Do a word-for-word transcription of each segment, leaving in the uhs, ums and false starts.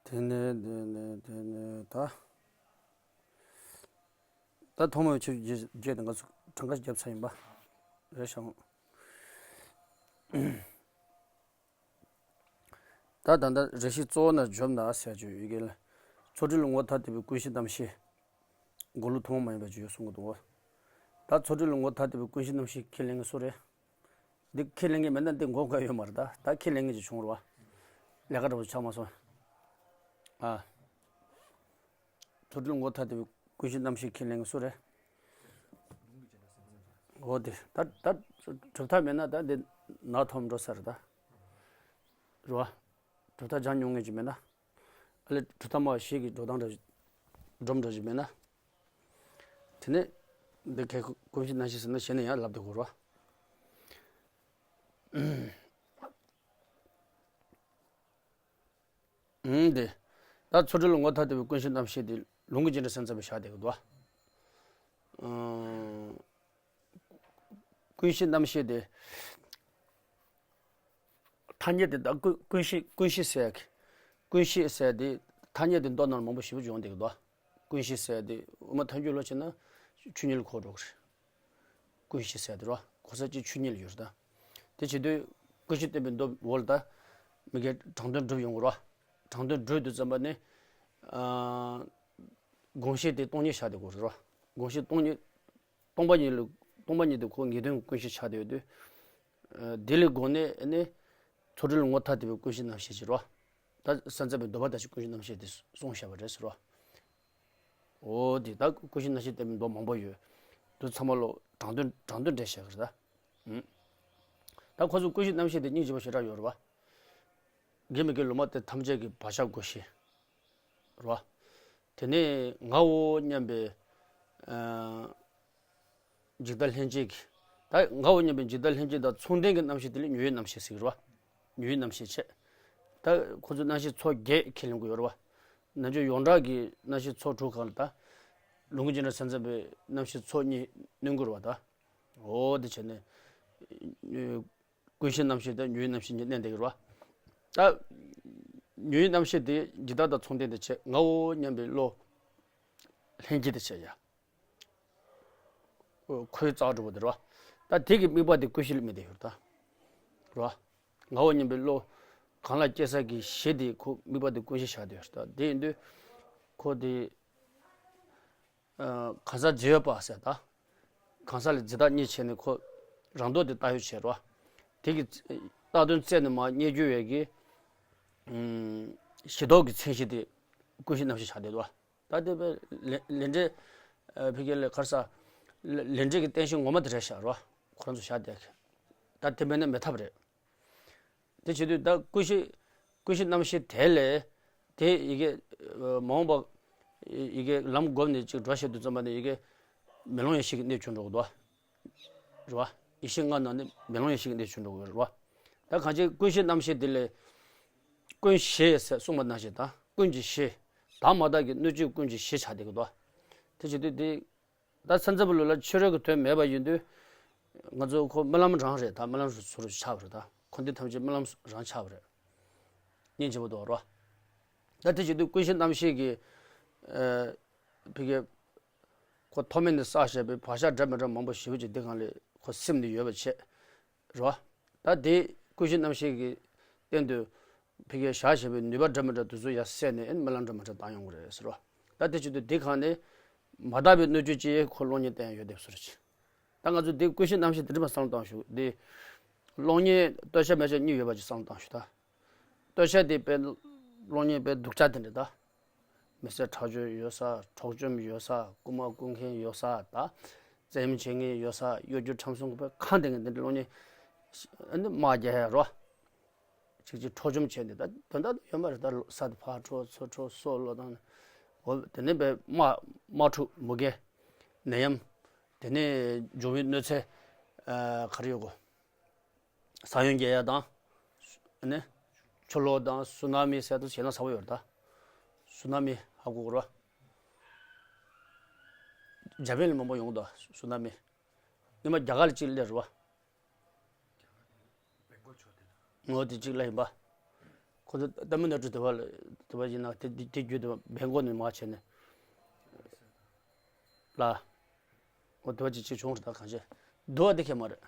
དེ་ནས་དེ་ནས་དེ་ནས་ད། ད་ཐོག་མའི་ཆོས་བརྒྱད་བརྒྱད་དེ་ང་ཚོ་གྲངས་ཀ་བརྒྱབ་ཚར་ཡིན་པ། རེད་ཤག་ད་ད་ལྟ་རེ་ཞིག་གཙོ་བོ་ན་འཇོམས་ན་ཟེར་རྒྱུ་ཡི་གེ་ལ། ཚོགས་དྲུག་ལ་ངོ་ཐ་དད་པའི་ཀུན་གཞི་རྣམ་ཤེས། འགོག་ལུགས་ཐུན་མོང་མ་ཡིན་པ་ཅིག་ཡོད་གསུང་གི་འདུག་ད་ཚོགས་དྲུག་ལ་ངོ་ཐ་དད་པའི་ཀུན་གཞི་རྣམ་ཤེས་ཁས་ལེན་མཁན་སུ་རེད། འདི་ཁས་ལེན་མཁན་མེད་ན་འདི་འགོག་དགོས་ཡོད་མ་རེད། ད་ད་ཁས་ལེན་མཁན་ཅིག་བྱུང་རོགས། ལས་ཀ་འདྲ་པོ་ཆགས་མ་སོང་། ཨ། ཚོགས་དྲུག་ལ་ངོ་ཐ་དད་པའི་ཀུན་གཞི་རྣམ་ཤེས་ཁས་ལེན་མཁན་སུ་རེད། འོ་དེ་ད་ད་གྲུབ་མཐའ་མེད་ན་ད་འདི་ནག་ཐོམ་འགྲོ་ས་རེད་ད། རེད་བ། གྲུབ་མཐའ་སྦྱང་མྱོང་མཁན་ཅིག་མེད་ན། ཨ་ལས་གྲུབ་མཐའ་མ་ཞིག་གི་འགྲོ་སྟངས་འདྲ་སྒྲོམ་འདྲ་ཞིག་མེད་ན། དེ་ནས་འདི་གལ་ཀུན་གཞི་རྣམ་ཤེས་ཟེར་ན་གཞི་ནས་ཡང་ལབ་དེ་གོ་རོ། ཨུམ་དེ། ད་ཚོགས་དྲུག་ལ་ངོ་ཐ་དད་པའི་ཀུན་གཞི་རྣམ་ཤེས་དེ་ལུང་གི་རྗེས་འབྲང་སེམས་ཙམ་པའི་ཞག་དེ་གོ་དོ། ཀུན་གཞི་རྣམ་ཤེས་དེ། ཐ་སྙད་དེ་ད་ཀུན་ཀུན་གཞི་ཀུན་གཞི་ཟེར་གི། ཀུན་གཞི་ཟེར་དེ་ཐ་སྙད་དེ་མདོ་ནང་མང་པོ་ཞེ་པོ་ཅིག་ཡོང་བསྡད་ཀྱི་འདུག་ཀུན་གཞི་ཟེར་དེ་དབུ་མ་ཐལ་འགྱུར་ལ་བྱས་ན་ཆོས་ཉིད་ལ་གོ་འགྲོ་གི་རེད། ཀུན་གཞི་ཟེར་དེ་རོ་གོ་ས་ཅིག་ཆོས་ཉིད་ལ་ཡོད་རེད་ད། དེ་བྱེད་དུས་ཀུན་གཞི་བསྟན་པའི་མདོ་འོག་ལ་ད་མི་དགེ་དྲང་དོན་སྒྲུབ་ཡོང་གི་རོ། དྲང་དོན་སྒྲུབ་དུས་ཙམ་པ་ནི། ཨ། དགོངས་གཞི་དེ་སྟོང་ཉིད་བཞག་བསྡད་ཀྱི་རེད་རོ། དགོངས་གཞི་སྟོང་ཉིད། སྟོང་པ་ཉིད་ལ་སྟོང་པ་ཉིད་དེ་ཁོ་ངེས་དོན་གྱི་ཀུན་གཞི་ཆགས་བསྡད་ཡོད་དུས། ཨ། དེ་ལས་དགོངས་ནས་ནི། ཚོགས་དྲུག་ལ་ངོ་ཐ་དད་པའི་ཀུན་གཞི་རྣམ་ཤེས་ཀྱི་རོ། ད་སེམས་ཙམ་པའི་མདོ་སྡེ་ད་ཅི་ཀུན་གཞི་རྣམ་ཤེས་དེ་གསུངས་བཞག་པ་རེད་ཟེར་རོ། འོ་དེ་ད་ཀུན་གཞི་རྣམ་ཤེས་བསྟན་པའི་མདོ་མང་པོ་ཡོད། དེ་ཚང་མ་ལོ་དྲང་དོན་དྲང་དོན་འགྲེལ་བཤད་ཀྱི་རེད་ད། ཨུམ། ད་ཁོ་ཚོ་ཀུན་གཞི་རྣམ་ཤེས་དེ་སྙིང་རྗེ་པོ་ཞེ་དྲག་ཡོད་རེད་བ། དགེ་མི་དགེ་ལུང་མ་དེ་ཐམས་ཅད་ཀྱི་བག་ཆགས་བསྒོ་ཤེས། རེད་བ། དེ་ནས་ངའོ་སྙམ་པའི། ཨ། འཇིག་ལྟ་ལྷན་སྐྱེས་ཀྱི། ད་ངའོ་སྙམ་པའི་འཇིག་ལྟ་ལྷན་སྐྱེས་དང་མཚུངས་ལྡན་གྱི་རྣམ་ཤེས་དེ་ལ་ཉོན་ཡིད་རྣམ་ཤེས་ཟེར་གྱི་རེད་བ། ཉོན་ཡིད་རྣམ་ཤེས་བྱས། ད་ཁོ་ཚོ་རྣམ་ཤེས་ཚོགས་བརྒྱད་ཁས་ལེན་གྱི་ཡོད་རེད་བ། རྣལ་འབྱོར་ཡོངས་གྲགས་ཀྱི་རྣམ་ཤེས་ཚོགས་དྲུག་གང་ལ་ད། ལུང་གི་རྗེས་འབྲང་སེམས་ཙམ་པའི་རྣམ་ཤེས་ཚོགས་གཉིས་སྣོན་གྱི་རེད་བ་ད། འོ་དེ་བྱས་ནས། ཀུན་གཞི་རྣམ་ཤེས་དང་ཉོན་ཡིད་རྣམ་ཤེས་གཉིས་བསྣན་བསྡད་ཀྱི་རེད་བ། ད། ཉོན་ཡིད་རྣམ་ཤེས་དེ་འཇིག་ལྟ་དང་མཚུངས་ལྡན་དུ་བྱས་ངའོ་སྙམ་པའི་བློ། ལྷན་སྐྱེས་དུ་བྱས་ཡ། ཁོའི་རྩ་བ་གྲུབ་པ་དེ་རེད་བ། ད་དེ་གི་དམིགས་པ་དེ་ཀུན་གཞི་ལ་དམིགས་ཏེ་ཡོད་རེད་ད། རེད་བ། ངའོ་སྙམ་པའི་བློ། གང་ལ་སྐྱེ་ས་གི་གཞི་དེ་ཁོ་དམིགས་པ་དེ་ཀུན་གཞི་བཞག་བསྡད་ཡོད་རེད་ད། དེ་ཡིན་དུས། ཁོ་དེ། ཨ། གང་ཟག་རྫས་ཡོད་པ་ཟེར་ད། གང་ཟག་ལ་རྫས་བཏགས་རྙེད་བྱས་ནས་ཁོ་རང་ལྡོག་དེ་བཏགས་ཡོད་བྱས་རོ། དེ་གི་རྟགས་དོན་རྩད་ནས་མར་རྙེད་རྒྱུ་བས་ཀྱི། ཨུམ། གཞི་ལྡོག་གི་མཚན་གཞི་དེ་ཀུན་གཞི་རྣམ་ཤེས་བཞག་བསྡད་འདུག་ད་དེ་བས་ལས་ལས་འབྲས། ཨ། ཕ་གི་ལ་ཁར་ས། ལས་ལས་འབྲས་ཀྱི་རྟེན་གཞི་ངོ་མ་དེ་རེད་ཤག་རོ། ཁོ་རང་ཚོ་བཞག་བསྡད་ཀྱི། ད་དེ་མེད་ན་མེད་ཐབས་རེད། དེ་བྱེད་དུས་ད་ཀུན་གཞི། ཀུན་གཞི་རྣམ་ཤེས་དེ་ལས། དེ་ཡི་གེ་ཨ། མ་འོངས་པ། ཡི་གེ་ལམ་བསྒོམས་ནས་ཅིག་འགྲོ་བྱེད་དུས་ཙམ་པ་ནས་ཡི་གེ་མེ་ལོང་ཡེ་ཤེས་ཀྱི་གནས་གྱུར་འགྲོ་གི་འདུག་རེད་བ། ཡེ་ཤེས་ལྔ་ནང་ནས་མེ་ལོང་ཡེ་ཤེས་ཀྱི་གནས་གྱུར་འགྲོ་གི་རེད་བ། ད་གང་ཅི་ཀུན་གཞི་རྣམ་ཤེས་དེ་ལས། ཀུན་གཞི་ཟེར་གསུངས་པ་ནང་བཞིན་ད་ཀུན་གྱི་གཞི། དག་མ་དག་གི་སྣོད་བཅུད་ཀུན་གྱི་གཞི་ཆགས་བསྡད་ཀྱི་འདུག་དེ་བྱེད་དུས་དེ། ད་སེམས་ཙམ་པའི་ལུགས་ལ་ཕྱི་རོལ་གྱི་དོན་མེད་པ་ཡིན་དུས། ང་ཚོ་ཁོ་རྨི་ལམ་རང་རེད། ད་རྨི་ལམ་སོ་སོར་ཆགས་པ་རེད། ད་འཁོར་འདས་ཐམས་ཅད་རྨི་ལམ་རང་ཆགས་པ་རེད། སྙིང་རྗེ་པོ་འདུག་རོ། ད་དེ་བྱེད་དུས་ཀུན་གཞི་རྣམ་ཤེས་ཀྱི། ཨ། ཕ་གི། ཁོ་ཐོག་མེད་ནས་བསགས་བཞག་པའི་བག་ཆགས་འདྲ་མི་འདྲ་མང་པོ་ཞེ་པོ་ཅིག་འདི་སྒང་ལ་ཁོ་སིམ་ནས་ཡོད་པ་བྱས། རོ། ད་དེ་ཀུན་གཞི་རྣམ་ཤེས་ཀྱི་སྟེང་དུ། ཕ་གིར་བཞག་བཞག་པའི་ནུས་པ་འདྲ་མི་འདྲ་དེ་ཚོ་ཡར་བསད་ནས་ཨེ་རྨི་ལམ་འདྲ་མི་འདྲ་བཏང་ཡོང་གི་རེད་ཟེར་རོ། ད་དེ་བྱེད་དུས་དེ་གང་ནས་མ་དག་པའི་སྣོད་བཅུད་ཅིག་ཁོ་གློག་བརྙན་བསྟན་ཡོད་དེ་བཟོ་རེད། ད་ང་ཚོ་དེ་ཀུན་གཞི་རྣམ་ཤེས་དེ་འདྲ་མ་བསམ་བློ་བཏང་ཞུ་དེ། གློག་བརྙན་སྟོད་ཆ་སྨད་ཆ་གཉིས་ཡོད་པ་ཅིག་བསམ་བློ་བཏང་ཞུ་ད། སྟོད་ཆ་དེ་དཔེ་གློག་བརྙན་དཔེ་སྡུག་ཅག་དེ་འདྲ་ད། མི་བསད་ཁྲག་སྦྱོར་ཡོད་ས། འཕྲོག་བཅོམ་ཡོད་ས། རྐུ་མ་རྐུ་མཁན་ཡོད་ས་ད། བཙན་གཡེམ་བྱེད་མཁན་ཡོད་ས། གཡོ་སྒྱུ་ཁྲམ་གསུམ་གྱི་བས་ཁང་དེ་ངས་འདི་འདྲ་གློག་བརྙན། ཨ་ནི་དམག་རྒྱག་ཡ་རོ། ཅིག་ཅིག་འཕྲོག་བཅོམ་བྱས་ནས་ད་དོན་དག་ཡོད་མ་རེད། ད་ས་དེ་ཕར་འཕྲོག་ཚུར་འཕྲོག་སྲོག་བློས་བཏང་ནས། འོ་དེ་ནས་བས་དམག་དམག་འཁྲུག་མུ་གེ། ནད་ཡམས། དེ་ནས་འབྱུང་བའི་གནོད་འཚེ། ཨ། ག་རེ་ཡོད་གོ། ས་ཡོམ་རྒྱག་ཡ་དང་། ཨ་ནི། ཆུ་ལོག་དང་སུ་ན་མི་ཟེར་དུ་བྱས་ན་ཚ་པོ་ཡོད་རེད་ད། སུ་ན་མི་ཧ་གོ་གོ་ར། འཇར་པན་ལ་མང་པོ་ཡོང་གི་འདུག་སུ་ན་མི། སྔོན་མ་རྒྱ་གར་ལ་གཅིག་སླེབས་རེད་བ། ངོ་དེ་གཅིག་སླེབས་ཡིན་པ། ཁོ་ཚོ་ལྟད་མོ་ནང་དུ་དུ་བ་དུ་བ་ཡིན་ན་དེ་དེ་དེ་རྒྱུད་དུ་བ་བེན་གོ་ནས་མ་བྱས་ནས་ལ། འོ་དུ་བ་ཅིག་ཅིག་བྱུང་རེད། ད་གང་བྱས་དུ་བ་དེ་ཁྱད་མ་རེད།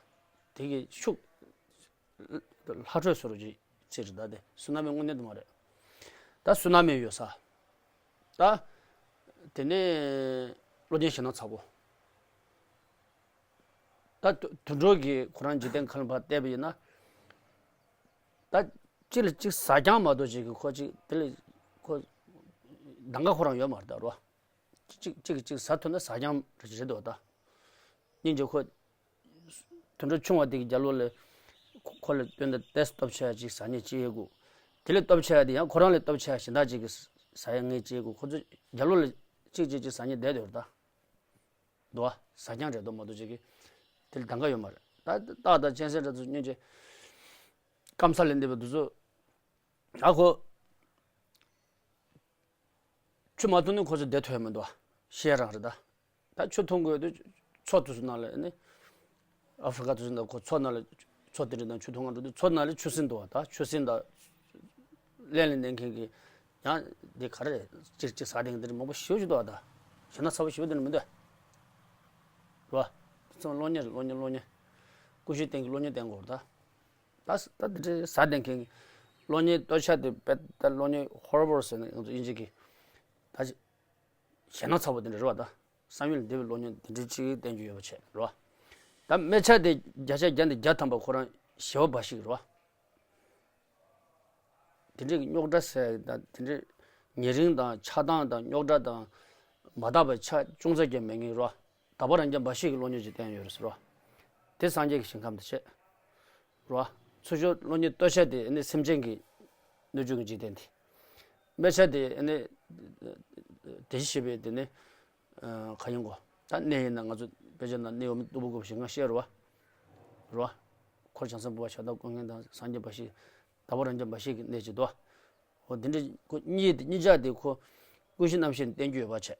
དེ་གི་ཤུགས་ལྷ་ཁྲོད་སོ་རུ་ཅིག་ཅིག་རེད། ད་དེ་སུ་ན་མི་དངོས་གནས་དུ་མ་རེད། ད་སུ་ན་མི་ཡོད་ས། ད་དེ་ནས་བློ་ཉེས་ཞེ་ན་ཚ་པོ། ད་དུ་དུད་འགྲོ་གིས་ཁོ་རང་འཇིག་རྟེན་ཁམས་ལ་ཕར་བལྟས་པ་ཡིན་ན། ད་གཅིག་ལ་གཅིག་ཟ་རྐྱང་མ་གཏོགས་ཅིག་གི་ཁོ་གཅིག་དེ་ལ་ཁོ་གདམ་ག་ཁོ་རང་ཡོད་མ་རེད་ད་རོ། གཅིག་གཅིག་གིས་གཅིག་ཟ་ཐུབ་ན་ཟ་རྐྱང་རེད་འདུག་ད། སྙིང་རྗེ་ཁོ། དུད་འགྲོ་ཆུང་བ་དེ་གིས་རྒྱ་ལོ་ལ་ཁོ་ལ་སྟོན་ད་ཏེས་སྟོབས་ཆེ་བ་ཅིག་ཟ་ཉེས་ཅི་ཡོད་གོ། དེ་ལས་སྟོབས་ཆེ་བ་དེ་ཡང་ཁོ་རང་ལས་སྟོབས་ཆེ་བ་གཞན་དག་ཅིག་གིས་ཟ་ཡ་ངེས་ཅི་ཡོད་གོ། ཁོ་ཚོ་རྒྱ་ལོ་ལ་གཅིག་གཅིག་གཅིག་ཟ་ཉེས་བསྡད་འདུག་ད། འདུག་བ། ཟ་རྐྱང་རེད་འདུག་མ་གཏོགས་ཅིག་གིས་དེ་ལ་གདམ་ག་ཡོད་མ་རེད། ད་སྟག་དང་གཅན་གཟན་འདྲ་ཚོ་སྙིང་རྗེ། སྐམ་ས་ལས་འདས་པའི་དུས་ཚོད། ཨ་ཁོ། ཆུ་མ་འཐུང་ནས་ཁོ་ཚོ་བསྡད་ཐུབ་ཡ་མི་འདུག་བ། ཤེས་རང་རེད་ད། ད་ཆུ་འཐུང་དགོས་དུས་མཚོ་དེ་ཚོ་ནང་ལ་ནི། ཨ་ཧྥི་རི་ཀ་དེ་ཚོ་ནང་ཁོ་མཚོ་ནང་ལ། མཚོ་དེ་འདྲ་དང་ཆུ་འཐུང་ག་འགྲོ་དུས་མཚོ་ནང་ལ་ཆུ་སྲིན་འདུག་བ། ད་ཆུ་སྲིན་དང་། ཀླད་ལ་གནོན་མཁན་གྱི། ཡང་འདི་ག་རེ་རེད། གཅིག་གཅིག་ཟ་དེ་འདི་མང་པོ་ཞེ་པོ་ཅིག་འདུག་བ། ད་ཞེ་ན་ཚ་པོ་ཞེ་པོ་དེ་འདྲ་མི་འདུག་བ། རེད་བ། དེ་ཚོ་གློག་བརྙན་རེད། གློག་བརྙན། གློག་བརྙན། ཀུ་ཤུའི་སྟེང་གི་གློག་བརྙན་བསྟན་དགོས་རེད་ད། ད་ད་འདི་འདྲའི་ཟ་བསྡད་མཁན་གྱི་གློག་བརྙན་སྟོད་ཆ་དེ་དཔེ་ད་གློག་བརྙན་ཧོར་བོར་ཟེར་ནས་ང་ཚོ་དབྱིན་ཇི་གི། ད་ཞེ་ན་ཚ་པོ་དེ་འདྲ་རེད་བ། ད་བསམ་ཡུལ་འདས་པའི་གློག་བརྙན་དེ་འདྲའི་ཅིག་བསྟན་རྒྱུ་ཡོད་པ་བྱས་རེད་བ། ད་སྨད་ཆ་དེ་བརྒྱ་ཆ་བརྒྱ་ནས་བརྒྱ་ཐམ་པ་ཁོ་རང་ཞི་བ་འབའ་ཞིག་རེད་བ། དེ་འདྲའི་རྙོག་དྲ་ཟེར་ཡ་དང་དེ་འདྲའི་ཉེ་རིང་དང་ཆགས་སྡང་དང་རྙོག་དྲ་དང་མ་དག་པའི་ཆ་ཅུང་ཙམ་ཀྱང་མེད་མཁན་རེད་བ། དག་པ་རང་རྐྱ་འབའ་ཞིག་གི་གློག་བརྙན་ཅིག་བསྟན་ཡོད་རེད་ཟེར་བ། དེ་སངས་རྒྱས་ཀྱི་ཞིང་ཁམས་དེ་བྱས། རེད་བ། ཚུར་ཤོག་གློག་བརྙན་སྟོད་ཆ་དེ་ནི་སེམས་ཅན་གྱི་སྣོད་བཅུད་ཀྱི་འཇིག་རྟེན་དེ། སྨད་ཆ་དེ་ནི། དེ་བཞིན་གཤེགས་པའི་དེ་ནི། ག་ཡིན་གོ། ད་གནས་ཡིན་ན་ང་ཚོ་དཔེ་ཆ་ནང་གནས་འོག་མིན་སྟུག་པོ་དགུ་པོ་ཞིག་ང་བཤད་རེད་བ། རེད་བ། འཁོར་བྱང་སེམས་འབུལ་བ་ཕྱག་བདར་སྐུ་ངལ་དང་སངས་རྒྱས་འབའ་ཞིག་དག་པ་རང་རྐྱ་འབའ་ཞིག་གི་གནས་ཅིག་འདུག་བ། འོ་དེ་འདྲ་ཁོ་གཉིས་དེ་གཉིས་ཆ་དེ་ཁོ། ཀུན་གཞི་རྣམ་ཤེས་བསྟན་རྒྱུ་ཡོད་པ་བྱས།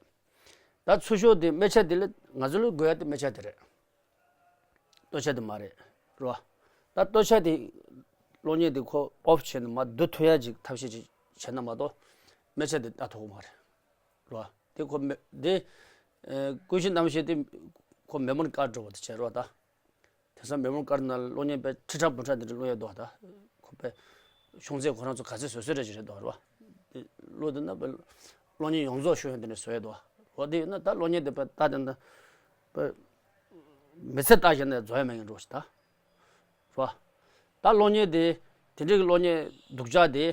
ད་ཚུར་ཤོག་དེ་སྨད་ཆ་དེ་ལ་ང་ཚོ་ལ་དགོས་ཡ་དེ་སྨད་ཆ་དེ་རེད། སྟོད་ཆ་དེ་མ་རེད། རེད་བ། ད་སྟོད་ཆ་དེ། གློག་བརྙན་དེ་ཁོ་ཨོཕ་བྱས་ནས་མར་བསྡུ་ཐུབ་ཡ་ཅིག་ཐབས་ཤེས་ཅིག་བྱས་ན་མ་གཏོགས། སྨད་ཆ་དེ་ལྟ་ཐུབ་ཀྱི་མ་རེད། རེད་བ། དེ་ཁོ་མེ་དེ། ཀུན་གཞི་རྣམ་ཤེས་དེ། ཁོ་མེ་མོ་རི་ཀར་འདྲ་བོ་དེ་བྱས་རེད་བ་ད། དེང་སང་མེ་མོ་རི་ཀར་ནང་གློག་བརྙན་དཔེ་ཁྲི་ཕྲག་འབུམ་ཕྲག་དེ་འདྲ་བླུག་ཡ་འདུག་བ་ད། ཁོ་དཔེ། ཤོང་ཚད་ཁོ་རང་ཚོ་ག་ཚད་བཟོ་བཟོ་འདྲ་ཅིག་རེད་འདུག་བ། དེ་བླུག་དུས་ན་དཔེ། གློག་བརྙན་ཡོངས་རྫོགས་ཤོང་ཡ་དེ་འདྲ་བཟོ་ཡ་འདུག་བ། འོ་དེ་ཡིན་ན་ད་གློག་བརྙན་དེ་དཔེ་ལྟ་དེ་འདྲ། དཔེ། མི་ཚེ་ལྟ་བཞག་ན་རྫོགས་ཡ་མེད་མཁན་འདྲ་བོ་ཞིག་ད། རེད་བ། ད་གློག་བརྙན་དེ། དེ་འདྲའི་གི་གློག་བརྙན་སྡུག་ཅག་དེ།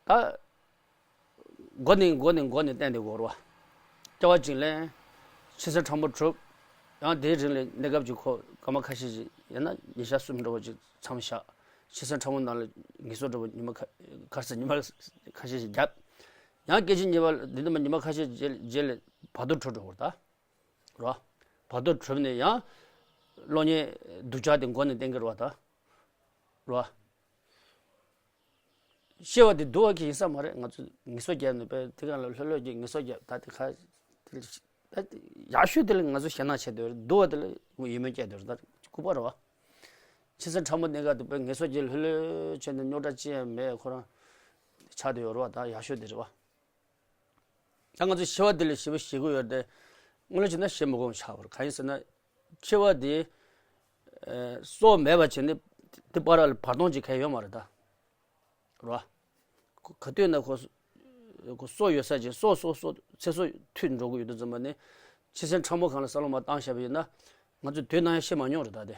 ད། འགོ་ནས་འགོ་ནས་འགོ་ནས་བསྟན་ཏེ་འགོར་བ། སྐྱེ་བ་གཅིག་ལེན། ཕྱི་གསལ་ཕྲ་མོ་གྲུབ། ཡང་དེའི་རིང་ལ་གནས་སྐབས་ཀྱི་ཁོ་སྐར་མ་ཁ་ཤས་ཤིག་ཡང་ན་ཉིན་ཞག་གསུམ་འདྲ་བོ་ཅིག་མཚམས་བཞག་ཕྱི་གསལ་ཕྲ་མོ་ནང་ལ་ངལ་གསོ་འདྲ་བོ་ཉི་མ་ཁ་ཁ་སང་ཉི་མ་ཁ་ཤས་ཤིག་བརྒྱབ། ཡང་སྐད་ཅིག་གཉིས་པ་འདི་འདི་མ་ཉི་མ་ཁ་ཤས་རྗེས་རྗེས་ལ་བར་དོ་གྲུབ་འགྲོ་བར་ད། རོ། བར་དོ་གྲུབ་ནས་ཡང་། གློག་བརྙན་སྡུག་ཅག་དེ་མགོ་ནས་བསྟན་གྱི་རོ་ད། རོ། ཤེས་པ་དེ་སྡུག་པ་གི་ཡིན་ས་མ་རེད། ང་ཚོ་ངལ་གསོ་རྒྱབ་ནས་པས་དེ་ག་ལ་ལྷོད་ལྷོད་ཀྱི་ངལ་གསོ་རྒྱབ་ད་དེ་ཁ། དེ་ལ་ད་དེ་ཡག་ཤོས་དེ་ལ་ང་ཚོ་ཞེད་སྣང་བྱེད་འདོད་རེད། སྡུག་པ་དེ་ལ་ཡིད་སྨོན་སྐྱེ་འདོད་རེད། ད་ལྐུགས་པ་རེད་བ། ཕྱི་གསལ་ཕྲ་མོ་གནས་སྐབས་དེ་པས་ངལ་གསོ་རྒྱབ་ལྷོད་ལྷོད་བྱས་ནས་རྙོག་དྲ་ཅི་ཡང་མེད་ཁོ་རང་ཆགས་བསྡད་ཡོད་རེད་བ། ད་ཡག་ཤོས་དེ་རེད་བ། ད་ང་ཚོ་ཤི་བ་དེ་ལ་ཞེ་པོ་ཞེ་དགོས་ཡོད་རེད་དེ། དངོས་གནས་བྱས་ན་ཞེ་མི་དགོས་ཆགས་པ་རེད། གང་ཡིན་ཟེར་ན། འཆི་བ་དེ། ཨེ། སྲོག་མེད་པ་བྱས་ནས་དེ་བར་ལ་བར་སྟོང་ཅིག་གང་ཡང་ཡོད་མ་རེད་ད། རོ། ཁོ་ག་དུས་ན་ཁོ། ཁོ་སྲོག་ཡོད་ས་ཅིག་སྲོག་སྲོག་སྲོག་ཚེ་སྲོག་མཐུད་འགྲོ་གི་ཡོད་དུས་ཙམ་པ་ནི། ཕྱི་གསལ་ཕྲ་མོ་སྒང་ལ་བསམ་བློ་མར་བཏང་བཞག་པ་ཡིན་ན། ང་ཚོ་དུས་ནམ་ཡང་ཤི་མ་མྱོང་རེད་ད་དེ།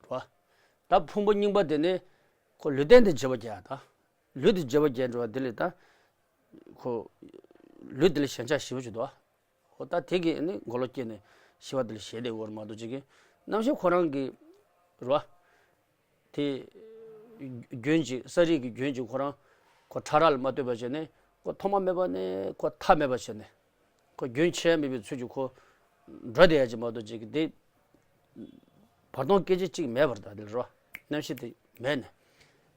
རོ། ད་ཕུང་པོ་རྙིང་པ་དེ་ནི། ཁོ་ལུས་རྟེན་དེ་བརྗེ་བོ་རྒྱག་ད། ལུས་དེ་བརྗེ་བོ་རྒྱག་འགྲོ་བ་དེ་ལས་ད། ཁོ། ལུས་དེ་ལ་ཞེན་ཆགས་ཞེ་པོ་ཅིག་འདུག་ཨ། ཁོ་ད་དེ་གི་ནི་མགོ་ལོག་སྐྱེས་ནས་ཤི་བ་དེ་ལ་ཞེད་དེ་འོར་མ་གཏོགས་ཅིག་གི། རྣམ་ཤེས་ཁོ་རང་གི། རོ། དེ། རྒྱུན་ཅིག་ས་རིས་ཀྱི་རྒྱུན་ཅིག་ཁོ་རང་། ཁོ་ཕྲ་རགས་ལ་མ་ལྟོས་པ་བྱས་ནས་ཁོ་ཐོག་མ་མེད་པ་ནས་ཁོ་མཐའ་མེད་པ་བྱས་ནས། ཁོ་རྒྱུན་ཆད་མེད་པའི་ཚུལ་གྱིས་ཁོ། འགྲོ་བསྡད་ཡ་ཅིག་མ་གཏོགས་ཅིག་གི་དེ། བར་སྟོང་སྐད་ཅིག་གཅིག་མེད་པར་ད་དེ་ལ་རོ། རྣམ་ཤེས་དེ་མེད་ནས།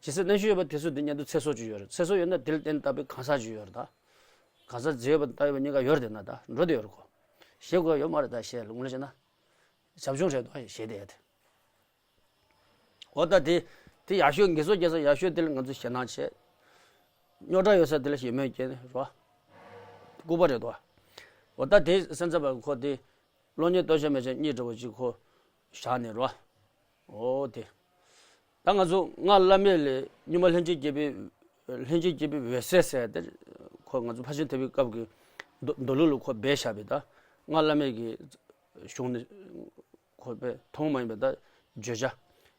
ཇི་སྲིད་རྣམ་ཤེས་ཡོད་པ་དེ་སྲིད་དེ་སྙན་དུ་ཚེ་སྲོག་ཅིག་ཡོད་རེད། ཚེ་སྲོག་ཡོད་ན་དེ་ལ་བརྟེན་ལྟ་བུའི་གང་ཟག་ཅིག་ཡོད་རེད་ད། གང་ཟག་རྫས་ཡོད་པ་ལྟ་ཡོད་པ་གཉིས་ཀ་ཡོད་རེད་དེ་ན་ད་འགྲོ་བསྡད་ཡོད་རེད་ཁོ། ཞེད་དགོས་ཡ་ཡོད་མ་རེད་ད་ཞེས་ལ་དངོས་གནས་བྱས་ན། བྱབ་ཆུང་རེད་དོ་ཞེད་དེ་ཡ་དེ། འོ་ད་དེ། དེ་ཡག་ཤོས་དགེ་ཚོགས་རྒྱག་ས་ཡག་ཤོས་དེ་ལ་ང་ཚོ་ཞེད་སྣང་བྱེད། རྙོག་དྲ་ཡོད་ས་དེ་ལ་ཞེ་མོས་སྐྱེ་རོ། ལྐུགས་པ་རེད་དོ། འོ་ད་དེ་སེམས་ཙམ་པ་ཁོ་དེ་གློག་བརྙན་ལྟོ་ཆས་མེད་ཆ་གཉིས་འདྲ་བོ་ཅིག་ཁོ་བཞག་ནས་རོ། འོ་དེ། ད་ང་ཚོ་སྔགས་བླ་མེད་ལས་སྙུང་མ་ལྷན་ཅིག་སྐྱེས་པའི་ལྷན་ཅིག་སྐྱེས་པའི་འོད་གསལ་ཟེར་དེ་ཁོ་ང་ཚོ་ཕར་ཕྱིན་ཐེག་པའི་སྐབས་ཀྱི་མདོ་མདོ་ལུགས་ལ་ཁོ་སྦས་བཞག་པའི་ད་སྔགས་བླ་མེད་ཀྱི་གཞུང་ནས་ཁོ་པས་མཐོང་མ་ཡིན་པའི་ད་བརྗོད་བྱ་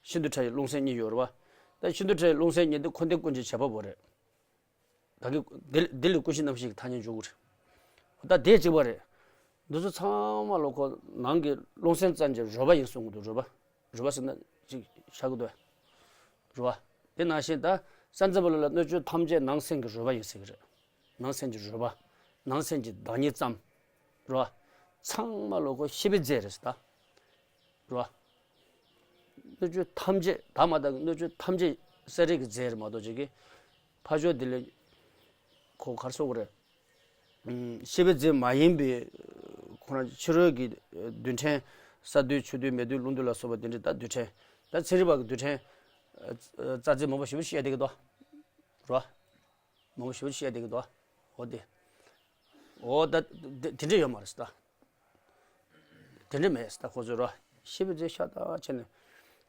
ཤིན་ཏུ་ཕྲ་བའི་རླུང་སེམས་གཉིས་ཡོད་རེད་བ། ད་ཤིན་ཏུ་ཕྲ་བའི་རླུང་སེམས་གཉིས་དེ་འཁོར་འདས་ཀུན་གྱི་བྱེད་པ་པོ་རེད། ད་གི་འདི་འདི་ལས་ཀུན་གཞི་རྣམ་ཤེས་ཀྱི་ཐ་སྙད་འཇོག་གི་རེད། ད་དེ་གཅིག་པ་རེད། འདི་ཚོ་ཚང་མ་ལོ་ཁོ་ནང་གི་རླུང་སེམས་ཙམ་གྱི་རོལ་པ་ཡིན་གསུང་གི་འདུག་རོལ་པ། རོལ་པ་ཟེར་ན་ཅིག་ཤ་གི་འདུག་རོལ་པ། དེ་ནང་བཞིན་ད་སེམས་ཙམ་པ་ལ་ལ་སྣོད་བཅུད་ཐམས་ཅད་ནང་སེམས་ཀྱི་རོལ་པ་ཡིན་ཟེར་གི་རེད། ནང་སེམས་ཀྱི་རོལ་པ། ནང་སེམས་ཀྱི་བདག་ཉིད་ཙམ། རོལ་པ། ཚང་མ་ལོ་ཁོ་ཤེས་པའི་རྫས་རེད་ཟེར་ད། རོ། སྣོད་བཅུད་ཐམས་ཅད་དག་མ་དག་གི་སྣོད་བཅུད་ཐམས་ཅད་གསལ་རིག་གི་རྫས་རེད་མ་གཏོགས་ཅིག་གི་ཕ་ཕྱོགས་དེ་ལས་ཁོ་གར་སོགས་རེད། ཤེས་པའི་རྫས་མ་ཡིན་པའི་ཁོ་རང་ཕྱི་རོལ་གྱི་རྡུལ་ཕྲན་ས་རྡུལ་ཆུ་རྡུལ་མེ་རྡུལ་རླུང་རྡུལ་ལ་སོགས་པ་དེ་འདྲ་ད་རྡུལ་ཕྲན་ད་ཚན་རིག་པ་གི་རྡུལ་ཕྲན་རྩ་རྫས་མང་པོ་ཞེ་པོ་བཤད་བསྡད་ཀྱི་འདུག་རོ། མང་པོ་ཞེ་པོ་བཤད་བསྡད་ཀྱི་འདུག་འོ་དེ། འོ་ད་དེ་དེ་འདྲ་ཡོད་མ་རེད་ད། དེ་འདྲ་མེད་ད་ཁོ་ཚོས་རོ། ཤེས་པའི་རྫས་ཤ་སྟག་བྱས་ནས།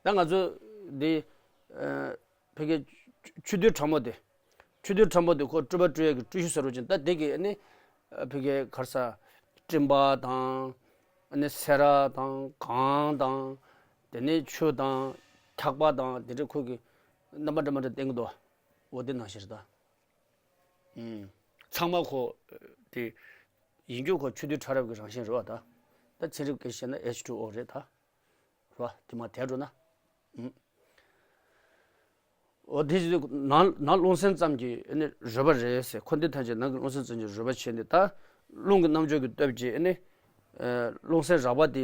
ད་ང་ཚོ་འདི་ཕ་གི་ཆུ་རྡུལ་ཕྲ་མོ་དེ། ཆུ་རྡུལ་ཕྲ་མོ་དེ་ཁོ་སྤྲུལ་པ་སྤྲུལ་ཡས་ཀྱི་སྤྲུལ་གཞི་ཟེར་རོ་ཅན་ད་དེ་གི་ཨ་ནི་ཕ་གི་གར་ས་སྤྲིན་པ་དང་ཨ་ནི་སེ་ར་དང་གངས་དང་དེ་ནས་ཆུ་དང་འཁྱག་པ་དང་དེ་འདྲ་ཁོ་གི་རྣམ་པ་འདྲ་མ་འདྲ་བསྟན་གི་འདུག་འོ་དེ་ནང་བཞིན་རེད་ད། ཚང་མ་ཁོ་དེ་ཡིན་རྒྱུ་ཁོ་ཆུ་རྡུལ་ཕྲ་རབ་ཀྱི་རང་བཞིན་རེད་བ་ད། ད་ཚན་རིག་གིས་བཤད་ན་ཨེཆ་ཊུ་ཨོ་རེད་ད། རེད་བ་དེ་མ་དེ་འགྲོ་ན། འོ་དེ་ནང་ནང་རླུང་སེམས་ཙམ་གྱི་ནི་རོལ་པ་རེད་ཟེར་འཁོར་འདས་ཐམས་ཅད་ནང་གི་རླུང་སེམས་ཙམ་གྱི་རོལ་པ་བྱས་ནས་ད་རླུང་གི་རྣམ་འཇོག་གི་སྟོབས་ཀྱིས་ནི་རླུང་སེམས་རགས་པ་དེ་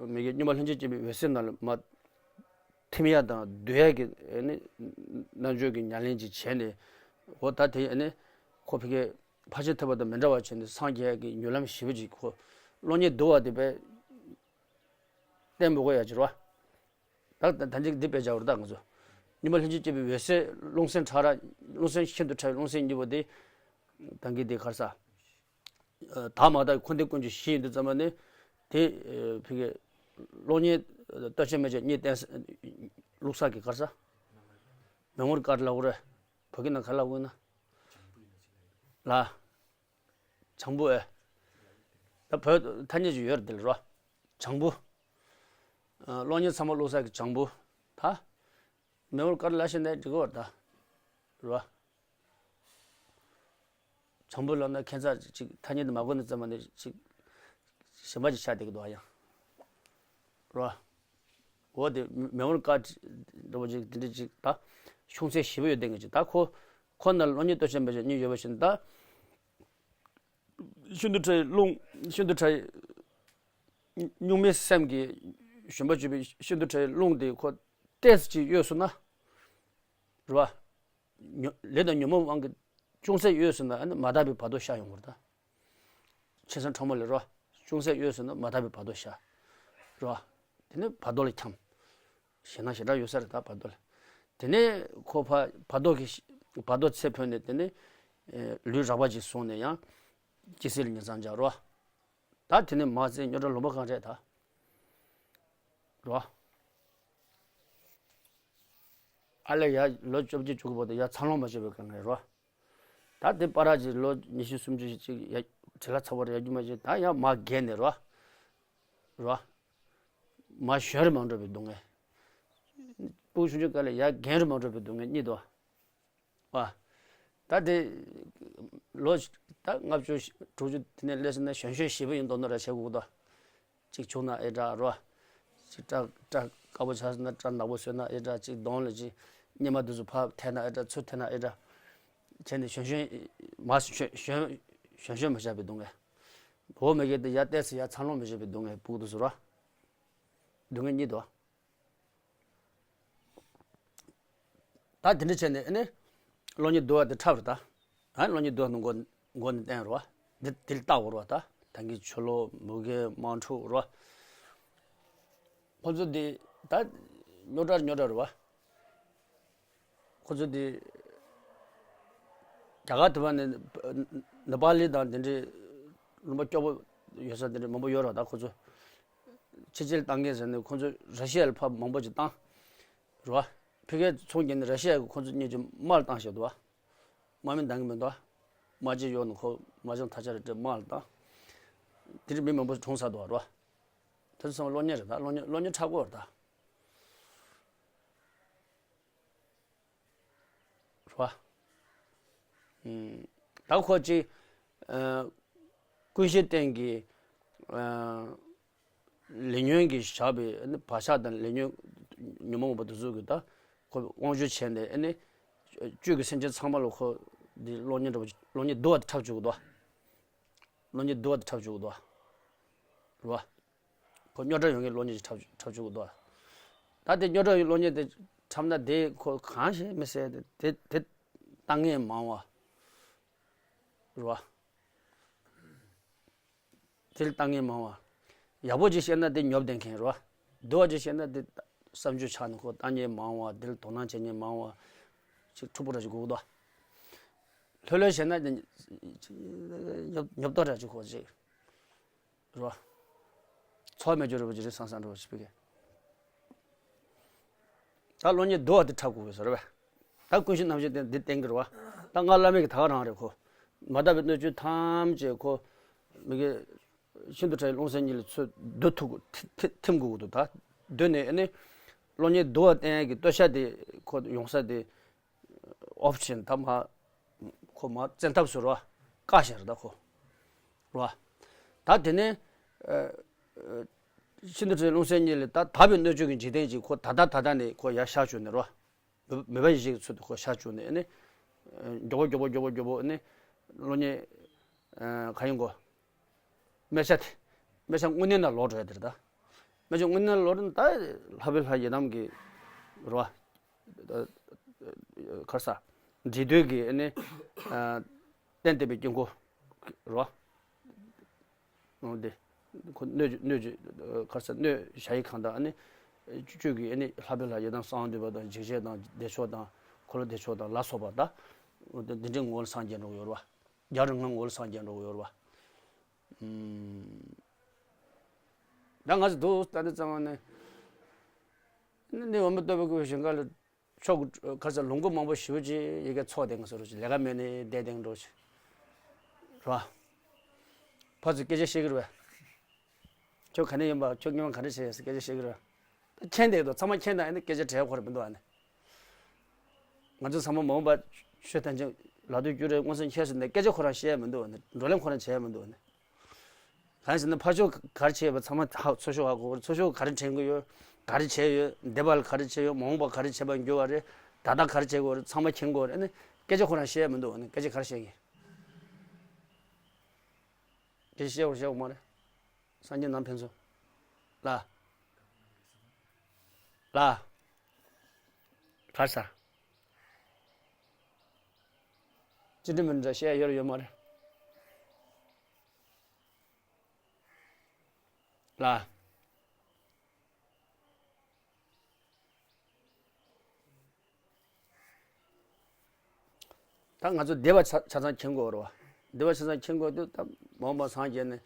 མི་དགེ་སྙོམས་པ་ལྷན་ཅིག་སྐྱེས་པའི་འོད་གསལ་ནང་ལ་མ། ཐིམ་ཡ་དང་སྡུད་ཡ་གི་ནི་རྣལ་འབྱོར་གྱི་ཉམས་ལེན་ཅིག་བྱས་ནས་འོ་ད་དེ་ནི་ཁོ་ཕ་གི་ཕར་ཕྱིན་ཐེག་པ་དང་མི་འདྲ་བ་བྱས་ནས་སངས་རྒྱས་ཀྱི་མྱུར་ལམ་ཞེ་པོ་ཅིག་ཁོ་གློག་བརྙན་བསྡུ་བ་དེ་བས་བསྟན་མི་དགོས་ཡ་ཅིག་རེད་བ། ད་ད་ཅིག་འདི་དཔེ་བྱ་བར་ད་ང་ཚོ་སྙོམས་པ་ལྷན་ཅིག་སྐྱེས་པའི་འོད་གསལ་རླུང་སེམས་ཕྲ་ར་རླུང་སེམས་ཤིན་ཏུ་ཕྲ་བའི་རླུང་སེམས་གཉིས་པོ་དེ་ད་གི་དེ་གར་ས། དག་མ་དག་འཁོར་འདས་ཀུན་གྱི་གཞི་ཡིན་དུས་ཙམ་པ་ནི་དེ་ཕ་གི་གློག་བརྙན་ལྟོ་ཆས་མེད་ཅེས་གཉིས་བསྟན་བླུགས་ས་གི་གར་ས་མེ་ངོར་དཀར་ལ་འོ་རེད། བོད་སྐད་ནང་ག་ལ་འོ་ན་ལ་བྱང་བུ་ཨེ། ད་བོད་ཐ་སྙད་ཅིག་ཡོད་རེད་དེ་ལ་རོ། བྱང་བུ། གློག་བརྙན་ཚང་མ་བླུགས་ས་གི་བྱང་བུ། ད་མེ་འོར་དཀར་ལ་ཤེས་ནས་འགྲིག་གི་བར་ད། རོ། བྱང་བུ་ལབ་ན་ཁྱད་མཚར་ཅིག་ཐ་སྙད་དུ་མ་གོ་ནས་ཙམ་པ་ནས་ཅིག་གཞན་པ་ཅིག་ཆགས་བསྡད་ཀྱི་འདུག་ཨ་ཡང་། རོ། འོ་དེ་མེ་འོར་དཀར་འདྲ་བོ་ཅིག་དེ་འདྲ་ཅིག་ད་ཤོང་ཚད་ཞེ་པོ་ཡོད་བསྡད་མཁན་ཅིག་ད་ཁོ་ཁོ་ན་གློག་བརྙན་ལྟོ་ཆས་མེད་ཅིག་གཉིས་ཡོད་པ་བཞིན་ད། ཤིན་ཏུ་ཕྲ་བའི་རླུང་ཤིན་ཏུ་ཕྲ་བའི་སྨྱུང་གནས་སེམས་ཀྱི་ཞོན་པ་བཅུ་པའི་ཤིན་ཏུ་ཕྲ་བའི་རླུང་དེ་ཁོ་ཏོག་ཙམ་ཅིག་གཡོས་སོང་ན། རེད་བ། ཉོ་ལས་དང་ཉོན་མོངས་དབང་གིས་ཅུང་ཟད་གཡོས་སོང་ན་ཨ་ནི་མ་དག་པའི་བར་དོ་ཤར་ཡོང་བར་ད། ཆེ་ས་ཕྲ་མོ་ལས་རེད་བ། ཅུང་ཟད་གཡོས་སོང་ན་མ་དག་པའི་བར་དོ་ཤར། རེད་བ། དེ་ནི་བར་དོ་ལ་འཁྱམས། ཞེད་སྣང་ཞེ་དྲག་ཡོད་ས་རེད་ད་བར་དོ་ལ། དེ་ནས་ཁོ་ཕ་བར་དོ་གི་བར་དོ་ཚེ་འཕོས་ནས་དེ་ནས་ལུས་རགས་པ་ཅིག་བཟུང་ནས་ཡང་ཇི་སྲིད་ལ་ཉིང་མཚམས་སྦྱར་རོ། ད་དེ་ནས་མ་ཚད་རྙོག་དྲ་ལུང་པ་གང་རེད་ད། རོ། ཨ་ལས་ཡ་ལོ་བཅོ་བརྒྱད་བཅུ་དགུ་བར་དུ་ཡ་འཚར་ལོངས་མ་བྱས་པའི་དཀའ་ངལ་རོ། ད་དེ་པ་ར་ཅིག་ལོ་ཉི་ཤུ་སུམ་ཅུ་ཅིག་ཡ་བྲེལ་ལ་ཚ་བོར་ཡ་རྒྱུ་མ་ཅིག་ད་ཡང་མ་རྒས་ནས་རོ། རོ། མ་གཞོན་རུ་མ་འགྲོ་བའི་སྡུག་བསྔལ། སྤུ་གུ་ཆུང་ཆུང་སྐབས་ལ་ཡར་རྒན་རུ་མ་འགྲོ་བའི་སྡུག་བསྔལ་གཉིས་འདུག་བ། ད་དེ་ལོ་ད་ལྔ་བཅུ་དྲུག་ཅུ་དེ་ནས་སླེབས་ཟིན་ན་གཞོན་གཞོན་ཞེ་པོ་ཡིན་མདོག་མདོག་ར་བྱེད་དགོས་ཀྱི་འདུག་གཅིག་བྱུང་ན་ཨེ་འདྲ་རོ། གཅིག་སྐྲ་སྐྲ་དཀར་པོ་ཆགས་ཟིན་ན་སྐྲ་ནག་པོ་བཟོས་ན་ཨེ་འདྲ་གཅིག་གདོང་ལ་གཅིག་གཉེར་མ་དེ་ཚོ་ཕར་འཐེན་ན་ཨེ་འདྲ་ཚུར་འཐེན་ན་ཨེ་འདྲ། བྱས་ནས་གཞོན་གཞོན་མ་གཞོན་གཞོན་གཞོན་མ་བྱ་བའི་སྡུག་བསྔལ། བོད་མི་སྒེར་དེ་ཡར་བལྟས་སུ་ཡར་འཚར་ལོངས་མི་བྱེད་པའི་སྡུག་བསྔལ་སྤུ་གུ་དེ་ཚོ་ར། སྡུག་བསྔལ་གཉིས་འདུག་ད་དེ་འདྲ་བྱས་ནས་ཨ་ནི། གློག་བརྙན་བསྡུ་བ་དེ་འཁྲབ་རེད་ད། ཨ་གློག་བརྙན་བསྡུ་བ་ནི་མགོ་མགོ་ནས་བསྟན་རོ། འདི་དེ་ལ་ལྟ་འོར་བ་ད། ད་གིན་ཆུ་ལོག་མུ་གེ་དམག་འཁྲུག་རོ། ཁོ་ཚོ་འདི་ད། རྙོག་དྲ་རྙོག་དྲ་རེད་བ། ཁོ་ཚོ་དེ་རྒྱ་གར་དེ་བ་ནས་ནེ་པ་ལི་དང་དེ་འདྲའི་ལུང་པ་སྐྱོ་པོ་ཡོད་ས་དེ་འདྲ་མང་པོ་ཡོད་རེད་བ། ད་ཁོ་ཚོ་ཕྱི་རྒྱལ་བཏང་མཁན་ཟེར་ནས་ཁོ་ཚོ་ར་ཤི་ཡ་ལ་ཕར་མང་པོ་ཅིག་བཏང་རེད་བ། ཕ་གིའི་ཚོང་བརྒྱབ་ནས་ར་ཤི་ཡ་གི་ཁོ་ཚོ་གཉིས་ཀྱི་དམག་ལ་བཏང་བཞག་འདུག་བ། དམག་མི་འདང་གི་མི་འདུག་བ། དམག་སྤྱི་ཡོད་ནས་ཁོ་དམག་སྦྱོང་ཐ་ཆ་རེ་སྤྲད་དམག་ལ་བཏང་། དེ་འདྲ་མི་མང་པོ་གྲོངས་ཚར་འདུག་བ་རེད་བ། དེ་ཚོ་ཚང་མ་གློག་བརྙན་རེད་ད། གློག་བརྙན་གློག་བརྙན་མཁྲེགས་པོ་རེད་ད། རེད་བ། ཨུམ། ད་ཁོ་ཅིག་ཨ། ཀུན་ཤེས་བསྟན་གྱིས་ཨ། ལས་ཉོན་གྱིས་བཞག་པའི་ཨ་ནི་བག་ཆགས་དང་ལས་ཉོན་ཉོན་མོངས་པ་དེ་ཚོ་གིས་ད་ཁོ་དབང་སྒྱུར་བྱས་ནས་ཨ་ནི་བཅུད་ཀྱི་སེམས་ཅན་ཚང་མ་ལ་ཁོ་འདི་གློག་བརྙན་འདྲ་པོ་གློག་བརྙན་བསྡུ་བ་དེ་འཁྲབ་བཅུག་གི་འདུག་གློག་བརྙན་བསྡུ་བ་དེ་འཁྲབ་བཅུག་གི་འདུག་རེད་བ། ཁོ་རྙོག་དྲ་ཡོང་མཁན་གློག་བརྙན་ཅིག་འཁྲབ་འཁྲབ་བཅུག་གི་འདུག་ད་དེ་རྙོག་དྲ་ཡོང་གློག་བརྙན་དེ་འཁྲབ་ན་དེ་ཁོ་གང་ཤེས་མི་ཤེས། དེ་དེ་དེ་ལྟ་མཁན་མང་བ་རེད་བ། དེ་ལ་ལྟ་མཁན་མང་བ། ཡག་པོ་ཅིག་བཤད་ན་དེ་ཉོབ་བསྡད་མཁན་རེད་བ། སྡུག་པ་ཅིག་བཤད་ན་དེ་བསམ་ཚུལ་ཆགས་ནས་ཁོ་ལྟ་མཁན་མང་བ། དེ་ལ་དོ་སྣང་བྱེད་མཁན་མང་བ་ཅིག་འཁྲུག་པོ་འདྲ་ཅིག་དགོས་ཀྱི་འདུག་ལྷོད་ལྷོད་བྱས་ན་དེ་ཉོབ་ཉོབ་ཏོ་འདྲ་ཅིག་ཁོ་ཅིག་རེད་བ། ཚོར་མེད་རྒྱུ་རེད་པ་ཅིག་རེད། སང་སང་འགྲོ་བ་ཞིག་ཕ་གི། ད་གློག་བརྙན་བསྡུ་བ་དེ་འཁྲབ་དགོས་ཀྱི་ཟེར་བས། ད་ཀུན་གཞི་རྣམ་བཞི་ལྡན་འདི་བསྟན་གྱི་རེད་བ། ད་ང་བླ་མེད་ཀྱི་ད་ག་རང་རེད་ཁོ། མ་དག་པའི་སྣོད་བཅུད་ཐམས་ཅད་ཁོ། མི་གི། ཤིན་ཏུ་ཕྲ་བའི་རླུང་སེམས་གཉིས་ལ་ཚུར་བསྡུ་ཐུབ་ཐི་ཐི་ཐིམ་དགོས་ཀྱི་འདུག་ད་བསྡུས་ནས་ཨ་ནི། གློག་བརྙན་བསྡུ་བ་བསྟན་ཡས་ཀྱི་སྟོད་ཆ་དེ་ཁོ་ཡོང་ས་དེ། ཨོ་ཕི་ཤན་ད་མ། ཁོ་མ་བཙན་ཐབས་སུ་རོ། བཀག་བཞག་རེད་ད་ཁོ། རོ། ད་དེ་ནས། ཨ། ཨ། ཤིན་ཏུ་ཕྲ་བའི་རླུང་སེམས་གཉིས་ལས་ད་དག་པའི་སྣོད་བཅུད་ཀྱི་འཇིག་རྟེན་གྱི་ཁོ་ད་ལྟ་ད་ལྟ་ནས་ཁོ་ཡར་བཞག་བཅུག་ནས་རོ། མོས་མོས་པ་ཡེ་ཤེས་ཀྱི་ཚུལ་དུ་ཁོ་བཞག་བཅུག་ནས་ཨ་ནི། མགྱོགས་པོ་མགྱོགས་པོ་མགྱོགས་པོ་མགྱོགས་པོ་ཨ་ནི། གློག་བརྙན། ཨ། ག་ཡིན་གོ། སྨེ་ཤ་དེ། སྨེ་ཤ་དངོས་གནས་ན་ལོག་འགྲོ་ཡ་དེ་རེད་ད། སྨེ་ཤ་དངོས་གནས་ལོག་འགྲོ་ན་ད་ལྷག་པའི་ལྷ་ཡི་དམ་གྱི་རོ། ག་རེ་ཟ། འབྲི་དུས་ཀྱི་ཨ་ནི། ཨ། རྟེན་བརྟེན་པའི་དཀྱིལ་འཁོར་རོ། འོ་དེ། ཁོ་སྣོད་ཀྱི་སྣོད་ཀྱི་ག་རེ་ཟ། སྣོད་བཞག་ཡི་གང་དང་ཨ་ནི། བཅུད་ཀྱི་ཨ་ནི་ལྷག་པའི་ལྷ་ཡི་དམ་གསང་བ་འདུས་པ་དང་འཇིགས་བྱེད་དང་བདེ་མཆོག་དང་འཁོར་ལོ་བདེ་མཆོག་དང་ལ་སོགས་པ་ད། འོ་དེ་འདི་འདྲའི་ངོ་བོ་ལ་སངས་རྒྱས་འགྲོ་གི་ཡོད་རེད་བ། རྒྱལ་རིགས་ལྔ་ངོ་ལ་སངས་རྒྱས་འགྲོ་གི་ཡོད་རེད་བ། ཨུམ། ད་ང་ཚོ་འདུག་ད་ནི་ཚང་མ་ནི། ནི་འོ་མ་ལྟོས་པའི་སྐུ་ཞིང་ཁ་ལ་ཕྱོགས་ཁ་ཚ་ལུང་ཁུག་མང་པོ་ཞེ་པོ་ཅིག་ཡི་གེ་ཚོགས་བསྡད་ང་ཚོ་རུ་ཅིག་ལས་ཀ་མེད་ནི་བསྡད་བསྡད་འགྲོ་ཅིག་རེད་བ། ཕར་ཚུར་སྐད་ཆ་བཤད་ཀྱི་རེད་བས། ཁྱོད་ག་ནས་ཡིན་པ། ཁྱོད་སྔོན་མ་ག་རེ་བྱས་ཟེར་སྐད་ཆ་བཤད་ཀྱི་རེད། ད་མཁྱེན་བསྡད་འདུག་ཚང་མ་མཁྱེན་དང་ཨ་ནི་སྐད་ཆ་དྲི་ཡ་ཁོ་རང་མི་འདུག་ཨ་ནི། ང་ཚོ་ཚང་མ་མ་འོངས་པ་ཆོས་ཐམས་ཅད་ལག་ཏུ་གྱུར་རེ་མངོན་སུམ་མཁྱེན་ཟེར་ནས་སྐད་ཆ་ཁོ་རང་བཤད་ཡ་མི་འདུག་ཨ་ནི། བགྲོ་གླེང་ཁོ་རང་བྱེད་ཡ་མི་འདུག་ཨ་ནི། གང་ཟེར་ན་ཕར་ཕྱོགས་ག་རེ་བྱས་པ་ཚང་མ་ཧ་ཚུར་ཕྱོགས་ཧ་གོ་གི་རེད། ཚུར་ཕྱོགས་ག་རེ་དྲན་གི་ཡོད། ག་རེ་བྱས་ཡོད། འདས་པ་ལ་ག་རེ་བྱས་ཡོད། མ་འོངས་པ་ག་རེ་བྱེད་པར་འགྱུར་བ་རེད། ད་ལྟ་ག་རེ་བྱེད་དགོས་རེད། ཚང་མ་མཁྱེན་དགོས་རེད། ཨ་ནི་སྐད་ཆ་ཁོ་རང་བཤད་ཡ་མི་འདུག་ཨ་ནི་སྐད་ཆ་ག་རེ་བཤད་ཀྱི། སྐད་ཆ་བཤད་དགོས་བཤད་དགོས་མ་རེད། སངས་རྒྱས་ནང་ཕན་ཚུན། ལ། ལ། གར་ས། ཅི་འདྲ་མི་འདྲ་བཤད་ཡོད་ཡོད་མ་རེད། ལ། ད་ང་ཚོ་འདས་པ་ཆ་ཆ་ཚང་མཁྱེན་དགོས་རེད་བ། འདས་པ་ཆ་ཚང་མཁྱེན་དགོས་དུས་ད་མ་འོངས་པ་སངས་རྒྱས་ནས།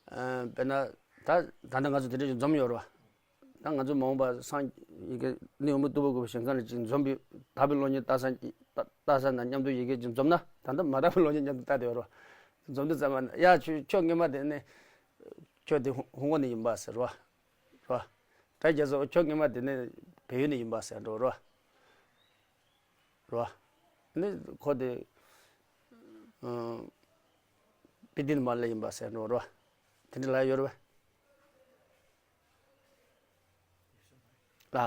ཨ། དཔེར་ན། ད་ད་ལྟ་ང་ཚོ་དེ་འདྲ་ཞིག་འཛོམས་ཡོད་རེད་བ། ད་ང་ཚོ་མ་འོངས་པ་སངས་ཡི་གེ་ནི་འོ་མ་ལྟོས་པའི་སྐུ་ཞིང་ཁ་ལ་ཅིག་འཛོམས་པའི་དག་པའི་གློག་བརྙན་ལྟ་ས་ལྟ་ས་དང་མཉམ་དུ་ཡི་གེ་ཅིག་འཛོམས་ན། ད་ལྟ་མ་དག་པའི་གློག་བརྙན་མཉམ་དུ་ལྟ་བསྡད་ཡོད་རེད་བ། འཛོམས་དུས་ཙམ་པ་ན་ཡ་ཁྱོད་ཁྱོད་སྔོན་མ་དེ་ནས་ཁྱོད་དེ་ཧུང་ཧུང་གོ་ནས་ཡིན་པ་ཟེར་བ། རོ། ད་རྒྱ་ཚོ་ཁྱོད་སྔོན་མ་དེ་ནས་བལ་ཡུལ་ནས་ཡིན་པ་ཟེར་འགྲོ་རོ། རོ། ནི་ཁོ་དེ། ཨ། པི་ཏི་ནས་མར་སླེབས་ཡིན་པ་ཟེར་འགྲོ་རོ། དེ་འདྲ་ལབ་ཡོད་རེད་པས། ལ།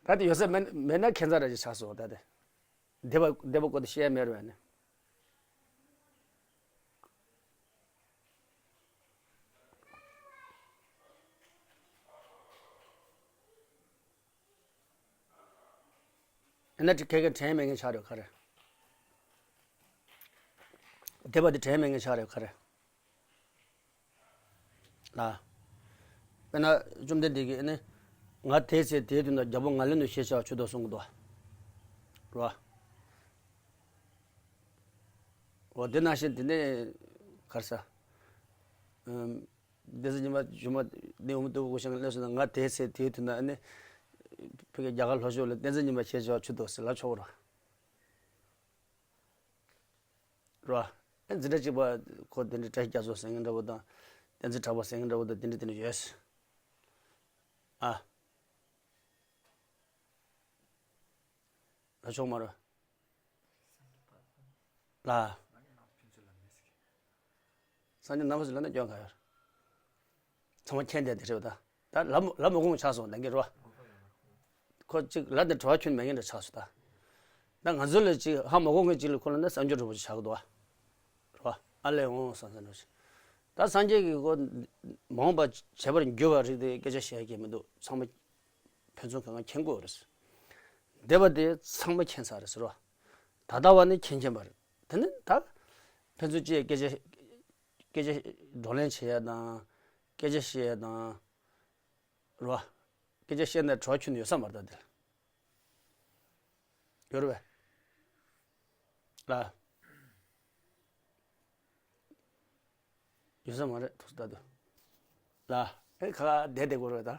ད་དེ་ཡོད་ས་མེད་མེད་ན་ཁྱད་མཚར་ར་ཅིག་ཆགས་སོང་ད་དེ། འདས་པ་འདས་པ་སྐོར་དེ་བཤད་ཡ་མེད་རེད་པས་ནི། ཨ་ནི་ཁྱེད་ཀྱི་དྲན་མེད་མཁན་ཆགས་རེད་ག་རེ། འདས་པ་དེ་དྲན་མེད་མཁན་ཆགས་རེད་ག་རེ། ལ། དཔེར་ན་བཅོམ་ལྡན་འདས་ཀྱིས་ནི། ང་དེའི་ཚེ་དེའི་དུས་ན་རྒྱལ་པོ་ང་ལས་ནུ་ཞེས་བྱ་བ་མཆོད་དོ་གསུང་གི་འདུག་བ། རེད་བ། འོ་དེ་ནང་བཞིན་དེ་ནས་ག་རེ་ཟ། ཨམ། བསྟན་འཛིན་ཉི་མ་སྒྱུ་མ་ནི་འུ་མི་ཏོ་གོ་ཤང་ལས་སུ་ན་ང་དེའི་ཚེ་དེའི་དུས་ན་ནི། ཕ་གི་རྒྱ་གར་ལྷོ་ཕྱོགས་ལ་བསྟན་འཛིན་ཉི་མ་ཞེས་བྱ་བ་མཆོད་དོ་ཟེར་ལབ་ཆོག་ར། རེད་བ། ཨེ་འཛིན་གྲྭ་གཅིག་པ་ཁོ་དེ་འདྲའི་བཀྲ་ཤིས་རྒྱ་མཚོ་ཟེར་མཁན་འདྲ་པོ་དང་། བསྟན་འཛིན་གྲགས་པ་ཟེར་མཁན་འདྲ་པོ་དང་དེ་འདྲ་དེ་འདྲ་ཡོད། ཨ། ལ་ཆོག་མ་རེད། ལ། སངས་རྒྱས་རྣམ་པ་ཚོ་ལ་ན་སྐྱོན་ག་ཡོད། ཚང་མ་མཁྱེན་བསྡད་དེ་རེད་བ་ད། ད་ལ་མོ་ལ་མོ་གུང་ཆགས་སོང་ད་གི་རོ། ཁོ་གཅིག་ལ་དེ་བྲོ་བ་ཁྱོན་མེད་མཁན་འདྲ་ཆགས་སོང་ད། ད་ང་ཚོ་ལ་གཅིག་ཧ་མ་གོ་མཁན་གཅིག་ལ་ཁོ་ལ་ན་གསར་འགྱུར་རུ་བ་ཆགས་འདུག་བ། རོ། ཨ་ལས་འོང་སང་སང་རོ། ད་སངས་རྒྱས་ཀྱི་གོ། མ་འོངས་པ་བྱེད་པར་འགྱུར་བ་རིགས་དེ་སྐད་ཆ་བཤད་ཀྱི་མི་འདུག་ཚང་མ། ཕན་ཚུན་གང་ག་མཁྱེན་དགོས་རེད། འདས་པ་དེ་ཚང་མ་མཁྱེན་ཚར་རེད་ཟེར་བ། ད་ལྟ་བ་ནི་མཁྱེན་མཁྱེན་པ་རེད། དེ་ནི་ད། ཕན་ཚུན་ཅིག་སྐད་ཆ། སྐད་ཆ་བགྲོ་གླེང་བྱེད་ཡ་དང་། སྐད་ཆ་བཤད་ཡ་དང་། རེད་བ། སྐད་ཆ་བཤད་ན་བྲོ་ཁྱོན་ཡོད་ས་མ་རེད་ད་དེ། ཡོད་རེད་བས། ལ། ཡོད་ས་མ་རེད་ཐུགས་ད་དུ། ལ། ཨེ་ཁ་བསྡད་བསྡད་དགོས་རེད་ད།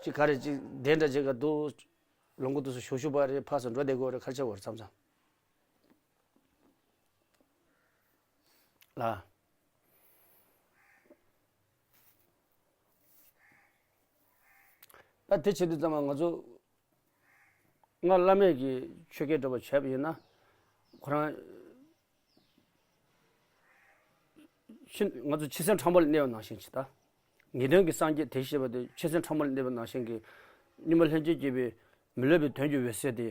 ཅི་ག་རེ་ཅི་དེ་འདྲ་ཅིག་ག་འདུག་ལུང་གུ་དུ་སུ་ཞུ་ཞུ་བ་རེད་ཕ་སུ་འགྲོ་བསྡད་དགོས་རེད་ཁ་ཆེ་བོར་མཚམས་མཚམས། ལ། ད་དེ་བྱེད་དུས་ཙམ་པ་ང་ཚོ་སྔར་བླ་མེད་ཀྱི་ཆོས་སྐད་སྒྲུབ་པ་བྱས་པ་ཡིན་ན། ཁོ་རང་ཕྱི་ང་ཚོ་ཕྱི་སེམས་ཕྲ་མོ་ལ་གནས་པ་ནང་བཞིན་ཅིག་ད། ངེས་དོན་གྱི་སངས་རྒྱས་དེ་ཞེས་པ་དེ་ཕྱི་སེམས་ཕྲ་མོ་ལ་གནས་པ་ནང་བཞིན་གྱི། གཉུག་མ་ལྷན་སྐྱེས་སྐྱེས་པའི་མི་སློབ་པའི་དོན་གྱི་འོད་གསལ་དེ།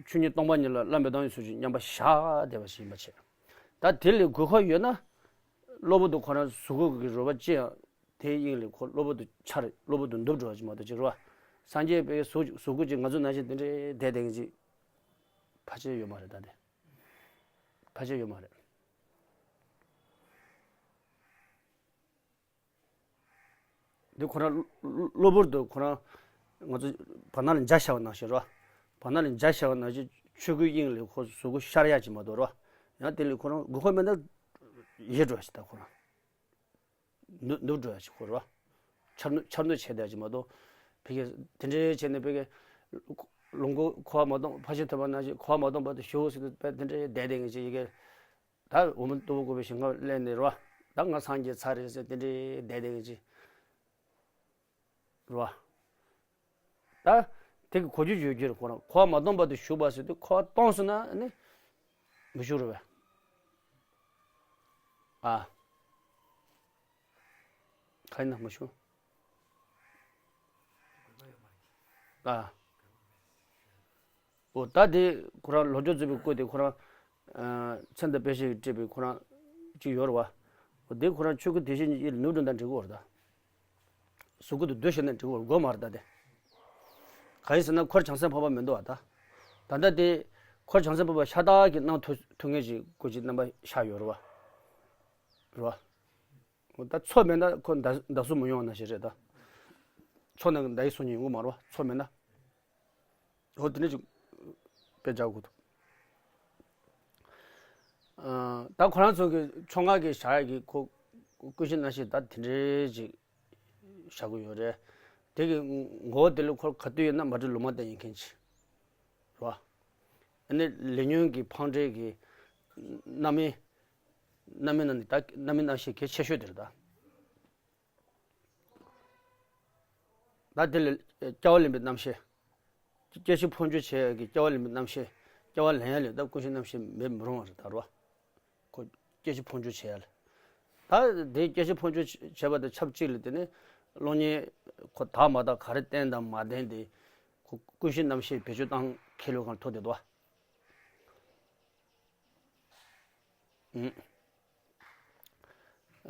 ཆོས་ཉིད་སྟོང་པ་ཉིད་ལ་བླ་མེད་དང་ཡིན་སོགས་ཀྱི་མཉམ་པ་བཞག་བསྡད་པ་ཞིག་ཡིན་པ་བྱས། ད་དེ་ལས་དགོས་མཁོ་ཡོད་ན། གློ་བུར་དུ་ཁོ་རང་གཟུགས་སྐུ་གི་རོལ་པ་ཅི་ཡང་དེའི་དབྱིངས་ལས་ཁོ་གློ་བུར་དུ་འཆར་གློ་བུར་དུ་ནུབ་འགྲོ་བ་ཅིག་མ་གཏོགས་ཅིག་རེད་བ། སངས་རྒྱས་པའི་གཟུགས་གཟུགས་སྐུ་ཅིག་ང་ཚོ་ནང་བཞིན་དེ་འདྲའི་བསྡད་བསྡད་མཁན་ཅིག་ཕལ་ཆེར་ཡོད་མ་རེད་ད་དེ། ཕལ་ཆེར་ཡོད་མ་རེད། འདི་ཁོ་རང་གློ་བུར་དུ་ཁོ་རང་ང་ཚོ་བར་སྣང་ལ་འཇའ་ཤར་བ་ནང་བཞིན་རོ། བར་སྣང་ལ་འཇའ་ཤར་བ་ནང་བཞིན་ཆོས་སྐུའི་དབྱིངས་ལས་ཁོ་གཟུགས་སྐུ་ཤར་ཡག་ཅིག་མ་གཏོགས་རོ། ཡང་དེ་ལས་ཁོ་རང་དགོས་མཁོ་མེད་ན་ཡལ་འགྲོ་ཞིག་ད་ཁོ་རང་ནུབ་ནུབ་འགྲོ་ཡག་ཅིག་ཁོ་རོ། འཆར་ནུབ་འཆར་ནུབ་བྱེད་བསྡད་ཅིག་མ་གཏོགས། ཕ་གི་དེ་འདྲའི་བྱས་ནས་ཕ་གི་ལོངས་སྐུ་འཁོར་བ་མ་སྟོངས་ཕར་ཕྱིན་ཐོབ་པ་ནང་བཞིན་འཁོར་བ་མ་སྟོངས་བར་དུ་བཞུགས་ཟེར་དུས་དཔེ་དེ་འདྲའི་བསྡད་བསྡད་མཁན་ཅིག་ཡི་གེ་ད་འོ་མ་ལྟ་བུ་བཀོད་པའི་ཞིང་ཁམས་གླེང་ནས་རོ། ད་ང་སངས་རྒྱས་ཚར་རེད་ཟེར་དེ་འདྲའི་བསྡད་བསྡད་མཁན་ཅིག་རོ། ད་དེ་གི་གོ་རྒྱུ་ཡོད་རྒྱུ་རེད་ཁོ་རང་འཁོར་བ་མ་སྟོངས་བར་དུ་བཞུགས་པ་ཟེར་དུས་འཁོར་བ་སྟོངས་སོང་ན་ནི་མི་བཞུགས་རེད་བས། ཨ། ག་ཡིན་ན་མ་ཞུ། ཨ། འོ་ད་དེ་ཁོ་རང་ལོ་ཅོག་རྩིས་པའི་སྐོར་དེ་ཁོ་རང་ཚེ་འདི་དཔེ་ཞིག་བྲིས་པའི་ཁོ་རང་གཅིག་ཡོད་རེད་བ། འོ་དེ་ཁོ་རང་ཆོས་སྐུ་དེ་བཞིན་ཉིད་ཡིད་ལ་ནུབ་འགྲོ་ན་འགྲིག་གི་ཡོད་རེད་ད། གཟུགས་སྐུ་དུ་བསྡུ་ཤེས་ན་འགྲིག་གི་ཡོད་དགོས་མ་རེད་ད་དེ། གང་ཡིན་ཟེར་ན་འཁོར་བྱང་སེམས་འཕགས་པ་མི་འདུག་བ་ད། ད་ལྟ་དེ་འཁོར་བྱང་སེམས་འཕགས་པ་ཤ་སྟག་གི་གནང་ཐུབ་ཐུབ་མཁན་ཞིག་སྐུ་ཅིག་རྣམ་པ་ཤར་ཡོད་རེད་བ། རེད་བ། ད་མཚོ་མེད་ན་ཁོ་མདའ་མདའ་སུ་མི་ཡོང་ནང་བཞིན་རེད་ད། མཚོ་ནང་གི་མདའ་ཡི་སུ་ཉིད་ཡོང་གི་མ་རེད་བ་མཚོ་མེད་ན། འོ་དེ་འདྲ་ཅིག་དཔེ་འཇགས་དགོས་འདུག་ཨ། ད་ཁོ་རང་ཚོ་གི་ཕྱོགས་སྔགས་ཀྱི་བྱ་ཡག་གི་ཁོ་ཀུན་གཞི་རྣམ་ཤེས་ད་དེ་འདྲའི་ཅིག་བཞག་གི་ཡོད་རེད། དེ་གི་ངོ་བོ་དེ་ལ་ཁོ་ག་དུས་ཡིན་ན་མ་བྲིས་ལུང་མ་བསྟན་ཡིན་མཁན་ཅིག་རེད་བ། ཨ་ནི་ལས་ཉོན་གྱི་འཕངས་འབྲས་ཀྱི་རྣམ་སྨིན། རྣམ་སྨིན་ནང་ནས་ད་རྣམ་སྨིན་རྣམ་ཤེས་གལ་ཆེ་ཤོས་དེ་རེད་ད། ད་དེ་ལ་སྐྱེ་བ་ལེན་པའི་རྣམ་ཤེས། སྐྱེ་འཆི་འཕོ་འགྱུར་བྱེད་ཡག་གི་སྐྱེ་བ་ལེན་པའི་རྣམ་ཤེས། སྐྱེ་བ་ལེན་ཡག་ལས་ད་ཀུན་གཞི་རྣམ་ཤེས་མེད་མི་རུང་བ་རེད་ད་རོ། ཁོ་སྐྱེ་འཆི་འཕོ་འགྱུར་བྱེད་ཡག་ལ། ད་དེ་སྐྱེ་འཆི་འཕོ་འགྱུར་བྱེད་པ་དང་ཆབས་ཅིག་ལ་དེ་ནི་གློག་བརྙན་ཁོ་དག་མ་དག་ག་རེ་བསྟན་དང་མ་བསྟན་དེ་ཁོ་ཀུན་གཞི་རྣམ་ཤེས་བེད་སྤྱོད་བཏང་ཁེ་ལོ་གང་ཐོག་དེ་དོ།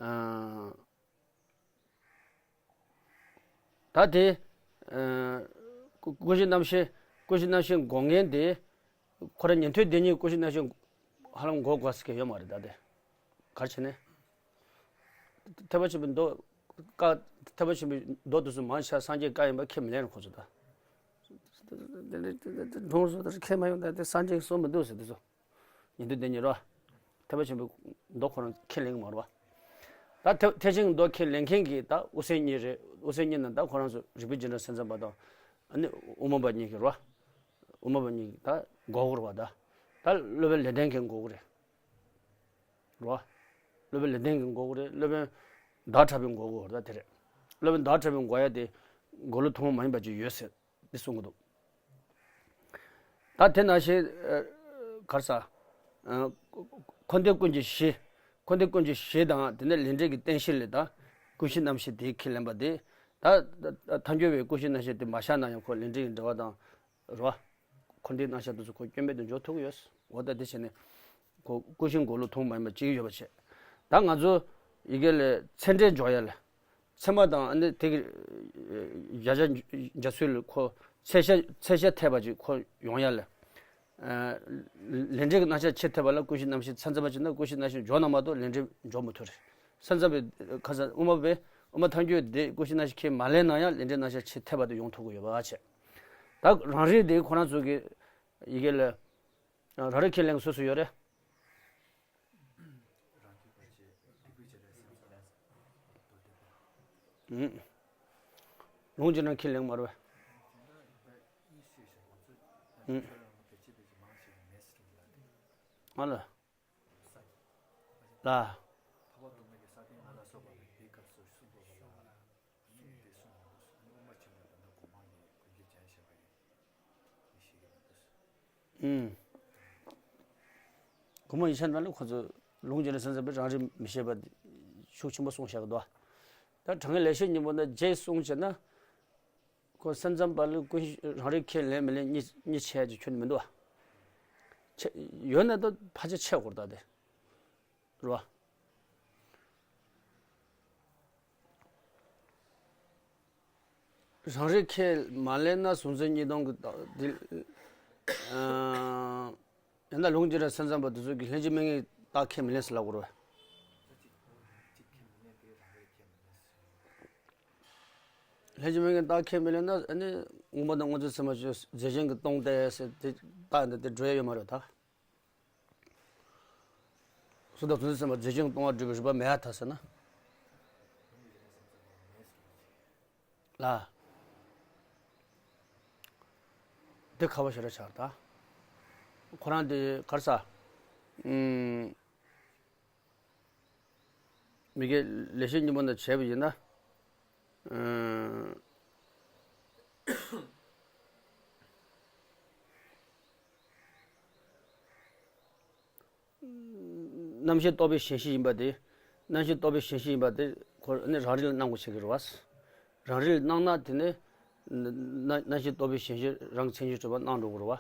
ཨ། ད་དེ། ཀུ་ཀུན་གཞི་རྣམ་ཤེས། ཀུན་གཞི་རྣམ་ཤེས་སྒོམ་མཁན་དེ། ཁོ་རང་ཉན་ཐོས་སྡེ་གཉིས་ཀུན་གཞི་རྣམ་ཤེས་ ཧ་ལམ་གོ་དགོས་ཟེར་མཁན་ཡོད་མ་རེད་ད་དེ། ག་རེ་བྱས་ནས། ཐེག་པ་ཆེན་པོའི་མདོ། བཀའ། ཐེག་པ་ཆེན་པོའི་མདོ་དེ་ཚོ་མང་ཆེ་བ་སངས་རྒྱས་བཀའ་ཡིན་པ་ཁས་མི་ལེན་རེད་ཁོ་ཚོ་ད། དེ་འདྲ་དེ་འདྲ་དེ་འདྲ་གྲོངས་སོང་ད་ཁས་མ་ཡོང་ད་དེ་སངས་རྒྱས་ཀྱི་གསུང་མི་འདུག་ཟེར་དེ་ཚོ། ཡིན་དུས་དེ་ཉིད་རོ། ཐེག་པ་ཆེན་པོའི་མདོ་ཁོ་རང་ཁས་ལེན་གྱི་མ་རེད་བ། ད་ཐེག་ཐེག་ཆེན་གྱི་མདོ་ཁས་ལེན་མཁན་གྱི་ད་དབུ་སེམས་གཉིས་རེད། དབུ་སེམས་གཉིས་ནང་ད་ཁོ་རང་ཚོ་རིག་པའི་རྗེས་འབྲང་སེམས་ཙམ་པ་དང་། ཨ་ནི་དབུ་མ་པ་གཉིས་ཀྱི་རོ། དབུ་མ་པ་གཉིས་ཀྱི་ད་མགོ་སྐོར་བ་ད། ད་སློབ་དཔོན་ལེགས་ལྡན་གྱི་མགོ་སྐོར་རེད། རོ། སློབ་དཔོན་ལེགས་ལྡན་གྱི་མགོ་སྐོར་རེད། སློབ་དཔོན་བདག་ཕྲ་བའི་མགོ་སྐོར་ད་དེ་རེད། སློབ་དཔོན་བདག་ཕྲ་བའི་མགོ་ཡ་དེ་མགོ་ལོག་ཐུན་མོང་མ་ཡིན་པ་ཅིག་ཡོད་ཟེར། འདི་གསུང་གི་འདུག་ད་དེ་ནང་བཞིན། ཨ། ག་རེ་ཟ། ཨ། འཁོར་འདས་ཀུན་གྱི་གཞི། འཁོར་འདས་ཀུན་གྱི་གཞི་དང་དེ་ནས་ལས་འབྲས་ཀྱི་རྟེན་གཞི་ལས་ད་ཀུན་གཞི་རྣམ་བཞི་དེ་ཁས་ལེན་པ་དེ། ད་ད་ཐལ་འགྱུར་བའི་ཀུན་གཞི་རྣམ་བཞི་དེ་མ་བཞག་ན་ཡང་ཁོ་ལས་འབྲས་ཀྱི་འབྲེལ་བ་དང་། རེད་བ། འཁོར་འདས་རྣམ་གཞག་དེ་ཚོ་ཁོ་སྐྱོན་མེད་དུ་འཇོག་ཐུབ་ཀྱི་ཡོད། འོ་ད་དེ་བྱས་ནས་ཁོ་ཀུན་གཞི་མགོ་ལོག་ཐུན་མོང་མ་ཡིན་པ་ཅིག་ཡོད་པ་བྱས། ད་ང་ཚོ་ཡི་གེ་ལས་ཚད་འབྲས་འཇོག་ཡ་ལ། ཚད་མ་དང་ཨ་ནི་དེ་གི་བརྒྱ་ཆ་བརྒྱ་ཚོད་ལ་ཁོ་ཚད་ཆ་ཚད་ཆ་འཐད་པ་ཅིག་ཁོ་ཡོང་ཡ་ལ། ཨ། ལས་འབྲས་ཀྱི་རྣམ་གཞག་ཆེས་འཐད་པ་ལ་ཀུན་གཞི་རྣམ་བཞི། མཚམས་མཚམས་པ་ཅིག་ན་ཀུན་གཞི་རྣམ་བཞི་འཇོག་ན་མ་གཏོགས་ལས་འབྲས་འཇོག་མི་ཐུབ་རེད། མཚམས་མཚམས་པའི་ཁ་སང་དབུ་མ་པས་དབུ་མ་ཐལ་འགྱུར་དེ་ཀུན་གཞི་རྣམ་བཞི་ཁས་མ་ལེན་ན་ཡང་ལས་འབྲས་རྣམ་གཞག་ཆེས་འཐད་པ་དེ་ཡོང་ཐུབ་ཀྱི་ཡོད་པ་བྱས། ད་རང་རིག་དེ་ཁོ་རང་ཚོ་གི་ཡི་གེ་ལ། རང་རིག་ཁས་ལེན་སུ་སུ་ཡོད་རེད། ཨུམ། ལུང་རྗེས་འབྲང་ཁས་ལེན་མ་རེད་པས། ཨུམ། ཨ་ལ། ལ། ཨུམ། སྒོ་མོ་ཡིག་ཆ་ནང་ལ་ཁོ་ཚོ་ལུང་རྗེས་འབྲང་སེམས་ཙམ་པས་རང་རིག་མི་ཤེས་པ་ཤུགས་ཆེན་པོ་གསུངས་བཞག་གི་འདུག་ད་དྲང་ངེས་ལེགས་བཤད་སྙིང་པོ་ནས་རྗེས་གསུངས་བྱས་ན། ཁོ་སེམས་ཙམ་པ་ལ་ཀུན་རང་རིག་ཁས་ལེན་མི་ལེན་གཉིས་གཉིས་ཆད་ཀྱི་ཁྱོན་ནས་མི་འདུག་བ། ཆད་ཡོད་ན་ད་ཕལ་ཆེར་ཆད་དགོས་རེད་ད་དེ། རེད་བ། རང་རིག་ཁས་མ་ལེན་ན་གཟུང་འཛིན་གཉིས་སྟོང་གི་རྟགས་འདི། ཨ། ཡང་ན་ལུང་རྗེས་འབྲང་སེམས་ཙམ་པ་དེ་ཚོ་གིས་ལྷན་ཅིག་དམིགས་ངེས་རྟགས་ཁས་མི་ལེན་ཟེར་ལབ་དགོས་རེད་བ། ལྷན་ཅིག་དམིགས་ངེས་རྟགས་ཁས་མི་ལེན་ན་ཨ་ནི་དངོས་པོ་དང་སྔོ་འཛིན་ཚད་མ་ཆོས་རྫས་གཞན་གྱིས་སྟོང་སྟེ་ཟེར་དེ་རྟགས་འདི་དེ་འགྲོ་ཡ་ཡོད་མ་རེད་ད། སུ་དང་གཟུང་འཛིན་ཚད་མ་རྫས་གཞན་གྱིས་སྟོང་བར་སྒྲུབ་པའི་རིགས་པ་མེད་ཡ་ད་ཟེར་ན། ལ། འདི་ཁ་བ་ཞེ་དྲག་ཆགས་ད། ཁོ་རང་འདི་ག་རེ་ཟ། ཨུམ། མི་དགེ་ལེགས་བཤད་སྙིང་པོ་ནས་བྱས་པ་ཡིན་ན། ཨུམ། རྣམ་ཤེས་རྟོག་པའི་ཞེན་གཞི་ཡིན་པ་དེ། རྣམ་ཤེས་རྟོག་པའི་ཞེན་གཞི་ཡིན་པ་དེ་ཁོ་ནི་རང་རིག་ལ་སྣང་དགོས་བྱེད་ཀྱི་རེད་བ། རང་རིག་ལ་སྣང་ན་དེ་ནི། རྣམ་རྣམ་ཤེས་རྟོག་པའི་ཞེན་གཞི་རང་གི་མཚན་ཉིད་གྲུབ་པ་སྣང་འགྲོ་གི་རེད་བ།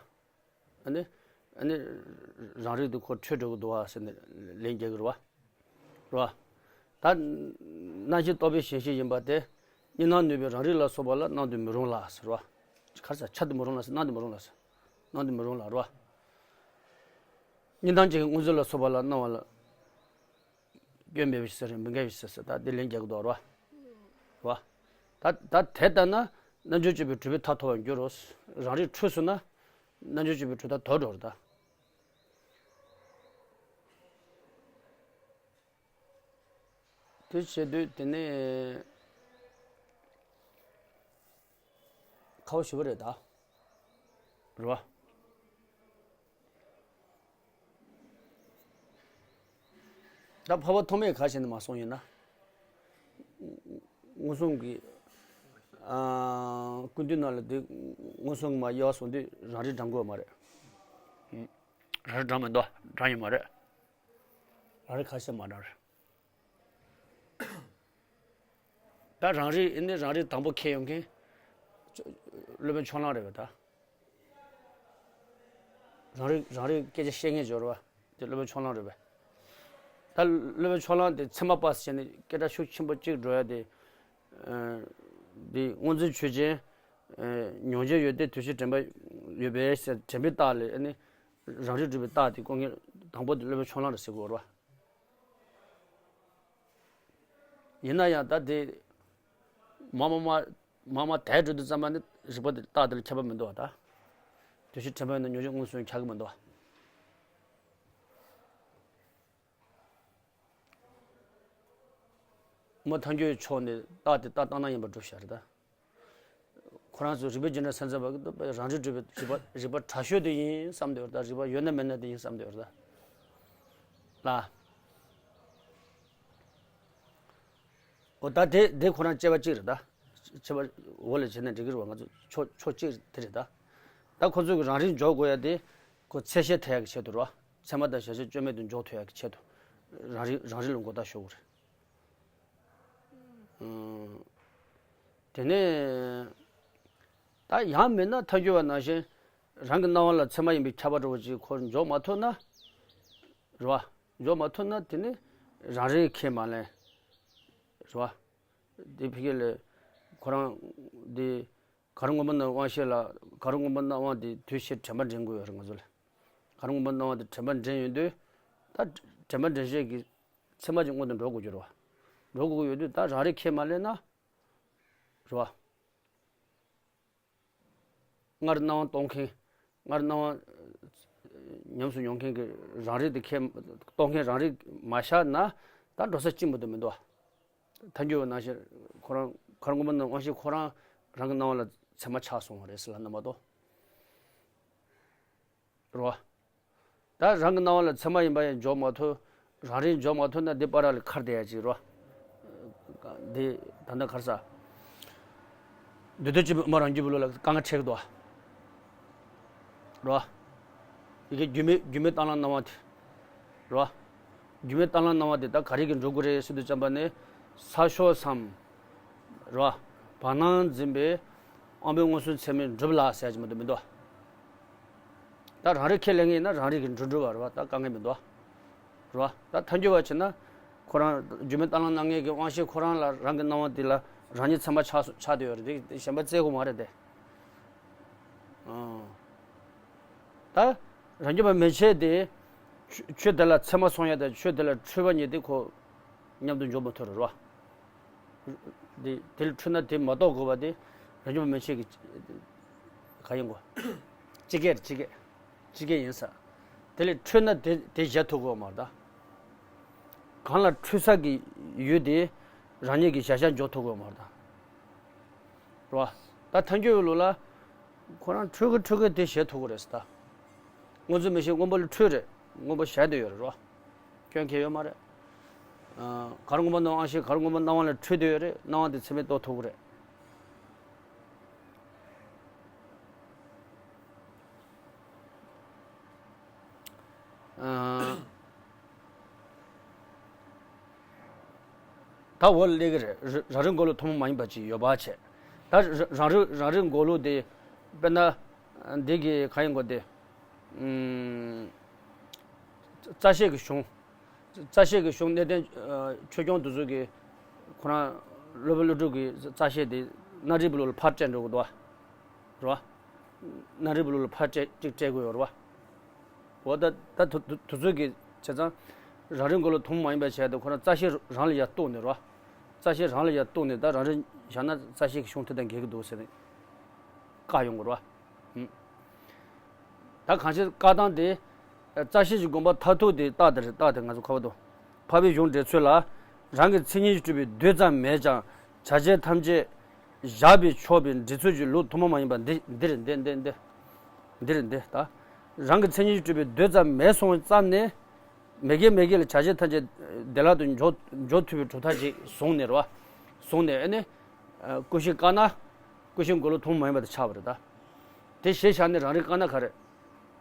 ཨ་ནི། ཨ་ནི། རང་རིག་དེ་ཁོ་འཕྲོད་འགྲོ་གི་འདུག་བ་ཟེར་ནས་ལན་རྒྱག་གི་རེད་བ། རེད་བ། ད། རྣམ་ཤེས་རྟོག་པའི་ཞེན་གཞི་ཡིན་པ་དེ། གཉིས་སྣང་ནུས་པའི་རང་རིག་ལ་སོགས་པ་ལ་སྣང་དུ་མི་རུང་ལ་ཟེར་བ། ག་རེ་ཟ། འཆར་དུ་མི་རུང་ལ་ཟེར། སྣང་དུ་མི་རུང་ལ་ཟེར། སྣང་དུ་མི་རུང་ལ་རེད་བ། གཉིས་སྣང་ཅན་གྱི་སྔོ་འཛིན་ལ་སོགས་པ་ལ་སྣང་བ་ལ། སྐྱོན་མེད་པའི་ཕྱིར་ཟེར་མི་འགལ་བའི་ཕྱིར་ཟེར་ད་དེ་ལན་རྒྱག་གི་འདུག་རེད་བ། རེད་བ། ད་ད་དེ་ལྟར་ན་རྣལ་འབྱོར་སྤྱོད་པའི་གྲུབ་པའི་མཐའ་ཐོབ་པར་འགྱུར་རོ། རང་རིག་འཁྲུལ་སོང་ན། རྣལ་འབྱོར་སྤྱོད་པའི་གྲུབ་མཐའ་དོར་འགྲོ་རེད་ད། དེ་བྱེད་དུས་དེ་ནས་ཁ་བ་ཞེ་པོ་རེད་ད། རེད་བ། ད་འཕགས་པ་ཐོགས་མེད་ག་བྱས་ནས་མ་གསུངས་ཡིན་ན། མངོན་སུམ་གྱི། ཨ། ཀུན་བཏུས་ནང་ལ་དེ་མངོན་སུམ་གྱི་མ་དབྱེ་བ་གསུངས་དུས་རང་རིག་བགྲང་དགོས་མ་རེད། རང་རིག་བགྲང་མི་འདུག་བགྲང་ཡོད་མ་རེད། རང་རིག་ཁ་ཤས་མ་བགྲང་རེད། ད་རང་རིག་ནི་རང་རིག་དང་པོ་ཁས་ཡོང་མཁན། སློབ་དཔོན་ཕྱོགས་གླང་རེད་པས་ད། རང་རིག་རང་རིག་སྐད་ཆ་བཤད་མཁན་སྦྱོར་བ་དེ་སློབ་དཔོན་ཕྱོགས་གླང་རེད་པས། ད་སློབ་དཔོན་ཕྱོགས་གླང་དེ་ཚད་མ་པ་ཟེར་ནས་སྐད་གྲགས་ཤུགས་ཆེན་པོ་གཅིག་འགྲོ་ཡ་དེ། ཨ། དེ་སྔོ་འཛིན་ཆོས་ཅན། ཨ། མྱོང་བྱེད་ཡོད་དེ་དུས་གཞན་དྲན་པ་ཡོད་པས་ཟེར་དྲན་པའི་རྟགས་ལས་ཨ་ནི། རང་རིག་སྒྲུབ་པའི་རྟགས་དེ་བཀོད་མཁན་ དང་པོ་དེ་སློབ་དཔོན་ཕྱོགས་གླང་རེད་ཟེར་དགོས་རེད་བ། ཡིན་ན་ཡང་ད་དེ་མ་མ་མ་མ་མ་དལ་འགྲོ་དུས་ཙམ་པ་ནི་རིག་པ་དེ་རྟགས་དེ་ལ་ཁྱད་པར་མི་འདུག་བ་ད། དུས་ཕྱིས་དྲན་པ་ཡིན་ན་མྱོང་བྱེད་མངོན་སུམ་ཁྱག་གི་མི་འདུག་བ། མ་ཐལ་འགྱུར་ཕྱོགས་ནས་རྟགས་དེ་རྟགས་བཏང་ན་ཡིན་པར་སྒྲུབ་བྱ་རེད་ད། ཁོ་རང་ཚོ་རིག་པའི་རྒྱུད་འགྲེལ་མཚན་ཚན་པ་གི་རང་རིག་སྒྲུབ་པའི་རིག་པ་རིག་པ་དྲག་ཤོས་དེ་ཡིན་བསམ་དེ་བར་ད་རིག་པ་ཡོད་ན་མེད་ན་དེ་ཡིན་བསམ་དེ་བར་ད། ལ། འོ་ད་དེ་དེ་ཁོ་རང་དཔྱད་པ་གཅིག་རེད་ད། དཔྱད་པ་འོ་ལ་བྱས་ན་འགྲིག་གི་རེད་བ། ང་ཚོ་ཕྱོགས་ཕྱོགས་གཅིག་དེ་རེད་ད། ད་ཁོ་ཚོ་གི་རང་རིག་འཇོག་དགོས་ཡ་དེ་ཁོ་ཚད་གཞི་ཐེབས་ཡ་གི་ཆེད་དུ་རེད་བ། ཚད་མ་དང་གཞལ་བྱ་སྐྱོན་མེད་དུ་འཇོག་ཐུབ་ཡ་གི་ཆེད་དུ་རང་རིག་རང་རིག་ལ་མགོ་བཏགས་ཞུ་དགོས་རེད། དེ་ནས་ད་ཡང་མིན་ན་ཐལ་འགྱུར་བ་ནང་བཞིན་རང་གི་སྣང་བ་ལ་ཚད་མ་ཡིན་པའི་ཁྱབ་པ་འདྲ་བོ་ཅིག་ཁོ་འཇོག་མ་ཐུབ་ན། རེད་བ། འཇོག་མ་ཐུབ་ན་དེ་ནི་རང་རིག་ཁས་མ་ལེན། རེད་བ། དེ་ཕ་གི་ལས་ཁོ་རང་དེ་ག་རེ་སྔོན་མ་ནི་དབང་ཤེས་ལ་ག་རེ་སྔོན་མ་སྣང་བ་དེ་དུས་ཕྱིས་དྲན་པ་འདྲེན་དགོས་ཡོད་རེད་ང་ཚོ་ལ། ག་རེ་སྔོན་མ་སྣང་བ་དེ་དྲན་པ་འདྲེན་ཡོང་དུས་ད་དྲན་པ་འདྲེན་བྱེད་ཀྱི་ཚད་མ་གཅིག་སྔོན་དུ་འགྲོ་དགོས་ཀྱི་རེད་བ། འགྲོ་དགོས་ཀྱི་ཡོད་དུས་ད་རང་རིག་ཁས་མ་ལེན་ན། རེད་བ། སྔར་སྣང་བ་རྟོགས་མཁན། སྔར་སྣང་བ་ཉམས་སུ་མྱོང་མཁན་གྱི་རང་རིག་དེ་ཁས་རྟོགས་མཁན་རང་རིག་མ་བཞག་ན་ད་འགྲོ་ས་གཅིག་མ་གཏོགས་མི་འདུག་བ། ཐལ་འགྱུར་བ་ནང་བཞིན་ཁོ་རང་ག་རེ་སྔོན་མ་ནི་དབང་ཤེས་ཁོ་རང་རང་གི་སྣང་བ་ལ་ཚད་མ་ཆགས་སོང་བ་རེད་ཟེར་ལབ་ན་མ་གཏོགས། རེད་བ། ད་རང་གི་སྣང་བ་ལ་ཚད་མ་ཡིན་པ་ཡང་འཇོག་མ་ཐུབ། རང་རིག་འཇོག་མ་ཐུབ་ན་འདི་པར་ལ་ཁར་བསྡད་ཡ་ཅིག་རེད་བ། འདི་ད་ལྟ་ག་རེ་ཟ། འདི་དུས་ཅི་མ་རང་རྒྱུད་པའི་ལུགས་ལ་དཀའ་ངལ་འཕྲད་ཀྱི་འདུག་བ། རེད་བ། ཡི་གེ་རྒྱུད་སྨིན་རྒྱུད་སྨིན་བཏང་ལ་སྣང་བ་དེ། རེད་བ། རྒྱུད་སྨིན་བཏང་ལ་སྣང་བ་དེ་ད་ག་རེ་གིས་འགྲུབ་དགོས་རེད་ཟེར་དུས་ཙམ་པ་ནི་ས་ཕྱོགས་སམ། རེད་བ། བར་སྣང་འཛིན་པའི་དབང་པོའི་མངོན་སུམ་ཚད་མས་འགྲུབ་ལ་ཟེར་ཡ་ཅིག་མ་གཏོགས་མི་འདུག་བ། ད་རང་རིག་ཁས་ལེན་མཁན་ཡིན་ན་རང་རིག་གིས་འགྲུབ་འགྲུབ་པ་རེད་བ། ད་དཀའ་ངལ་མི་འདུག་བ། རེད་བ། ད་ཐལ་འགྱུར་བ་བྱས་ན་ཁོ་རང་རྒྱུད་སྨིན་བཏང་ལ་སྣང་མཁན་གྱི་དབང་ཤེས་ཁོ་རང་ལ་རང་གི་སྣང་བ་དེ་ལ་རང་ཉིད་ཚད་མ་ཆགས་སོ་ཆགས་བསྡད་ཡོད་རེད་དེ་གཞན་པ་བཙལ་དགོས་མ་རེད་དེ། ཨང་། ད་རང་རྒྱུད་པ་མན་ཆད་དེ་ཆོས་ཆོས་དེ་ལ་ཚད་མ་སོང་ཡ་དང་ཆོས་དེ་ལ་འཁྲུལ་པ་ཉིད་དེ་ཁོ་མཉམ་དུ་འཇོག་མི་ཐུབ་རེད་བ། དེ་དེ་ལ་འཁྲུལ་ན་དེ་མ་རྟོགས་དགོས་པ་དེ་རང་རྒྱུད་པ་མན་ཆད་ཀྱི་ག་ཡིན་གོ། སྤྱི་སྐད་རེད་སྤྱི་སྐད། སྤྱི་སྐད་ཡིན་ས། དེ་ལས་འཁྲུལ་ན་དེ་དེ་བཞག་ཐུབ་དགོས་མ་རེད་ད། གང་ལ་འཁྲུལ་ས་གི་ཡུལ་དེ་རང་ཉིད་ཀྱི་གཞལ་བྱ་འཇོག་ཐུབ་དགོས་མ་རེད་ད། རེད་བ། ད་ཐལ་འགྱུར་བའི་ལུགས་ལ། ཁོ་རང་འཁྲུལ་གི་འཁྲུལ་གི་དེ་བཞག་ཐུབ་ཀྱི་རེད་ཟེར་ད། སྔོན་ཚུལ་མི་ཤེས་སྔོན་པོ་ལ་འཁྲུལ་རེད། སྔོན་པོ་བཞག་བསྡད་ཡོད་རེད་རོ། སྐྱོན་གང་ཡོད་མ་རེད། ཨ། ག་རེ་སྔོན་པོ་སྣང་བ་ཤེས་ག་རེ་སྔོན་པོ་སྣང་བ་ལ་འཁྲུལ་བསྡད་ཡོད་རེད། སྣང་བ་དེ་ཚད་མས་རྟོགས་ཐུབ་ཀྱི་རེད། ཨ། ད་འོ་ལེགས་ཀྱི་རེད། ར་རང་རིག་འགོག་ལུགས་ཐུན་མོང་མ་ཡིན་པ་ཅིག་ཡོད་པ་བྱས། ད་ར་རང་རིག་རང་རིག་འགོག་ལུགས་དེ་དཔེར་ན་འདི་གི་གང་ཡིན་གོ་དེ། ཨུམ། རྩ་ཤེ་གི་གཞུང་། རྩ་ཤེ་གི་གཞུང་གནས་བརྟན་ཆོས་སྐྱོང་དེ་ཚོ་གི་ཁོ་རང་སློབ་དཔོན་ཀླུ་སྒྲུབ་ཀྱི་རྩ་ཤེ་དེ་རྣམ་རིག་པའི་ལུགས་ལ་ཕར་སྤྲད་འགྲོ་གི་འདུག་བ། རེད་བ། རྣམ་རིག་པའི་ལུགས་ལ་ཕར་སྤྲད་ཅིག་སྤྲད་དགོས་ཡོད་རེད་བ། འོ་ད་ད་དུ་དུ་དུ་ཚོད་ཀྱི་བྱས་ཙང་། རང་རིག་འགོག་ལུགས་ཐུན་མོང་མ་ཡིན་པ་བྱས་ཏེ་ཁོ་རང་རྩ་ཤེ་རང་ལ་ཡར་གཏུགས་ནས་རེད་བ། རྩ་ཤེ་རང་ལ་ཡར་གཏུགས་ནས་ད་རང་རིག་བཞག་ན་རྩ་ཤེ་གི་གཞུང་དེ་དང་འགལ་གྱི་འདུག་ཟེར་ནས་བཀག་ཡོང་གི་རེད་བ། ཧུམ། ད་གང་ཕྱིར་བཀག་སྟངས་དེ། རྩ་ཤེ་གི་དགོངས་པ་མཐར་ཐུག་དེ་རྟགས་དེ་རེད། རྟགས་དེ་ང་ཚོ་ཁ་བ་དུ། འཕགས་པའི་གཞུང་འགྲེལ་ཚུལ་ལ། རང་གི་མཚན་ཉིད་ཀྱིས་གྲུབ་པའི་རྡུལ་ཙམ་མེད་ཀྱང་བྱ་བྱེད་ཐམས་ཅད་བཞག་པས་ཆོག་པའི་འགྲེལ་ཚུལ་གྱི་ལུགས་ཐུན་མོང་མ་ཡིན་པ་འདི་འདི་རེད་འདི་འདི་འདི། འདི་རེད་འདི་ད། རང་གི་མཚན་ཉིད་ཀྱིས་གྲུབ་པའི་རྡུལ་ཙམ་མེད་སོང་བའི་ཙམ་ནས། མེད་དགེ་མེད་དགེ་ལ་བྱ་བྱེད་ཐམས་ཅད་བདེ་བླག་ཏུ་འཇོག་འཇོག་ཐུབ་པའི་གྲུབ་མཐའ་ཅིག་བཟུང་ནས་རེད་བ། བཟུང་ནས་ཨ་ནི། ཀུན་ཤེས་བཀག་ན། ཀུན་ཤེས་འགོག་ལུགས་ཐུན་མོང་མ་ཡིན་པ་དེ་ཆགས་པ་རེད་ད། དེ་ཞེས་བྱ་ནི་རང་རིག་བཀག་ན་ག་རེ།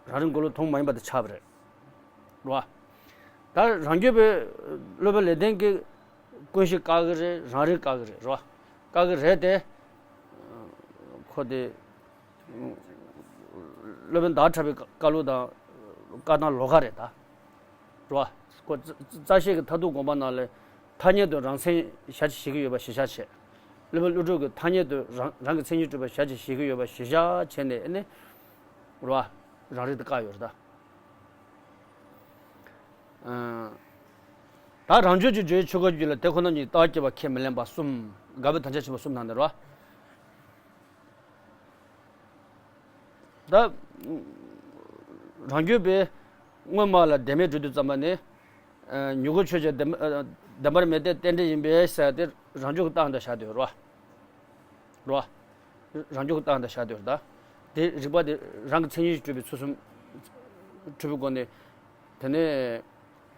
རང་རིག་འགོག་ལུགས་ཐུན་མོང་མ་ཡིན་པ་དེ་ཆགས་པ་རེད། རེད་བ། ད་རང་རྒྱུད་པའི་སློབ་དཔོན་ལེགས་ལྡན་གྱིས་ཀུན་ཤེས་བཀག་གི་རེད། རང་རིག་བཀག་གི་རེད། རེད་བ། བཀག་གི་རེད་དེ། ཁོ་དེ། སློབ་དཔོན་ཟླ་བ་གྲགས་པའི་བཀའ་སློབ་དང་བཀའ་ཐང་ལོགས་ཀ་རེད་ད། རེད་བ། ཁོ་རྩ་རྩ་ཤེ་གི་མཐར་ཐུག་དགོངས་པ་ནང་ལ་ཐ་སྙད་དུ་རང་མཚན་གཞལ་བྱ་བྱེད་ཀྱི་ཡོད་པ་གཞིར་བཞག་བྱས། སློབ་དཔོན་ཀླུ་སྒྲུབ་ཀྱིས་ཐ་སྙད་དུ་རང་རང་གི་མཚན་ཉིད་གྲུབ་པ་གཞལ་བྱ་བྱེད་ཀྱི་ཡོད་པ་གཞིར་བཞག་བྱས་ནས་ཨ་ནི། རེད་བ། རང་རིག་དེ་བཀག་ཡོད་རེད་ད། ད་རང་རྒྱུད་ཀྱི་རྒྱུ་ཡི་ཆོས་སྐུ་རྒྱུད་ལ་དེ་ཁོ་ན་ཉིད་ལྟ་བ་སྐྱེ་བ་ཁས་མི་ལེན་པ་གསུམ། དགག་པའི་དམ་བཅའ་ཆེན་པོ་གསུམ་ནང་དེ་རེད་བ། ད་རང་རྒྱུད་པས་སྔོན་མ་ལ་བདེན་མེད་སྒྲུབ་དུས་ཙམ་པ་ནས། མྱུ་གུ་ཆོས་ཅན་བདེན་པར་མེད་དེ་རྟེན་འབྲེལ་ཡིན་པས་ཟེར་ཏེ་རང་རྒྱུད་ཀྱི་རྟགས་འདྲ་བཞག་དེ་རེད་བ། རེད་བ། རང་རྒྱུད་ཀྱི་རྟགས་འདྲ་བཞག་དེ་རེད་ད། དེ་རིགས་པ་དེ་རང་གི་མཚན་ཉིད་ཀྱིས་གྲུབ་པའི་ཚུལ་གསུམ་གྲུབ་པའི་སྒོ་ནས། དེ་ནས་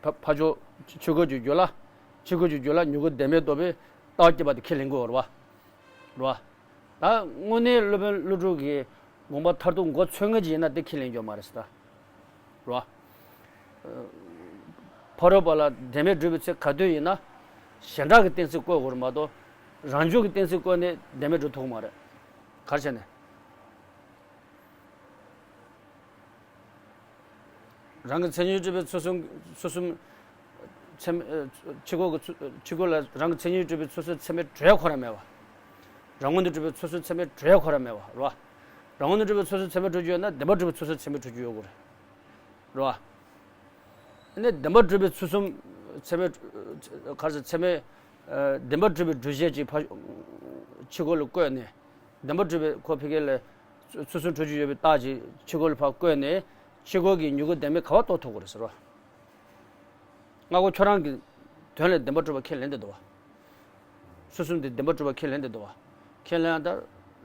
ཕ་ཕ་ཕྱོགས་ཆོས་སྐུ་གི་རྒྱུད་ལ། ཆོས་སྐུ་གི་རྒྱུད་ལ་མྱུ་གུ་བདེན་མེད་རྟོགས་པའི་ལྟ་བ་སྐྱེས་པ་དེ་ཁས་ལེན་དགོས་རེད་བ། རེད་བ། ད་དངོས་གནས་སློབ་དཔོན་ཀླུ་སྒྲུབ་ཀྱི་དགོངས་པ་མཐར་ཐུག་མགོ་ཚོས་མཁན་ཅིག་ཡིན་ན་དེ་ཁས་ལེན་རྒྱུ་མ་རེད་ཟེར་ད། རེད་བ། ཕ་རོལ་པོ་ལ་བདེན་མེད་སྒྲུབ་པའི་ཚེ་ག་དུས་ཡིན་ན། བྱེ་བྲག་གི་གཏན་ཚིགས་བཀོད་དགོས་རེད་མ་གཏོགས། རང་རྒྱུད་ཀྱི་གཏན་ཚིགས་བཀོད་ནས་བདེན་མེད་སྒྲུབ་ཐུབ་ཀྱི་མ་རེད། ག་རེ་བྱས་ནས། རང་གི་མཚན་ཉིད་གྲུབ་པའི་ཚུལ་གསུམ། ཚུལ་གསུམ། ཚད་མ། ཨ། ཆོས་སྐུ་གི་ཚུལ། ཆོས་སྐུ་ལ་རང་གི་མཚན་ཉིད་གྲུབ་པའི་ཚུལ་གསུམ་ཚད་མས་གྲུབ་ཡ་ཁོ་རང་མེད་པ། རང་ངོས་ནས་གྲུབ་པའི་ཚུལ་གསུམ་ཚད་མས་གྲུབ་ཡ་ཁོ་རང་མེད་པ་རེད་བ། རང་ངོས་ནས་གྲུབ་པའི་ཚུལ་གསུམ་ཚད་མས་གྲུབ་རྒྱུ་ཡོད་ན་བདེན་པར་གྲུབ་པའི་ཚུལ་གསུམ་ཚད་མས་གྲུབ་རྒྱུ་ཡོད་དགོས་རེད། རེད་བ། ཨ་ནི་བདེན་པར་གྲུབ་པའི་ཚུལ་གསུམ་ཚད་མས། ག་རེ་ཟེར། ཚད་མས། ཨ། བདེན་པར་གྲུབ་པའི་སྒྲུབ་བྱེད་ཅིག་ཕར་ཆོས་སྐུ་ལ་བཀོད་ནས། བདེན་པར་གྲུབ་པའི་ཁོ་ཕ་གི་ལ་ཚུལ་གསུམ་གྲུབ་རྒྱུ་ཡོད་པའི་རྟགས་ཅིག་ཆོས་སྐུ་ལ་ཕར་བཀོད་ནས། ཆོས་སྐུ་གི་མྱུ་གུ་བདེན་མེད་ག་པར་རྟོགས་ཐུབ་དགོས་རེད་ཟེར་བ། སྔགས་འཁོར་ཁྱོད་རང་གི་དོན་ལ་བདེན་པར་གྲུབ་པ་ཁས་ལེན་བསྡད་འདུག་བ། ཚུལ་གསུམ་དེ་བདེན་པར་གྲུབ་པ་ཁས་ལེན་བསྡད་འདུག་བ། ཁས་ལེན་ཡང་ད་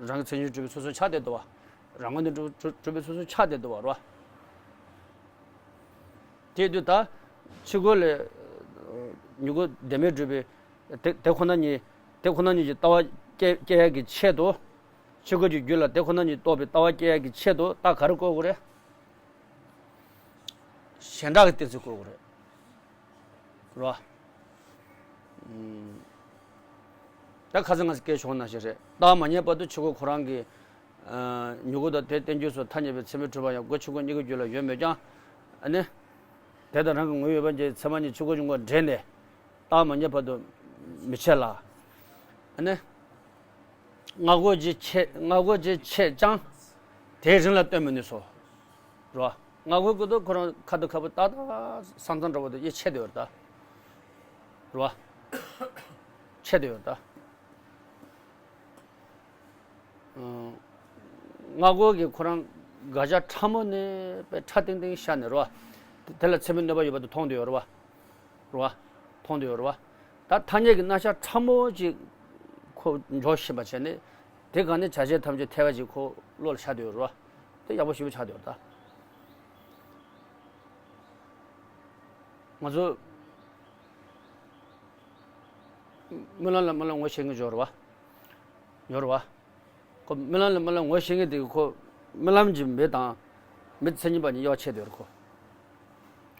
རང་གི་མཚན་ཉིད་གྲུབ་པའི་ཚུལ་གསུམ་ཆགས་བསྡད་འདུག་བ། རང་ངོས་ནས་གྲུབ་གྲུབ་པའི་ཚུལ་གསུམ་ཆགས་བསྡད་འདུག་བ་རེད་བ། དེ་དུས་ད་ཆོས་སྐུ་ལ་མྱུ་གུ་བདེན་མེད་སྒྲུབ་པའི་དེ་དེ་ཁོ་ན་ཉིད། དེ་ཁོ་ན་ཉིད་ཀྱི་ལྟ་བ་སྐྱེ་སྐྱེ་ཡག་གི་ཆེད་དུ། ཆོས་སྐུ་གི་རྒྱུད་ལ་དེ་ཁོ་ན་ཉིད་རྟོགས་པའི་ལྟ་བ་སྐྱེ་ཡག་གི་ཆེད་དུ་རྟགས་ག་རེ་བཀོད་དགོས་རེད། བྱེ་བྲག་གི་གཏན་ཚིགས་བཀོད་དགོས་རེད། རེད་བ། ཨུམ། ད་ཁ་སང་ང་ཚོས་སྐད་ཆ་བྱུང་ནང་བཞིན་རེད། རྟགས་མ་རྙེད་བར་དུ་ཆོས་སྐུ་ཁོ་རང་གི། ཨ། མྱུ་གུ་དང་དེ་རྟེན་འབྱུང་སོགས་ཐ་སྙད་པའི་ཚད་མས་གྲུབ་པ་ཡང་སྒོ་ཆོས་སྐུ་རྙེད་བཀུར་རྒྱུད་ལ་ཡོད་མོད་ཀྱང་། ཨ་ནི། དེ་དང་རང་གི་ངོ་བོས་ཡོད་པ་ཅན་ཚད་མ་ཉིད་ཆོས་སྐུ་གི་ངོ་བོར་འདྲེས་ནས། རྟགས་མ་རྙེད་བར་དུ་མི་འཆད་ལ། ཨ་ནི། སྔགས་འཁོར་གྱིས་འཆད། སྔགས་འཁོར་གྱིས་འཆད་ཀྱང་། དེའི་རིང་ལ་སྟོན་མི་ནུས་སོ། རེད་བ། སྔགས་འཁོར་གྱིས་ད་ཁོ་རང་ཁ་དང་ཁ་བུ་ཏག་ཏག་ས་མཚམས་འདྲ་བོ་དེ་ཡེ་འཆད་དེ་ཡོད་རེད་ད། རེད་བ། འཆད་དེ་ཡོད་རེད་ད། ཨང་། སྔགས་འཁོར་གྱིས་ཁོ་རང་དགག་བྱ་ཕྲ་མོ་ནས་དཔེ་ཕྲ་ཏིང་ཏིང་བཞག་ནས་རེད་བ། དེ་ལ་ཚད་མའི་གནོད་པ་ཡོད་པ་དེ་མཐོང་དེ་ཡོད་རེད་བ། རེད་བ། མཐོང་དེ་ཡོད་རེད་བ། ད་ཐ་སྙད་ཀྱི་རྣམ་གཞག་ཕྲ་མོ་ཅིག་ཁོ་འཇོག་བཞིན་པ་བྱས་ནས། དེ་ག་ནས་བྱ་བྱེད་ཐམས་ཅད་ཐལ་བ་ཅིག་ཁོ་བློ་ལ་ཤར་དེ་ཡོད་རེད་བ། དེ་ཡག་པོ་ཞེ་པོ་ཆགས་དེ་ཡོད་རེད་ད། ང་ཚོ་རྨི་ལམ་ལ་རྨི་ལམ་ངོ་ཤེས་མཁན་ཡོད་རེད་བ། ཡོད་རེད་བ། ཁོ་རྨི་ལམ་ལ་རྨི་ལམ་ངོ་ཤེས་མཁན་དེ་གིས་ཁོ་རྨི་ལམ་གྱི་མི་དང་མི་མཚན་ཉིད་པ་གཉིས་དབྱེ་བ་ཕྱེ་བསྡད་ཡོད་རེད་ཁོ།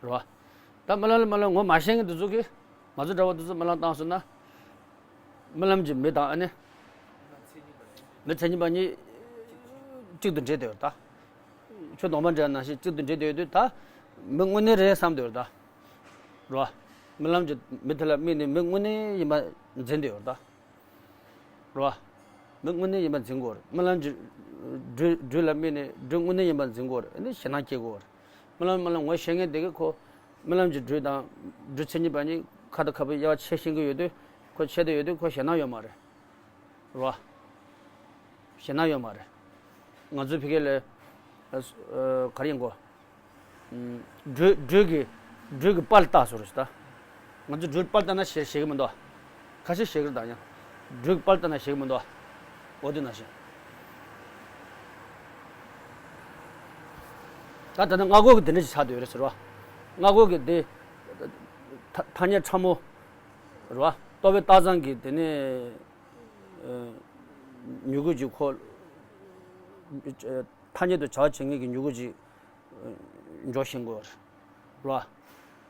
རེད་བ། ད་རྨི་ལམ་ལ་རྨི་ལམ་ངོ་མ་ཤེས་མཁན་དེ་ཚོ་གིས་ང་ཚོ་འདྲ་བོ་དེ་ཚོ་རྨི་ལམ་བཏང་སོང་ན། རྨི་ལམ་གྱི་མི་དང་ཨ་ནི། མི་མཚན་ཉིད་པ་གཉིས་གཅིག་ཏུ་འདྲེས་བསྡད་ཡོད་རེད་ད། ཁྱོད་གདོང་པ་འདྲ་ནང་བཞིན་གཅིག་ཏུ་འདྲེས་བསྡད་ཡོད་དུས་ད། མི་དངོས་གནས་རེད་བསམ་བསྡད་ཡོད་རེད་ད། རེད་བ། རྨི་ལམ་གྱི་མི་དེ་ལ་དམིགས་ནས་མི་དངོས་གནས་ཡིན་པ་འཛིན་བསྡད་ཡོད་རེད་ད། རེད་བ། མི་དངོས་གནས་ཡིན་པ་འཛིན་དགོས་རེད། རྨི་ལམ་གྱི་སྦྲུལ་སྦྲུལ་ལ་དམིགས་ནས་སྦྲུལ་དངོས་གནས་ཡིན་པ་འཛིན་དགོས་རེད། ཨ་ནི་ཞེད་སྣང་སྐྱེ་དགོས་རེད། རྨི་ལམ་རྨི་ལམ་ངོ་ཤེས་མཁན་དེ་གིས་ཁོ་རྨི་ལམ་གྱི་སྦྲུལ་དང་སྦྲུལ་མཚན་ཉིད་པ་གཉིས་ཁ་དང་ཁ་བུ་དབྱེ་བ་ཕྱེ་ཤེས་ཀྱི་ཡོད་དུས། ཁོ་ཕྱེ་བསྡད་ཡོད་དུས་ཁོ་ཞེད་སྣང་ཡོད་མ་རེད། རེད་བ། ཞེད་སྣང་ཡོད་མ་རེད། ང་ཚོའི་ཕ་གི་ལ། ཨ། ག་རེ་ཡིན་གོ། སྦྲུལ་སྦྲུལ་གྱི་སྦྲུལ་གྱི་དཔལ་ལྟ་སོང་རེད་ད། ང་ཚོ་སྦྲུལ་དཔལ་ལྟ་ན་ཞེད་ཞེད་ཀྱི་མི་འདུག་ཁ་ཤས་ཞེད་ཀྱི་རེད་ད། ཡང་སྦྲུལ་གྱི་དཔལ་ལྟ་ན་ཞེད་ཀྱི་མི་འདུག་འོ་དེ་ནང་བཞིན། ད་ད་ནི་སྔགས་འཁོར་གྱི་དེ་འདྲ་ཞིག་ཆགས་བསྡད་ཡོད་རེད་ཟེར་བ། སྔགས་འཁོར་གྱི་དེ་ཐ་ཐ་སྙད་ཕྲ་མོ་རེད་བ། རྟོག་པའི་རྟགས་ཙམ་གྱི་དེ་ནི། ཨ། མྱུ་གུ་ཅིག་ཁོ། ཨ། ཐ་སྙད་དུ་བྱ་བ་བྱེད་མཁན་གྱི་མྱུ་གུ་ཅིག་འཇོག་ཤེས་དགོས་རེད་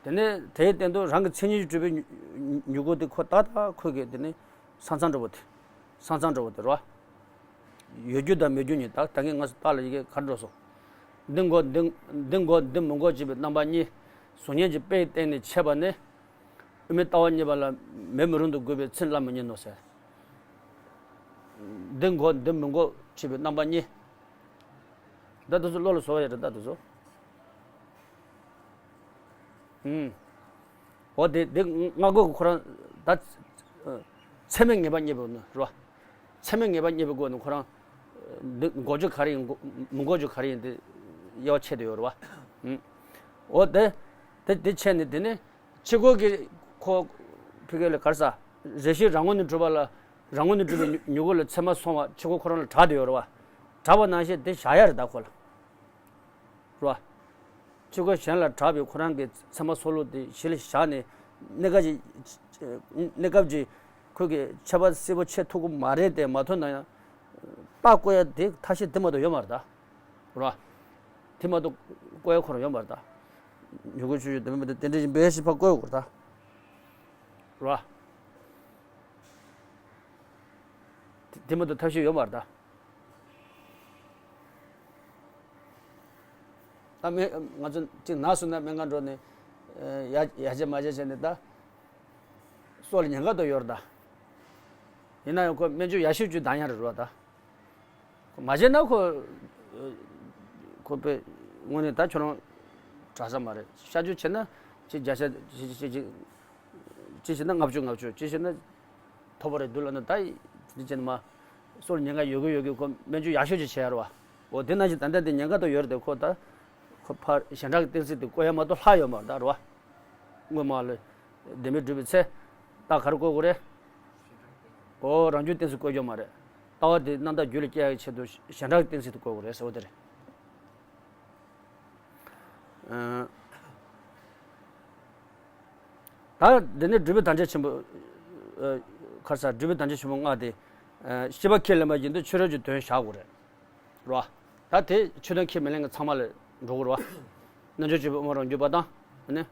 བ། དེ་ནས་དེའི་སྟེང་དུ་རང་གི་མཚན་ཉིད་ཀྱིས་གྲུབ་པའི་མྱུ་མྱུ་གུ་དེ་ཁོ་ཏག་ཏག་ཁོ་གི་དེ་ནི་ས་མཚམས་འདྲ་བོ་དེ། ས་མཚམས་འདྲ་བོ་དེ་རེད་བ། ཡོད་རྒྱུ་དང་མེད་རྒྱུ་གཉིས། ད་ད་གིན་ང་ཚོ་རྟགས་ལ་ཡི་གེ་ག་རེ་འགྲོ་སོང་། འདི་འགོག་འདི་འདི་འགོག་འདི་མི་འགོག་ཅེས་པའི་རྣམ་པ་གཉིས། གཟུགས་བརྙན་གྱི་དཔེའི་སྟེང་ནས་འཆད་པ་ནི། དབུ་མའི་ལྟ་བ་གཉིས་པ་ལ་མེ་མི་རུང་དུ་དགོས་པའི་ཚུལ་སླར་མི་རྙེད་ནོ་ཟེར། འདི་འགོག་འདི་མི་འགོག་ཅེས་པའི་རྣམ་པ་གཉིས། ད་དེ་ཚོ་བློ་ལ་བཟོ་བ་ཡོད་རེད་ད་དེ་ཚོ། ཨུམ། འོ་དེ་དེ་སྔ་རྒོལ་གྱི་ཁོ་རང་ད་ཚད་མས་ངེས་པ་རྙེད་པ་ནི་རེད་བ། ཚད་མས་ངེས་པ་རྙེད་པའི་སྒོ་ནས་ཁོ་རང་འདི་འགོག་རྒྱུ་ག་རེ་ཡིན། མི་འགོག་རྒྱུ་ག་རེ་ཡིན། དེ་དབྱེ་བ་ཕྱེ་བསྡད་ཡོད་རེད་བ། འོ་དེ་དེ་དེ་ཕྱེ་ནས་དེ་ནས་ཕྱི་རྒོལ་གྱི་ཁོ་ཕི་གེ་ལ་ག་རེ་ཟ། རེ་ཞིག་རང་ངོས་ནས་གྲུབ་པ་ལ་རང་ངོས་ནས་གྲུབ་པའི་མྱུ་གུ་ལ་ཚད་མ་སོང་བ་ཕྱི་རྒོལ་ཁོ་རང་ལ་གྲགས་བསྡད་ཡོད་རེད་བ། གྲགས་པ་ནང་བཞིན་དེ་བཞག་ཡ་རེད་ད་ཁོ་ལ། རེད་བ། ཕྱི་རྒོལ་གཞན་ལ་གྲགས་པའི་ཁོ་རང་གི་ཚད་མ་སོགས་ལུགས་དེ་གཞི་ལ་བཞག་ནས་གནས་སྐབས་ཀྱི་གནས་སྐབས་ཀྱི་ཁོས་ཀྱི་ཁྱད་པར་གསལ་པོ་ཕྱེ་ཐུབ་ཀྱི་མ་རེད་དེ། མ་ཐུབ་ན་ཡང་རྟགས་བཀོད་ཡ་དེ་ཐབས་ཤེས་དེ་མ་གཏོགས་ཡོད་མ་རེད་ད། རེད་བ། དེ་མ་གཏོགས་བཀོད་ཡ་ཁོ་རང་ཡོད་མ་རེད་ད། མྱུ་གུ་ཆུ་ཆུ་དེ་མ་གཏོགས་དེ་འདྲ་ཞིག་འབའ་ཞིག་ཕར་བཀོད་དགོས་རེད་ད། རེད་བ། དེ་མ་གཏོགས་ཐབས་ཤེས་ཡོད་མ་རེད་ད། ད་སྨན་ང་ཚོ་གཅིག་ན་སོང་ན་སྨན་ཁང་འགྲོ་ནས་ཡ་ཡ་བྱས་མ་བྱས་བྱས་ནས་ད་སྲོག་ལ་ཉེན་ཁ་དུ་ཡོད་རེད་ད། ཡིན་ན་ཡང་ཁོ་སྨན་བཅོས་ཡག་ཤོས་ཅིག་འདང་ཡ་རེད་རོ་ད། ཁོ་མ་བྱས་ན་ཁོ་ཁོ་པས་དངོས་གནས་ད་ཁྱོད་རང་དྲག་ས་མ་རེད། གཤག་བཅོས་བྱས་ན་ཅིག་བརྒྱ་ཆ་ཅིག་ཅིག་ཅིག་ཅིག་བྱས་ན་ལྔ་བཅུ་ལྔ་བཅུ་ཅིག་བྱས་ན། ཐོབ་པ་རེད་འདུག་ལབ་ན་ད་དེ་བྱས་ན་མ་སྲོག་ལ་ཉེན་ཁ་ཡོད་གི་ཡོད་གི་ཁོ་སྨན་བཅོས་ཡག་ཤོས་ཅིག་བྱས་ཡ་རེད་བ། འོ་དེ་ནང་བཞིན་ད་ལྟ་དེ་ཉེན་ཁ་དུ་ཡོད་རེད་དེ་ཁོ་ད་ཁོ་ཕར་གཞན་དག་གི་གཏན་ཚིགས་དེ་བཀོད་ཡ་མ་གཏོགས་ལྷག་ཡོད་མ་རེད་ད་རེད་བ། སྔོན་མ་ལ་ལྡེ་མིག་གྲུབ་པའི་ཚེ་རྟགས་ག་རེ་བཀོད་དགོས་རེད། འོ་རང་རྒྱུད་གཏན་ཚིགས་བཀོད་རྒྱུ་མ་རེད། ལྟ་བ་དེ་རྣམ་དག་རྒྱུད་ལ་སྐྱེ་ཡ་གི་ཆེད་དུ་གཞན་དག་གི་གཏན་ཚིགས་དེ་བཀོད་དགོས་རེད་ཟེར་བ་དེ་རེད། ད་འདི་ནི་སྒྲུབ་པའི་དམ་བཅའ་ཆེན་པོ། ཁར་ས་སྒྲུབ་པའི་དམ་བཅའ་ཆེན་པོ་ལྔ་སྟེ། ཤེས་པ་ཁས་ལེན་པ་བཞིན་དུ་ཕྱི་རོལ་གྱི་དོན་བཞག་དགོས་རེད། རོ། ད་དེ་ཆོས་དོན་ཁས་མི་ལེན་མཁན་ཚང་མ་ལ་འགྲོ་དགོས་རོ། རྣལ་འབྱོར་སྤྱོད་པའི་དབུ་མ་རང་རྒྱུད་པ་དང་། ནི།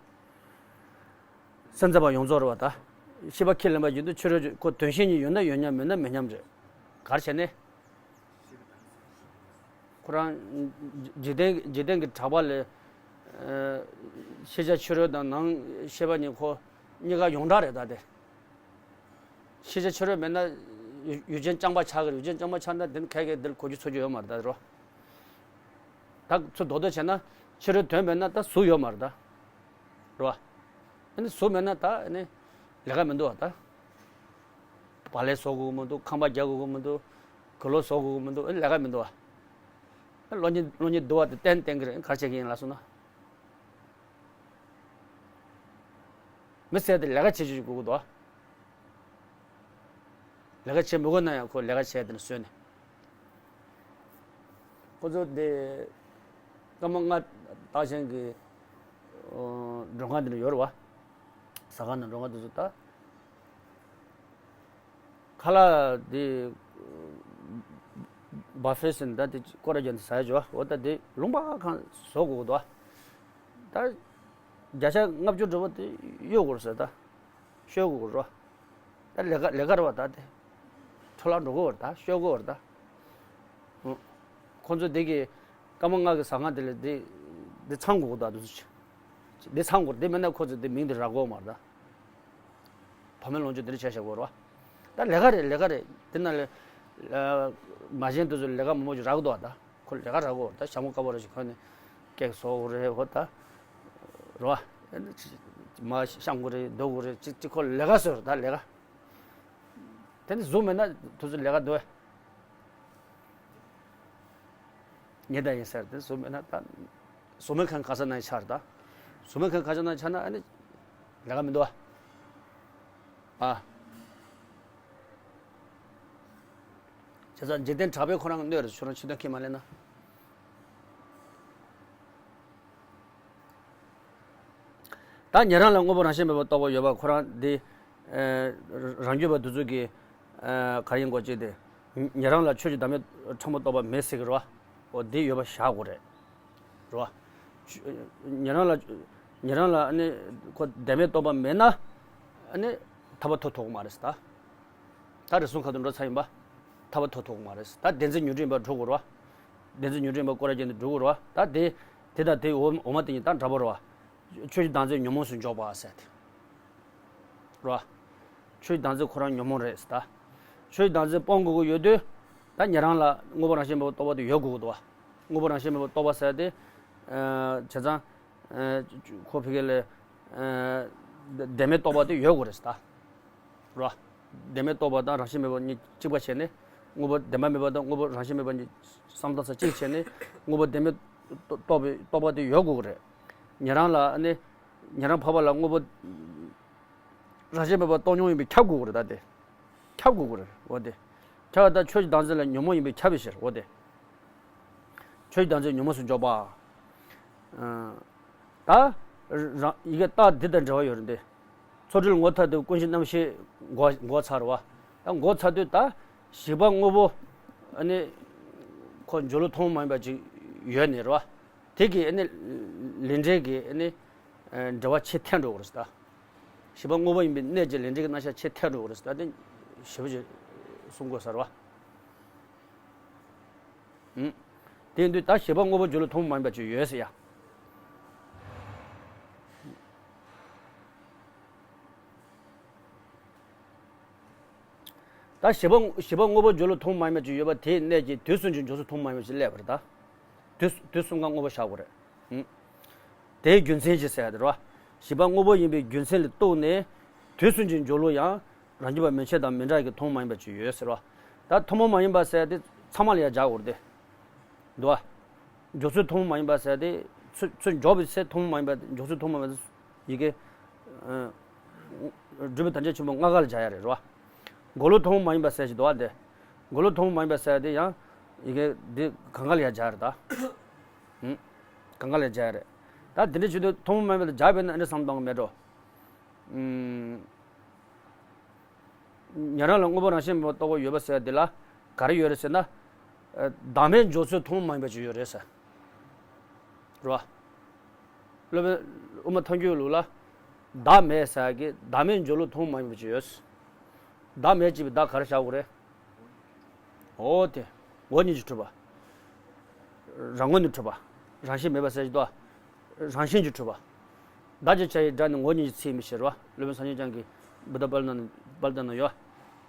སེམས་ཙམ་པ་ཡོངས་རྫོགས་རེད་བ་ད། ཤེས་པ་ཁས་ལེན་པ་བཞིན་དུ་ཕྱི་རོལ་གྱི་ཁོ་དོན་ཤེས་ཉིད་ཡོད་ན་ཡོད་མཉམ་མེད་ན་མེད་མཉམ་རེད། ག་རེ་བྱས་ནས། ཁོ་རང་འཇིག་རྟེན་འཇིག་རྟེན་གྱི་གྲགས་པ་ལས། ཤེས་བྱ་ཕྱི་རོལ་དང་ནང་ཤེས་པ་གཉིས་ཁོ་གཉིས་ཀ་ཡོངས་གྲགས་རེད་ད་དེ། ཤེས་བྱ་ཕྱི་རོལ་མེད་ན་ཡུལ་ཡུལ་ཅན་རྐྱང་པ་ཆགས་ཀྱི་རེད། ཡུལ་ཅན་རྐྱང་པ་ཆགས་ན་དེ་ནི་ཁ་སྐད་འདིར་གོ་རྒྱུ་ཚོར་རྒྱུ་ཡོད་མ་རེད་ད་རོ། ད་ཚུར་རྡོག་རྡོག་བྱས་ན་ཕྱི་རོལ་དོན་མེད་ན་ད་གཟུགས་ཡོད་མ་རེད་ད། རོ། ཨ་ནི་གཟུགས་མེད་ན་ད་ཨ་ནི་ལས་ཀ་མི་འདུག་བ་ད། བག་ལེབ་བཟོ་དགོས་ཀྱི་མི་འདུག་ཁང་པ་རྒྱག་དགོས་ཀྱི་མི་འདུག་གོས་ལོག་བཟོ་དགོས་ཀྱི་མི་འདུག་ཨ་ནི་ལས་ཀ་མི་འདུག་བ། གློག་བརྙན་གློག་བརྙན་བསྡུ་བ་དེ་ཏན་ཏན་གྱི་རེད། ག་རེ་བྱེད་ཀྱི་ཡིན་ལབ་སོང་ན། མི་ཟེར་དེ་ལས་ཀ་བྱེད་བཅུག་དགོས་ཀྱི་འདུག་ལས་ཀ་བྱེད་མི་དགོས་ན་ཡང་ཁོ་ལས་ཀ་བྱས་དེ་ནས་བཟོས་ནས། ཁོ་ཚོ་དེ་སྐར་མ་ལྔ་བཏགས་ཤིང་གི་མགྲོན་ཁང་དེ་ནས་ཡོད་རེད་བ། ཟ་ཁང་དང་མགྲོན་ཁང་དེ་ཚོ་ད། ཁ་ལག་དེ་བ་ཧྥེ་ཟེར་ནས་ད་དེ་སྐོར་ར་རྒྱག་ནས་ཟ་ཡ་བྱོས་བ། འོ་ད་དེ་ལུང་པ་གང་བཟོ་དགོས་ཀྱི་འདུག་བ། ད་བརྒྱ་ཆ་ལྔ་བཅུ་འགྲོ་བ་དེ་གཡོ་དགོས་རེད་ཟེར་ད། ཤོད་དགོས་རོ། ད་ལས་ཀ་ལས་ཀ་རེད་བ་ད་དེ། འཕྲོ་བརླག་འགྲོ་གི་བར་ད་ཤོད་དགོས་བར་ད། ཨུ། ཁོ་ཚོ་དེ་གི་སྐར་མ་ལྔ་གི་ཟ་ཁང་དེ་ལ་དེ་དེ་ཚང་དགོས་ད་དུ་ཚོ་ཆེ། དེ་ཚང་དགོས་དེ་མེད་ན་ཁོ་ཚོ་དེ་མིང་དེ་རག་གོ་མ་རེད་ད། བ་མེད་ལོངས་སྤྱོད་དེ་འདྲ་བྱས་བཞག་གོ་རེད་བ། ད་ལས་ཀ་རེད་ལས་ཀ་རེད་དེ་ན་ལས། མ་གཞན་དུ་ཚོ་ལས་ཀ་མང་པོ་ཞིག་རག་གི་འདུག་བ་ད། ཁོ་ལས་ཀ་རག་གོ་ད་ཞྭ་མོ་དཀར་པོ་རེ་ཞིག་གོན་ནས་ཀེག་བཟོ་དགོས་རེད་ཧོ་ད། རོ། མ་བཤམ་དགོས་རེད་འདུག་དགོས་རེད་ཅིག་ཅིག་ཁོ་ལས་ཀ་བཟོས་རེད་ད་ལས་ཀ། དེ་ནི་གཟུགས་མེད་ན་དུ་ཚོ་ལས་ཀ་འདུག་ཨེ། ཉེ་ད་ཡིན་ཟེར་དེ་གཟུགས་མེད་ན་ད། གཟུགས་མེད་མཁན་ག་ས་ན་ཆགས་རེད་ད། གཟུགས་མེད་མཁན་ག་ས་ན་ཆགས་ན་ཨ་ནི། ལས་ཀ་མི་འདུག་ཨ། ཨ། བྱས་ཙང་འཇིག་རྟེན་གྲགས་པས་ཁོ་རང་གི་གནོད་རེད་ཁྱོད་རང་ཆོས་དོན་ཁས་མ་ལེན་ན། ད་ཉན་རང་ལ་དངོས་པོ་རང་བཞིན་མེད་པར་རྟོགས་པ་ཡོད་པ་ཁོ་རང་འདི། རང་རྒྱུད་པ་འདི་ཚོ་གི། ག་ཡིན་གོ་ཅིག་དེ། ཉན་རང་ལ་ཆོས་ཀྱི་བདག་མེད་ཕྲ་མོ་རྟོགས་པ་མེད་ཟེར་གི་རེད་བ། འོ་འདི་ཡོད་པ་བཞག་དགོས་རེད། རེད་བ། ཉན་རང་ལ། ཉན་རང་ལ་ཨ་ནི་ཁོ་བདག་མེད་རྟོགས་པ་མེད་ན། ཨ་ནི་ཐར་པ་ཐོབ་ཐུབ་ཀྱི་མ་རེད་ཟེར་ད། ད་རེ་ཟུང་ཁ་ཐུག་འགྲོ་ཚར་ཡིན་པ། ཐར་པ་ཐོབ་ཐུབ་ཀྱི་མ་རེད་ཟེར་ད་བདེན་འཛིན་ཉོན་སྒྲིབ་ཡིན་པ་འགྲོ་དགོས་རེད་བ། བདེན་འཛིན་ཉོན་སྒྲིབ་ཡིན་པ་སྐོར་ར་བརྒྱབ་ནས་འགྲོ་དགོས་རེད་བ་ད་དེ། དེ་དང་དེ་འོ་འོ་མ་དེ་གཉིས་ད་འདྲ་པོ་རེད་བ། ཆོས་ཀྱི་བདག་འཛིན་ཉོན་མོངས་སུ་འཇོག་པ་ཟེར་ཏེ། རེད་བ། ཆོས་ཀྱི་བདག་འཛིན་ཁོ་རང་ཉོན་མོངས་རེད་ཟེར་ད། ཆོས་ཀྱི་བདག་འཛིན་སྤོང་དགོས་ཀྱི་ཡོད་དུས། ད་ཉན་རང་ལ་དངོས་པོ་རང་བཞིན་མེད་པར་རྟོགས་པ་དེ་ཡོད་དགོས་ཀྱི་འདུག་བ། དངོས་པོ་རང་བཞིན་མེད་པར་རྟོགས་པ་ཟེར་ཏེ། བྱས་ཙང་། ཁོ་ཕ་གི་ལ། བདེན་མེད་རྟོག་པ་དེ་ཡོད་དགོས་རེད་ད། རོ། བདེན་མེད་རྟོག་པ་དང་རང་བཞིན་མེད་པ་གཉིས་གཅིག་པ་བྱས་ནས། དངོས་པོ་བདེན་པ་མེད་པ་དང་དངོས་པོ་རང་བཞིན་མེད་པ་གཉིས་བསམ་བློ་ཚར་གཅིག་བྱས་ནས། དངོས་པོ་བདེན་མེད་རྟོགས་པའི་རྟོག་པ་དེ་ཡོད་དགོས་ཀྱི་རེད། ཉན་རང་ལ་ཨ་ནི། ཉན་རང་འཕགས་པ་ལ་དངོས་པོ་རང་བཞིན་མེད་པ་རྟོགས་མྱོང་ཡིན་པས་ཁྱབ་དགོས་ཀྱི་རེད་ད་དེ། ཁྱབ་དགོས་ཀྱི་རེད་འོ་དེ། ཁྱབ་པ་ད་ཆོས་ཀྱི་བདག་འཛིན་ལ་ཉོན་མོངས་ཡིན་པས་ཁྱབ་པའི་ཕྱིར་འོ་དེ། ཆོས་ཀྱི་བདག་འཛིན་ཉོན་མོངས་སུ་འཇོག་པ། ད། རང་ཡི་གེ་རྟགས་འདི་དང་འབྲེལ་བ་ཡོད་རེད་འདི། ཚོགས་དྲུག་ལ་ངོ་མཚར་དུ་ཀུན་གཞི་རྣམ་ཤེས་འགོག་འགོག་ཚར་བ། ད་འགོག་ཚར་དུས་ད། བྱིས་པ་དངོས་པོ། ཨ་ནི། ཁོ་འཇོག་ལུགས་ཐུན་མོང་མ་ཡིན་པ་ཅིག་ཡོད་ནི་རེད་བ། དེ་གིས་ཨ་ནི། ལས་འབྲས་ཀྱི་ཨ་ནི། འབྲེལ་བ་ཆེ་ཐལ་འགྲོ་གི་རེད་ད། བྱིས་པ་དངོས་པོ་ཡིན་པའི་གནད་ཀྱིས་ལས་འབྲས་ཀྱི་རྣམ་གཞག་ཆེ་ཐལ་འགྲོ་གི་རེད་ད་དེ། ཞེ་པོ་ཅིག་གསུང་དགོས་ས་རེད་བ། ཨུམ། དེ་ཡིན་དུས་ད་བྱིས་པ་དངོས་པོ་འཇོག་ལུགས་ཐུན་མོང་མ་ཡིན་པ་ཅིག་ཡོད་ཟེར་ཡ། ད་བྱིས་པ་བྱིས་པ་དངོས་པོ་འཇོག་ལུགས་ཐུན་མོང་མ་ཡིན་པ་ཅིག་ཡོད་པ་དེའི་གནད་ཀྱིས་དུས་གསུམ་གྱི་འཇོག་ཚུལ་ཐུན་མོང་མ་ཡིན་པ་ཅིག་སླེབས་པ་རེད་ད། དུས་དུས་གསུམ་ཀ་དངོས་པོ་བཞག་དགོས་རེད། ཨུམ། དེའི་རྒྱུ་མཚན་ཅིག་ཟེར་ཡ་དེ་རེད་བ། བྱིས་པ་དངོས་པོ་ཡིན་པའི་རྒྱུ་མཚན་ལ་གཏུགས་ནས། དུས་གསུམ་གྱི་འཇོག་ལུགས་ཡང་རང་རྒྱུད་པ་མན་ཆད་དང་མི་འདྲ་གི་ཐུན་མོང་མ་ཡིན་པ་ཅིག་ཡོད་ཟེར་བ། ད་ཐུན་མོང་མ་ཡིན་པ་ཟེར་ཡ་དེ་ཚང་མ་ལ་ཡང་སྦྱར་དགོས་རེད་དེ། འདུག་བ། འཇོག་ཚུལ་ཐུན་མོང་མ་ཡིན་པ་ཟེར་ཡ་དེ། ཚུལ་ཚུལ་འཇོག་པའི་ཚེ་ཐུན་མོང་མ་ཡིན་པ་འཇོག་ཚུལ་ཐུན་མོང་མ་ཡིན་པ་ཡི་གེ་སྒྲུབ་པའི་དོན་རྐྱེན་ཆེན་པོ་ལྔ་ཀ་ལ་སྦྱར་ཡ་རེད་རོ། འགོག་ལུགས་ཐུན་མོང་མ་ཡིན་པ་ཟེར་ཞིག་འདུག་བ་དེ། འགོག་ལུགས་ཐུན་མོང་མ་ཡིན་པ་ཟེར་ཡ་དེ་ཡང་ཡི་གེ་འདི་གང་ག་ལ་ཡང་སྦྱར་རེད་ད། ཨུམ། གང་ག་ལ་སྦྱར་རེད། ད་དེ་འདྲ་བྱེད་དུས་ཐུན་མོང་མ་ཡིན་པ་དེ་སྦྱར་བས་ན་ཨ་འདྲ་བསམ་གཏོང་གི་མེད་འགྲོ། ཨུམ། ཉན་རང་ལ་དངོས་པོ་རང་བཞིན་མེད་པ་རྟོགས་པ་ཡོད་པ་ཟེར་དེ་ལ་ག་རེ་ཡོད་རེད་ཟེར་ན། བདག་མེད་འཇོག་ཚུལ་ཐུན་མོང་མ་ཡིན་པ་ཅིག་ཡོད་རེད་ཟེར། རེད་བ། སློབ་དཔོན་དབུ་མ་ཐལ་འགྱུར་ལུགས་ལ། བདག་མེད་ཟེར་གི་བདག་མེད་འཇོག་ལུགས་ཐུན་མོང་མ་ཡིན་པ་ཅིག་ཡོད། བདག་མེད་ཅེས་པའི་བདག་ག་རེ་བཞག་དགོས་རེད། འོ་དེ། ངོ་བོ་ཉིད་ཀྱིས་གྲུབ་པ། རང་ངོས་ནས་གྲུབ་པ། རང་བཞིན་མེད་པ་ཟེར་གྱི་འདུག་བ། རང་བཞིན་གྱིས་གྲུབ་པ། བདག་ཅེས་བྱ་བའི་སྒྲ་ནི་ངོ་བོ་ཉིད་ཀྱི་ཚིག་ཡིན་པའི་ཕྱིར་རོ། སློབ་དཔོན་སངས་རྒྱས་བསྐྱངས་ཀྱི་བུདྡྷ་པཱ་ལི་ན་ནི་པཱ་ལི་ཏ་ན་ཡོད།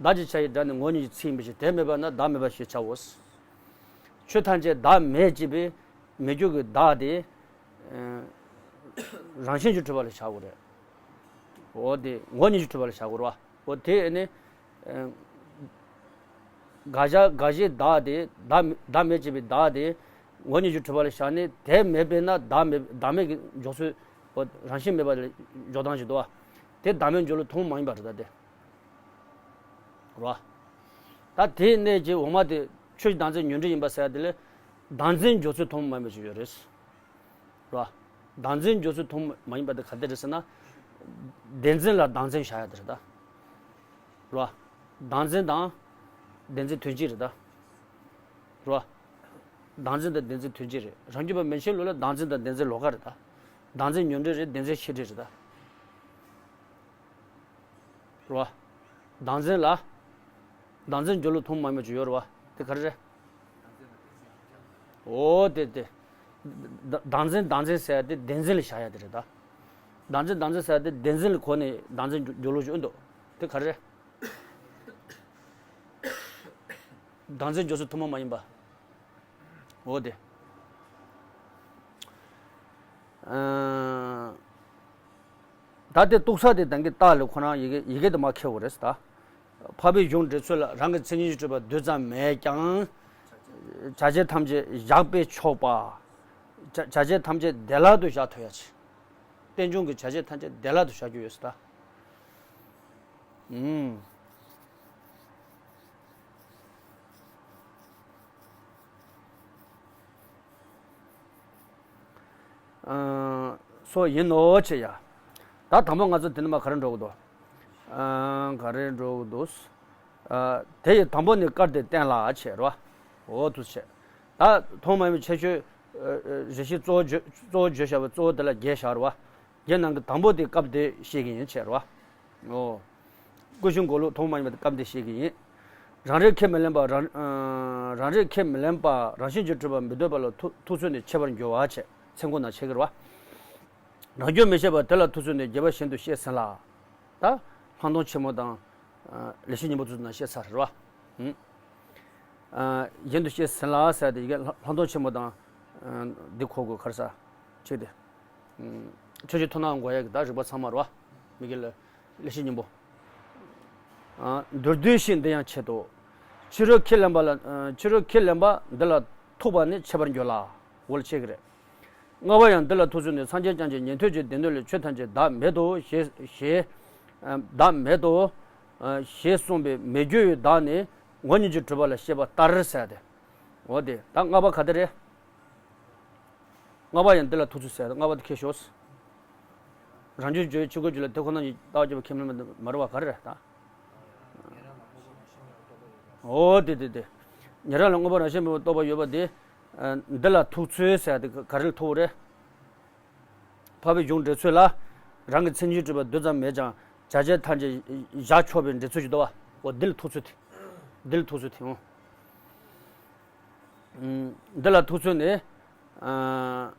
བདག་ཅེས་བྱ་བའི་སྒྲ་ནི་ངོ་བོ་ཉིད་ཀྱི་ཚིག་ཡིན་པའི་ཕྱིར་དེ་མེད་པ་ན་བདག་མེད་པ་ཞེས་བྱའོ། ཆོས་ཐམས་ཅད་བདག་མེད་ཅེས་པའི་མེད་རྒྱུ་གི་བདག་དེ། རང་བཞིན་གྱིས་གྲུབ་པ་ལ་བཞག་དགོས་རེད། འོ་དེ་ངོ་བོ་ཉིད་ཀྱིས་གྲུབ་པ་ལ་བཞག་དགོས་རེད་བ། འོ་དེ་ནི། དགག་བྱ་དགག་བྱའི་བདག་དེ་བདག་བདག་མེད་ཅེས་པའི་བདག་དེ། ངོ་བོ་ཉིད་ཀྱིས་གྲུབ་པ་ལ་བཞག་ནས་དེ་མེད་པས་ན་བདག་མེད་བདག་མེད་ཀྱི་འཇོག་ཚུལ། འོ་རང་བཞིན་མེད་པ་ལ་འཇོག་སྟངས་ཤིག་འདུག་བ། དེ་བདག་མེད་འཇོག་ལུགས་ཐུན་མོང་མ་ཡིན་པ་རེད་ད་དེ། རེད་བ། ད་དེའི་གནད་ཀྱིས་འོག་མ་དེ་ཆོས་ཀྱི་བདག་འཛིན་ཉོན་སྒྲིབ་ཡིན་པ་ཟེར་ཡ་དེ་ལས། བདག་འཛིན་འཇོག་ཚུལ་ཐུན་མོང་མ་ཡིན་པ་ཅིག་ཡོད་རེད། རེད་བ། བདག་འཛིན་འཇོག་ཚུལ་ཐུན་མོང་མ་ཡིན་པ་དེ་ག་དེ་རེད་ཟེར་ན། བདེན་འཛིན་ལ་བདག་འཛིན་བྱ་ཡ་དེ་རེད་ད། རེད་བ། བདག་འཛིན་དང་། བདེན་འཛིན་དོན་གཅིག་རེད་ད། རེད་བ། བདག་འཛིན་དང་བདེན་འཛིན་དོན་གཅིག་རེད། རང་རྒྱུད་པ་མན་ཆད་ལུགས་ལ་བདག་འཛིན་དང་བདེན་འཛིན་ལོགས་ཀ་རེད་ད། བདག་འཛིན་ཉོན་སྒྲིབ་རེད། བདེན་འཛིན་ཤེས་སྒྲིབ་རེད་ད། རེད་བ། བདག་འཛིན་ལ། བདག་འཛིན་འཇོག་ལུགས་ཐུན་མོང་མ་ཡིན་པ་ཅིག་ཡོད་རེད་བ། དེ་ག་རེ་རེད། འོ་དེ་དེ། བདག་བདག་འཛིན་བདག་འཛིན་ཟེར་ཡ་དེ་བདེན་འཛིན་ལ་བཞག་ཡ་དེ་རེད་ད། བདག་འཛིན་བདག་འཛིན་ཟེར་ཡ་དེ་བདེན་འཛིན་ལ་གོ་ནས་བདག་འཛིན་འཇོག་ལུགས་ཅིག་ཡོད་འདུག་དེ་ག་རེ་རེད། བདག་འཛིན་འཇོག་ཚུལ་ཐུན་མོང་མ་ཡིན་པ། འོ་དེ། ཨ། ད་དེ་གཏུགས་ས་དེ་དང་གི་རྟགས་ལས་ཁོ་རང་ཡི་གེ་ཡི་གེ་དེ་མར་འཁྱེར་དགོས་རེད་ད། འཕགས་པའི་གཞུང་འགྲེལ་ཚུལ་ལ་རང་གི་མཚན་ཉིད་ཀྱིས་གྲུབ་པ་རྡུལ་ཙམ་མེད་ཀྱང་། བྱ་བྱེད་ཐམས་ཅད་བཞག་པས་ཆོག་པ། བྱ་བྱ་བྱེད་ཐམས་ཅད་བདེ་བླག་ཏུ་བཞག་ཐུབ་ཡ་ཆེ། རྟེན་འབྱུང་གི་བྱ་བྱེད་ཐམས་ཅད་བདེ་བླག་ཏུ་བཞག་རྒྱུ་ཡོད་ཟེར་ད། ཨུམ། སོ་ཡིན་ནོ་ཆེ་ཡ། ད་དང་པོ་ང་ཚོ་དེ་ནི་མ་ག་རེ་འགྲོ་གི་འདུག་ཨ། ག་རེ་འགྲོ་གི་འདུག་ཨ། དེ་ཡི་དང་པོ་ནི་སྐབས་དེ་བསྟན་ལ་ཆེ་རོ། འོ་དུ་ཆེ། ད་ཐོག་མ་ཡིན་ཆེ་ཤོས། རེ་ཞིག་གཙོ་བོ་བརྗོད་གཙོ་བོ་བརྗོད་བྱ་བ་གཙོ་བོ་དེ་ལ་རྒྱས་བཞག་རོ། རྒྱན་ནང་གི་དང་པོ་དེ་སྐབས་དེ་བཤད་ཀྱི་ཡིན་ཆེ་རོ། ཨོ། ཀུན་གཞི་འགོག་ལུགས་ཐུན་མོང་མ་ཡིན་པ་དེ་སྐབས་འདི་བཤད་ཀྱི་ཡིན། རང་རིག་ཁས་མི་ལེན་པ་རང་། རང་རིག་ཁས་མི་ལེན་པ་རང་བཞིན་གྱིས་གྲུབ་པ་མི་འདོད་པ་ལ་ཐུག་ཐུག་ཚུལ་ནི་འཆད་པར་འགྱུར་བ་བྱས། ཚེ་འགོག་ན་འཆད་ཀྱི་རེད་བ། རང་རྒྱུད་མི་ཤེས་པ་དེ་ལ་ཐུག་ཚུལ་ནི་རྒྱས་པ་བཞིན་དུ་བཤད་ཟིན་ལ། ད། ལྷག་མཐོང་ཆེན་མོ་དང་། ལེགས་བཤད་སྙིང་པོ་ཚུལ་ན་བཤད་ཚར་རེད་བ། བཞིན་དུ་བཤད་ཟིན་ལ་ཟེར་ཏེ་ཡི་གེ་ལྷག་མཐོང་ཆེན་མོ་དང་། འདི་གོ་དགོས་ཁར་ས། ཆེ་སྟེ། ཆོས་ཀྱི་མཐུན་སྣང་དགོས་ཡ་གི་ད་རིགས་པ་ཚང་མ་རོ། མི་དགེ་ལ་ལེགས་བཤད་སྙིང་པོ། ཨ། མདོར་བསྡུས་ཤིག་འདི་ཡང་ཆེད་དུ། ཕྱི་རོལ་ཁས་ལེན་པ་ལ། ཨ། ཕྱི་རོལ་ཁས་ལེན་པ་འདི་ལ་ཐུག་པ་ནི་འཆད་པར་འགྱུར་ལ། འོ་ལ་ཆེ་གི་རེད། ལྔ་པ་ཡང་འདི་ལ་ཐུག་ཚུལ་ནི། སངས་རྒྱས་བསྐྱངས་ཀྱི་ཉན་ཐོས་ཀྱི་སྡེ་སྣོད་ལས་ཆོས་ཐམས་ཅད་བདག་མེད་དོ་ཞེས་ཞེས། ཨ། བདག་མེད་དོ་ཞེས་གསུངས་པའི་མེད་རྒྱུ་ཡི་བདག་ནི་ངོ་བོ་ཉིད་ཀྱིས་གྲུབ་པ་ལ་བཤད་པ་ལྟར་ཟེར་ཏེ། འོ་དེ་ད་ལྔ་པ་ག་དེ་རེད། ལྔ་པ་ཡང་འདི་ལ་ཐུག་ཚུལ་ཟེར། ལྔ་པ་དེ་ཁྱེར་ཤོག། རང་རྒྱུད་བརྗོད་ཆོས་སྐུ་རྒྱུད་ལ་དེ་ཁོ་ན་ཉིད་ལྟ་བ་བརྒྱད་པ་ཁས་ལེན་པ་མ་རེད་པ། ག་རེ་རེད་ད། འོ་དེ་དེ་དེ། ཉན་རང་ལ་དངོས་པོ་རང་བཞིན་མེད་པར་རྟོགས་པ་ཡོད་པ་དེ། ཨ། འདི་ལ་ཐུག་ཚུལ་ཟེར་དེ་ག་རེ་ལ་ཐུག་རེད། འཕགས་པའི་གཞུང་འགྲེལ་ཚུལ་ལ། རང་གི་མཚན་ཉིད་གྲུབ་པ་རྡུལ་ཙམ་མེད་ཀྱང་བྱ་བྱེད་ཐམས་ཅད་བཞག་ཆོག་པའི་འགྲེལ་ཚུལ་ཞིག་འདུག་པ། འོ་འདི་ལ་ཐུག་ཚུལ་དེ། འདི་ལ་ཐུག་ཚུལ་དེ། འོ། ཨུམ། འདི་ལ་ཐུག་ཚུལ་ནི། ཨ།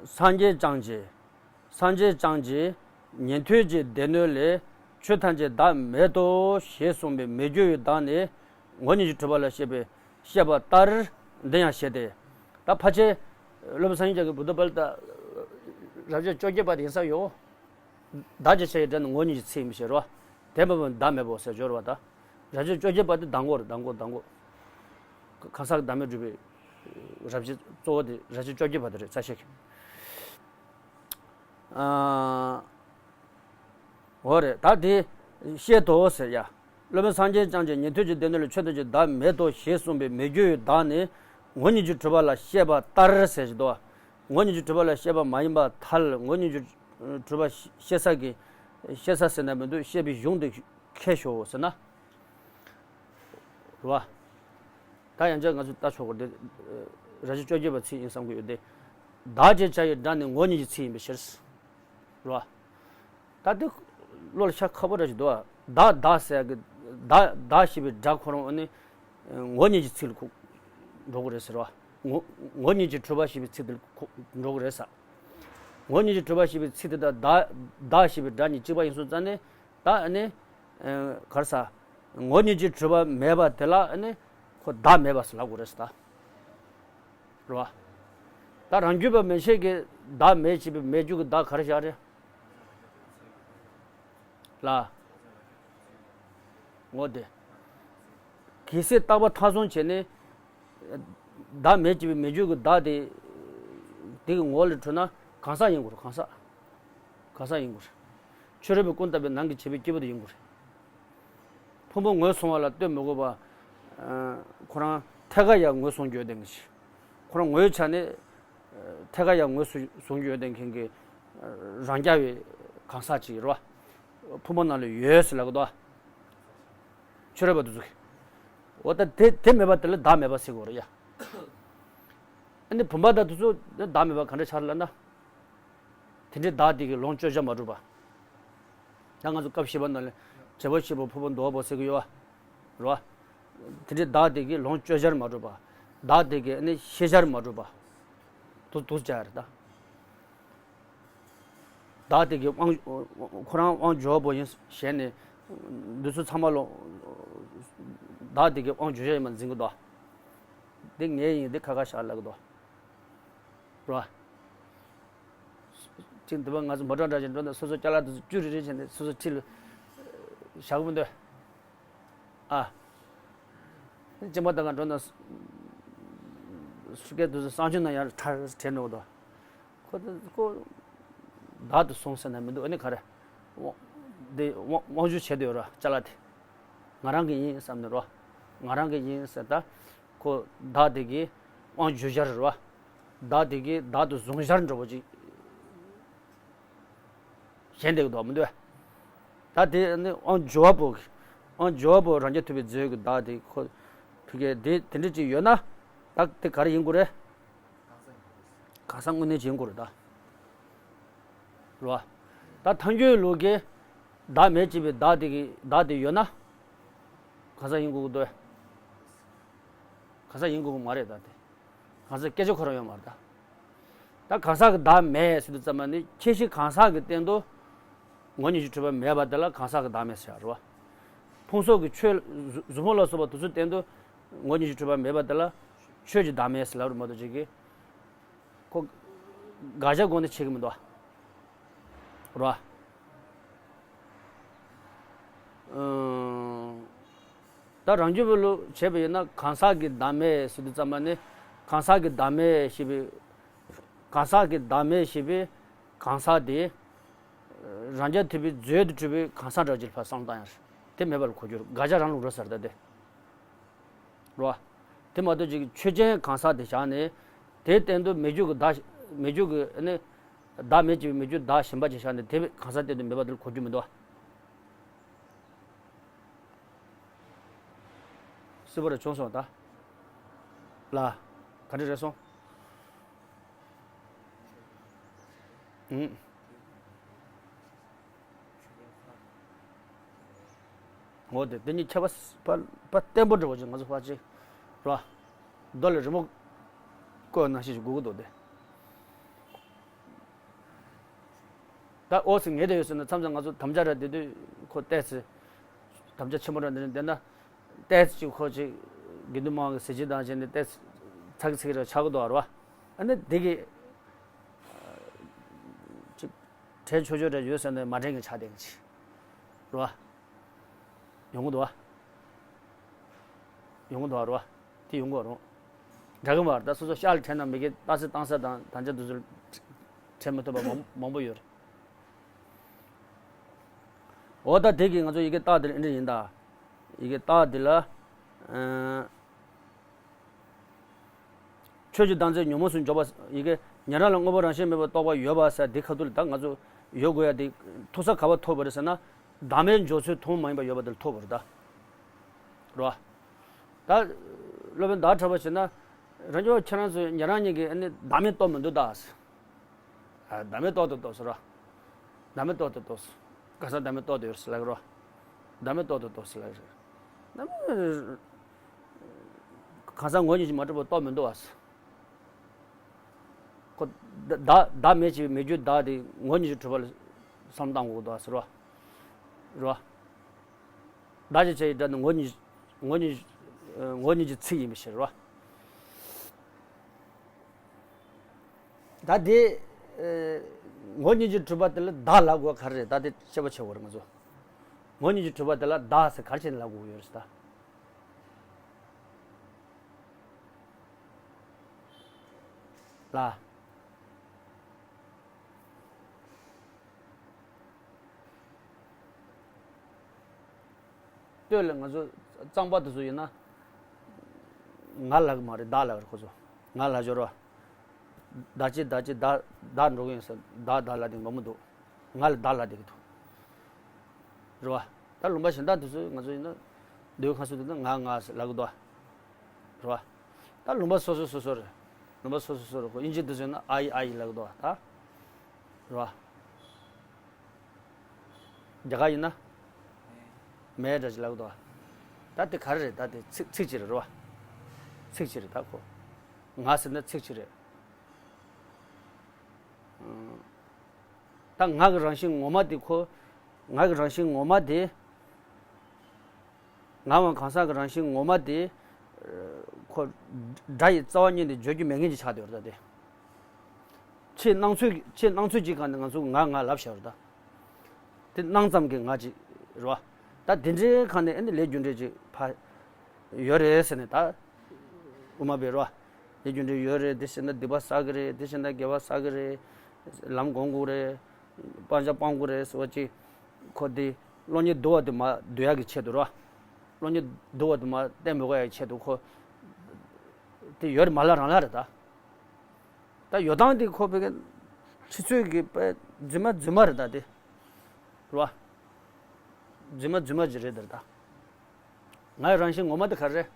སངས་རྒྱས་བསྐྱངས་ཀྱི། སངས་རྒྱས་བསྐྱངས་ཀྱི་ཉན་ཐོས་ཀྱི་སྡེ་སྣོད་ལས་ཆོས་ཐམས་ཅད་བདག་མེད་དོ་ཞེས་གསུངས་པའི་མེད་རྒྱུ་ཡི་བདག་ནི་ངོ་བོ་ཉིད་ཀྱིས་གྲུབ་པ་ལ་བཤད་པའི་བཤད་པ་ལྟར་འདི་ཡང་བཤད་དེ། ད་ཕལ་ཆེར་སློབ་དཔོན་སངས་རྒྱས་བསྐྱངས་ཀྱི་བུདྡྷ་པཱ་ལི་ཏ་རབ་བྱེད་བཅོ་བརྒྱད་པ་དེ་ཡིན་ས་ཡོད། བདག་ཅེས་བྱ་བའི་སྒྲ་ནི་ངོ་བོ་ཉིད་ཀྱི་ཚིག་ཡིན་པའི་ཕྱིར་རོ། དེ་མ་བུ་བདག་མེད་པའོ་ཟེར་སྦྱོར་བ་དང་། རབ་བྱེད་བཅོ་བརྒྱད་པ་དེ་གདམས་ངག་རེད། གདམས་ངག་གདམས་ངག་གང་ཟག་གི་བདག་མེད་སྒྲུབ་པའི་རབ་བྱེད་གཙོ་བོ་དེ་རབ་བྱེད་བཅོ་བརྒྱད་པ་དེ་རེད། རྩ་ཤེ་གི། ཨ། འོ་རེད། ད་དེ་བཤད་དོ་ཟེར་ཡ། སློབ་དཔོན་སངས་རྒྱས་བསྐྱངས་ཀྱི་ཉན་ཐོས་ཀྱི་སྡེ་སྣོད་ལས་ཆོས་ཐམས་ཅད་བདག་མེད་དོ་ཞེས་གསུངས་པའི་མེད་རྒྱུ་ཡི་བདག་ནི་ངོ་བོ་ཉིད་ཀྱིས་གྲུབ་པ་ལ་བཤད་པ་ལྟར་ཟེར་གྱི་འདུག། ངོ་བོ་ཉིད་ཀྱིས་གྲུབ་པ་ལ་བཤད་པ་མ་ཡིན་པར་ཐལ། ངོ་བོ་ཉིད་ཀྱིས་གྲུབ་པ་བཤད་ས་གི། བཤད་ས་ཟེར་ན་མི་འདུག། བཤད་པའི་གཞུང་དེ་ཁྱེར་ཤོག་ཟེར་ན། རེད་བ། ད་ཡང་བསྐྱར་ང་ཚོས་ལྟ་ཆོག་གི་རེད། རབ་བྱེད་བཅོ་བརྒྱད་པའི་ཚིག་ཡིན་བསམ་གྱི་ཡོད་དེ། བདག་ཅེས་བྱ་བའི་སྒྲ་ནི་ངོ་བོ་ཉིད་ཀྱི་ཚིག་ཡིན་པའི་ཕྱིར། རེད་བ། ད་དེ་བློ་ལ་ཤར་ཁག་པོ་འདྲ་ཞིག་འདུག་བ། བདག་བདག་ཟེར་གི། བདག་བདག་ཞེས་པའི་སྒྲ་ཁོ་རང་ཨ་ནི་ངོ་བོ་ཉིད་ཀྱི་ཚིག་ལ་ཁོ་འགྲོ་གི་རེད་ཟེར་བ། ངོ་ངོ་བོ་ཉིད་ཀྱིས་གྲུབ་པ་ཞེས་པའི་ཚིག་དེ་ལ་ཁོ་འགྲོ་གི་རེད་ཟེར། ངོ་བོ་ཉིད་ཀྱིས་གྲུབ་པ་ཞེས་པའི་ཚིག་དེ་དང་བདག་བདག་ཞེས་པའི་སྒྲ་གཉིས་གཅིག་པ་ཡིན་སོང་ཙང་ནས། ད་ཨ་ནི། ཨ། ག་རེ་ཟ། ངོ་བོ་ཉིད་ཀྱིས་གྲུབ་པ་མེད་པ་དེ་ལ་ཨ་ནི་ཁོ་བདག་མེད་པ་ཟེར་ལབ་དགོས་རེད་ཟེར་ད། རེད་བ། ད་རང་རྒྱུད་པ་མན་ཆད་ཀྱིས་བདག་མེད་ཅེས་པའི་མེད་རྒྱུ་གི་བདག་ག་རེ་བཞག་རེད། ལ། ངོ་བོ་དེ། གལ་སྲིད་རྟག་པ་མཐའ་བཟུང་བྱས་ནས། བདག་མེད་ཅེས་པའི་མེད་རྒྱུ་གི་བདག་དེ། དེ་གི་ངོ་བོ་ལ་འཁྲུལ་ན་གང་ཟག་ཡིན་དགོས་རེད། གང་ཟག་གང་ཟག་ཡིན་དགོས་རེད། ཕྱི་རོལ་པའི་ཀུན་བརྟགས་པའི་ནང་གི་བྱས་པའི་སྐྱེས་བུ་དེ་ཡིན་དགོས་རེད། ཕུང་པོ་ངོས་བཟུང་བ་ལ་ལྟོས་མི་དགོས་པ། ཨ། ཁོ་རང་ཐད་ཀར་ཡང་ངོས་བཟུང་རྒྱུ་ཡོད་དེ་ངེས་ཤིག། ཁོ་རང་ངོ་བོའི་ཆ་ནས། ཨ། ཐད་ཀར་ཡང་ངོས་བཟུང་བཟུང་རྒྱུ་ཡོད་དེ་མཁན་གྱི། ཨ། རང་རྐྱ་བའི་གང་ཟག་ཅིག་རེད་བ། ཕུང་པོ་ནང་ལ་ཡོད་ཟེར་ལབ་གི་འདུག་བ། ཕྱི་རོལ་པ་དེ་ཚོ་གིས། འོ་ད་དེ་དེ་མེད་པ་དེ་ལ་བདག་མེད་པ་ཟེར་གྱི་ཡོད་རེད་ཡ། ཨ་ནི་བུམ་པ་དང་དེ་ཚོ་བདག་མེད་པ་ག་འདྲ་ཆགས་ལབ་ན། དེ་འདྲའི་བདག་དེ་གི་ལོངས་སྤྱོད་བྱར་མ་གྲུབ་པ། ད་ང་ཚོ་སྐབས་བཞི་པ་ནང་ལ་བྱེད་པོ་བྱེད་པོ་ཕུང་པོ་འདུ་བ་པོ་ཟེར་གྱི་ཡོད་བ། རེད་བ། དེ་འདྲའི་བདག་དེ་གི་ལོངས་སྤྱོད་བྱར་མ་གྲུབ་པ། བདག་དེ་གི་ནི་ཤེས་བྱར་མ་གྲུབ་པ། དུ་དུ་བྱ་རེད་ད། བདག་དེ་གི་དབང་། ཁོ་རང་དབང་འབྱོར་བ་པོ་ཡིན་ཞེས་ནས། འདི་ཚོ་ཚང་མ་ལོ། བདག་དེ་གི་དབང་འབྱོར་བྱ་ཡིན་པ་འཛིན་གྱི་འདུག། འདི་ངའི་ཡིན། འདི་ཁ་ཁ་བཞག་ལབ་གི་འདུག། རེད་བ། ཅིག་འདི་པ་ང་ཚོ་མོ་ཊ་འདྲ་ཞིག་འགྲོ་ན་སོ་སོ་ཅ་ལག་དེ་ཚོ་བཅུ་རེ་རེ་བྱས་ནས་སོ་སོ་ཁྲིད་ལ་བཞག་གི་མི་འདུག། ཨ། གཅིན་པ་ད་ག་འགྲོ་ན་སུ་སྐད་དུ་གསང་སྤྱོད་ན་ཡང་ཁྲ་དྲན་འགྲོ་གི་འདུག། ཁོ་ཁོ་བདག་ཏུ་སོང་ཟེར་ན་མི་འདུག། ཨ་ནི་ག་རེ། དབང་། འདི་དབང་དབང་བསྒྱུར་བྱས་དུ་ཡོད་ར་ཅ་ལག་དེ། ང་རང་གི་ཡིན་བསམ་ནས་རོ། ང་རང་གི་ཡིན་ཟེར་ད། ཁོ་བདག་དེ་གིས་དབང་བསྒྱུར་བྱར་རོ། བདག་དེ་གིས་བདག་ཏུ་བཟུང་བྱར་འགྲོ་བ་ཅིག་བཞེངས་བསྡད་ཀྱི་འདུག་མི་འདུག། ད་དེ་ནི་དབང་འབྱོར་བ་པོ་གི། དབང་འབྱོར་བ་པོ་རང་རྐྱ་ཐུབ་པའི་རྫས་ཀྱི་བདག་དེ་ཁོ། ཕ་གི་དེ་དེ་འདྲ་ཅིག་ཡོད་ན། ད་དེ་ག་རེ་ཡིན་དགོས་རེད། གང་ཟག་དངོས་གནས་ཅིག་ཡིན་དགོས་རེད་ད། རེད་བ། ད་ཐལ་འགྱུར་ལུགས་ཀྱི་བདག་མེད་ཅེས་པའི་བདག་དེ་གི་བདག་དེ་ཡོད་ན། གང་ཟག་ཡིན་དགོས་ཀྱི་འདུག། གང་ཟག་ཡིན་དགོས་ཀྱི་མ་རེད་ད་དེ། གང་ཟག་སྐད་ཆ་ཁོ་རང་ཡོད་མ་རེད་ད། ད་གང་ཟག་གི་བདག་མེད་ཟེར་དུས་ཙམ་པ་ནི་ཁྱད་གཞི་གང་ཟག་གི་སྟེང་དུ་ངོ་བོ་ཉིད་ཀྱིས་གྲུབ་པ་མེད་པ་དེ་ལ་གང་ཟག་གི་བདག་མེད་ཟེར་ཡ་རེད་བ། ཕུང་སོགས་ཀྱི་ཆོས་གཟུགས་ཕུང་ལ་སོགས་པ་དེ་ཚོའི་སྟེང་དུ་ངོ་བོ་ཉིད་ཀྱིས་གྲུབ་པ་མེད་པ་དེ་ལ་ཆོས་ཀྱི་བདག་མེད་ཟེར་ལབ་རེད་མ་གཏོགས་ཅིག་གིས། ཁོ་དགག་བྱ་སྒོ་ནས་བྱེད་ཀྱི་མི་འདུག་བ། རོ། ཨང་། ད་རང་རྒྱུད་པ་ལུགས་བྱས་པ་ཡིན་ན་གང་ཟག་གི་བདག་མེད་ཟེར་དུས་ཙམ་པ་ནི། གང་ཟག་གི་བདག་མེད་ཞེས་པའི། གང་ཟག་གི་བདག་མེད་ཞེས་པའི་གང་ཟག་དེ། རང་རྐྱ་ཐུབ་པའི་མཛོད་དུ་གྲུབ་པའི་གང་ཟག་འདྲ་ཅིག་ལ་ཕར་བསམ་བློ་བཏང་ཡ་རེད། དེ་མེད་པ་ལ་གོ་རྒྱུ་རེད། དགག་བྱ་རང་ལུགས་རེད་ཟེར་ད་དེ། རོ། དེ་མ་གཏོགས་ཅིག་ཆོས་ཅན་གང་ཟག་དེ་བཞག་ནས། དེའི་སྟེང་དུ་མེད་རྒྱུ་གི་བདག་མེད་རྒྱུ་གི་ནི། བདག་མེད་ཅེས་པའི་མེད་རྒྱུ་བདག་གཞན་པ་ཅིག་བཞག་ནས་དེ་གང་ཟག་སྟེང་དུ་མེད་པ་དེ་ལ་གོ་རྒྱུ་མི་འདུག་བ། སྲིད་པ་ར་བྱུང་སོང་ད། ལ། ག་འདྲ་རེད་སོང་། ཨུམ། འོ་དེ་དེ་གཉིས་ཁྱད་པར་པ་པ་བརྟན་པོ་འདྲ་བོ་ཅིག་ང་ཚོ་ཕལ་ཆེར་རོ། རྡོ་ལ་རི་མོ་བརྐོས་ནང་བཞིན་ཞིག་དགོས་ཀྱི་འདུག་དེ། ད་ཨོ་སི་ངེས་དེ་ཡོད་ཟེར་ན་མཚམས་མཚམས་ང་ཚོ་དམ་བཅའ་ར་དེ་དུས་ཁོ་ཏོག་ཙམ། དམ་བཅའ་ཆེན་པོ་ར་འདི་འདི་ན། ཏོག་ཙམ་ཅིག་ཁོ་ཅིག་དགེ་འདུན་དམངས་ཀྱི་གཟི་བརྗིད་དང་བཅས་ནས་ཏོག་ཙམ་ཚ་གི་ཚིག་ར་ཆགས་ཀྱི་འདུག་ར་བ། ཨ་ནི་འདི་གི་ཅིག་དྲན་ཆོག་ཆོག་ར་ཡོད་ཟེར་ནས་མ་དྲན་གི་ཆགས་བསྡད་གི་ཅིག་ར་བ། ཡོང་གི་འདུག་བ། ཡོང་གི་འདུག་བ་རོ། དེ་ཡོང་གི་རོ། འདྲ་གི་མ་རེད། ད་སོ་སོ་ཤག་ལ་དྲན་ན་མི་དགེ་རྟགས་གསལ་བཏང་ས་དང་དམ་བཅའ་དེ་ཚོ་དྲན་མི་ཐུབ་པ་མང་མང་པོ་ཡོད་རེད། འོ་ད་དེ་གི་ང་ཚོ་ཡི་གེ་རྟགས་དེ་ལ་ཨེ་འདྲ་ཡིན་ད། ཡི་གེ་རྟགས་དེ་ལ། ཨ། ཆོས་ཀྱི་བདག་འཛིན་ཉོན་མོངས་སུ་འཇོག་པ། ཡི་གེ་ཉན་རང་ལ་དངོས་པོ་རང་བཞིན་མེད་པར་རྟོགས་པ་ཡོད་པ་ཟེར་དེ་ཁ་ཐུག་ལ་ད་ང་ཚོ་ཡོད་དགོས་ཡ་དེ་ཐུག་ས་ག་པར་ཐུག་པ་རེད་ཟེར་ན། བདག་མེད་འཇོག་ཚུལ་དུ་མ་ཡིན་པ་ཡོད་པ་དེ་ལ་ཐུག་པ་རེད་ད། རོ། ད་སློབ་དཔོན་ཟླ་བ་གྲགས་པ་བྱས་ན། རང་རྒྱུད་ཁྱེད་རང་ཚོས་ཉན་རང་གཉིས་ཀྱིས་ཨ་ནི་བདག་མེད་རྟོགས་མི་འདུག་ད། ཨ། བདག་མེད་རྟོགས་དང་རྟོགས་ཟེར་རོ། བདག་མེད་རྟོགས་དང་རྟོགས་ཟེར། གང་ཟག་བདག་མེད་རྟོགས་དང་ཡོད་ཟེར་ལབ་རོ། བདག་མེད་རྟོགས་དང་རྟོགས་ཟེར་ལབ་རེད། བདག་མེད། གང་ཟག་ངོ་བོ་ཉིད་ཀྱིས་མ་གྲུབ་པ་རྟོགས་མི་འདུག་བ། ཁོ། བདག་བདག་མེད་ཅེས་པའི་མེད་རྒྱུ་བདག་དེ་ངོ་བོ་ཉིད་ཀྱིས་གྲུབ་པ་ལ་བསམ་བློ་བཏང་དགོས་འདུག་བ་ཟེར་རོ། རོ། བདག་ཅེས་བྱ་ཡི་སྒྲ་ནི་ངོ་བོ་ཉིད། ངོ་བོ་ཉིད། ངོ་བོ་ཉིད་ཀྱི་ཚིག་ཡིན་པའི་ཕྱིར་རོ། ད་དེ། ཨེ། ངོ་བོ་ཉིད་ཀྱིས་གྲུབ་པ་དེ་ལ་བདག་ལབ་དགོས་ག་རེ་རེད། ད་དེ་དཔྱད་པ་བྱེད་དགོས་རེད་ང་ཚོ། ངོ་བོ་ཉིད་ཀྱིས་གྲུབ་པ་དེ་ལ་བདག་ཟེར་ག་རེ་བྱས་ནས་ལབ་དགོས་ཀྱི་ཡོད་རེད་ཟེར་ད། ལ། ལྟོས་ལ་ང་ཚོ་གཙང་པ་དེ་ཚོ་ཡིན་ན། ང་ལབ་གི་མ་རེད། བདག་ལབ་རེད་ཁོ་ཚོ། ང་ལབ་ཞོར་བ། བདག་ཅེས་བདག་ཅེས་བདག་བདག་འགྲོ་གི་ཡིན་ཟེར། བདག་བདག་ལབ་དེ་མང་པོ་འདུག་ང་ལ་བདག་ལབ་བསྡད་ཀྱི་འདུག་རེད་བ། ད་ལུང་པ་གཞན་དག་དེ་ཚོ་ང་ཚོ་ཡིན་ན། མདོའི་ཁ་སུ་དེ་ན་ང་ང་ཟེར་ལབ་ཀྱི་འདུག་བ། རེད་བ། ད་ལུང་པ་སོ་སོ་སོ་སོ་རེད། ལུང་པ་སོ་སོ་སོ་སོ་རེད་ཁོ། དབྱིན་ཇི་དེ་ཚོ་ཡིན་ན་ཨའི་ཨའི་ལབ་ཀྱི་འདུག་བ་ད། རེད་བ། རྒྱ་གར་ཡིན་ན། མེ་འདྲ་ཞིག་ལབ་ཀྱི་འདུག་བ། ད་དེ་ག་རེ་རེད། ད་དེ་ཚིག་ཚིག་གཅིག་རེད། རེད་བ། ཚིག་གཅིག་རེད་ད་ཁོ། ང་ཟེར་ན་ཚིག་གཅིག་རེད། ད་ང་གི་རང་བཞིན་ངོ་མ་དེ་ཁོ། ང་གི་རང་བཞིན་ངོ་མ་དེ། ངའམ་གང་ཟག་གི་རང་བཞིན་ངོ་མ་དེ། ཁོ། སྒྲ་ཡི་རྩ་བ་ཉིད་ནས་བརྗོད་རྒྱུ་མེད་མཁན་ཅིག་ཆགས་བསྡད་ཡོད་རེད་ད་དེ། ཆེས་སྣང་ཚུལ་ཆེས་སྣང་ཚུལ་གྱི་སྒང་ནས་ང་ཚོ་ང་ང་ལབ་བཞག་ཡོད་རེད་ད། དེ་སྣང་ཙམ་གྱི་ང་ཅིག་རེད་བ། ད་དེ་འདྲའི་སྒང་ནས་ཨ་ནི་ལས་རྒྱུ་འབྲས་ཅིག་ཕ། ཡོད་རེད་ཟེར་ནས་ད། དབུ་མ་པས་རེད་བ། ལས་རྒྱུ་འབྲས་ཡོད་རེད། དེ་བྱས་ན་སྡིག་པ་བསགས་ཀྱི་རེད། དེ་བྱས་ན་དགེ་བ་བསགས་ཀྱི་རེད། ལམ་སྒོམ་དགོས་རེད། སྤང་བྱ་སྤང་དགོས་རེད་ཟེར་བ་ཅིག་ཁོ་དེ་བློ་ཉེས་འདུལ་བ་དེ་མར་འདུལ་ཡག་གི་ཆེད་དུ་རེད་བ། བློ་ཉེས་འདུལ་བ་དེ་མར་བསྟན་མི་དགོས་ཡག་གི་ཆེད་དུ་ཁོ། དེ་ཡོད་རེད། མ་ལ་རང་ལ་རེད་ད། ད་ཡོད་སྟངས་དེ་ཁོ་བོད་ཀྱི་ཁྲི་ཚོད་ཀྱི་དཔེ་རྫུན་མ་རྫུན་མ་རེད་ད་དེ། རེད་བ། རྫུན་མ་རྫུན་མ་ཅིག་རེད་ད་རེད་ད། ང་ཡི་རང་བཞིན་ངོ་མ་དེ་ག་རེ་རེད།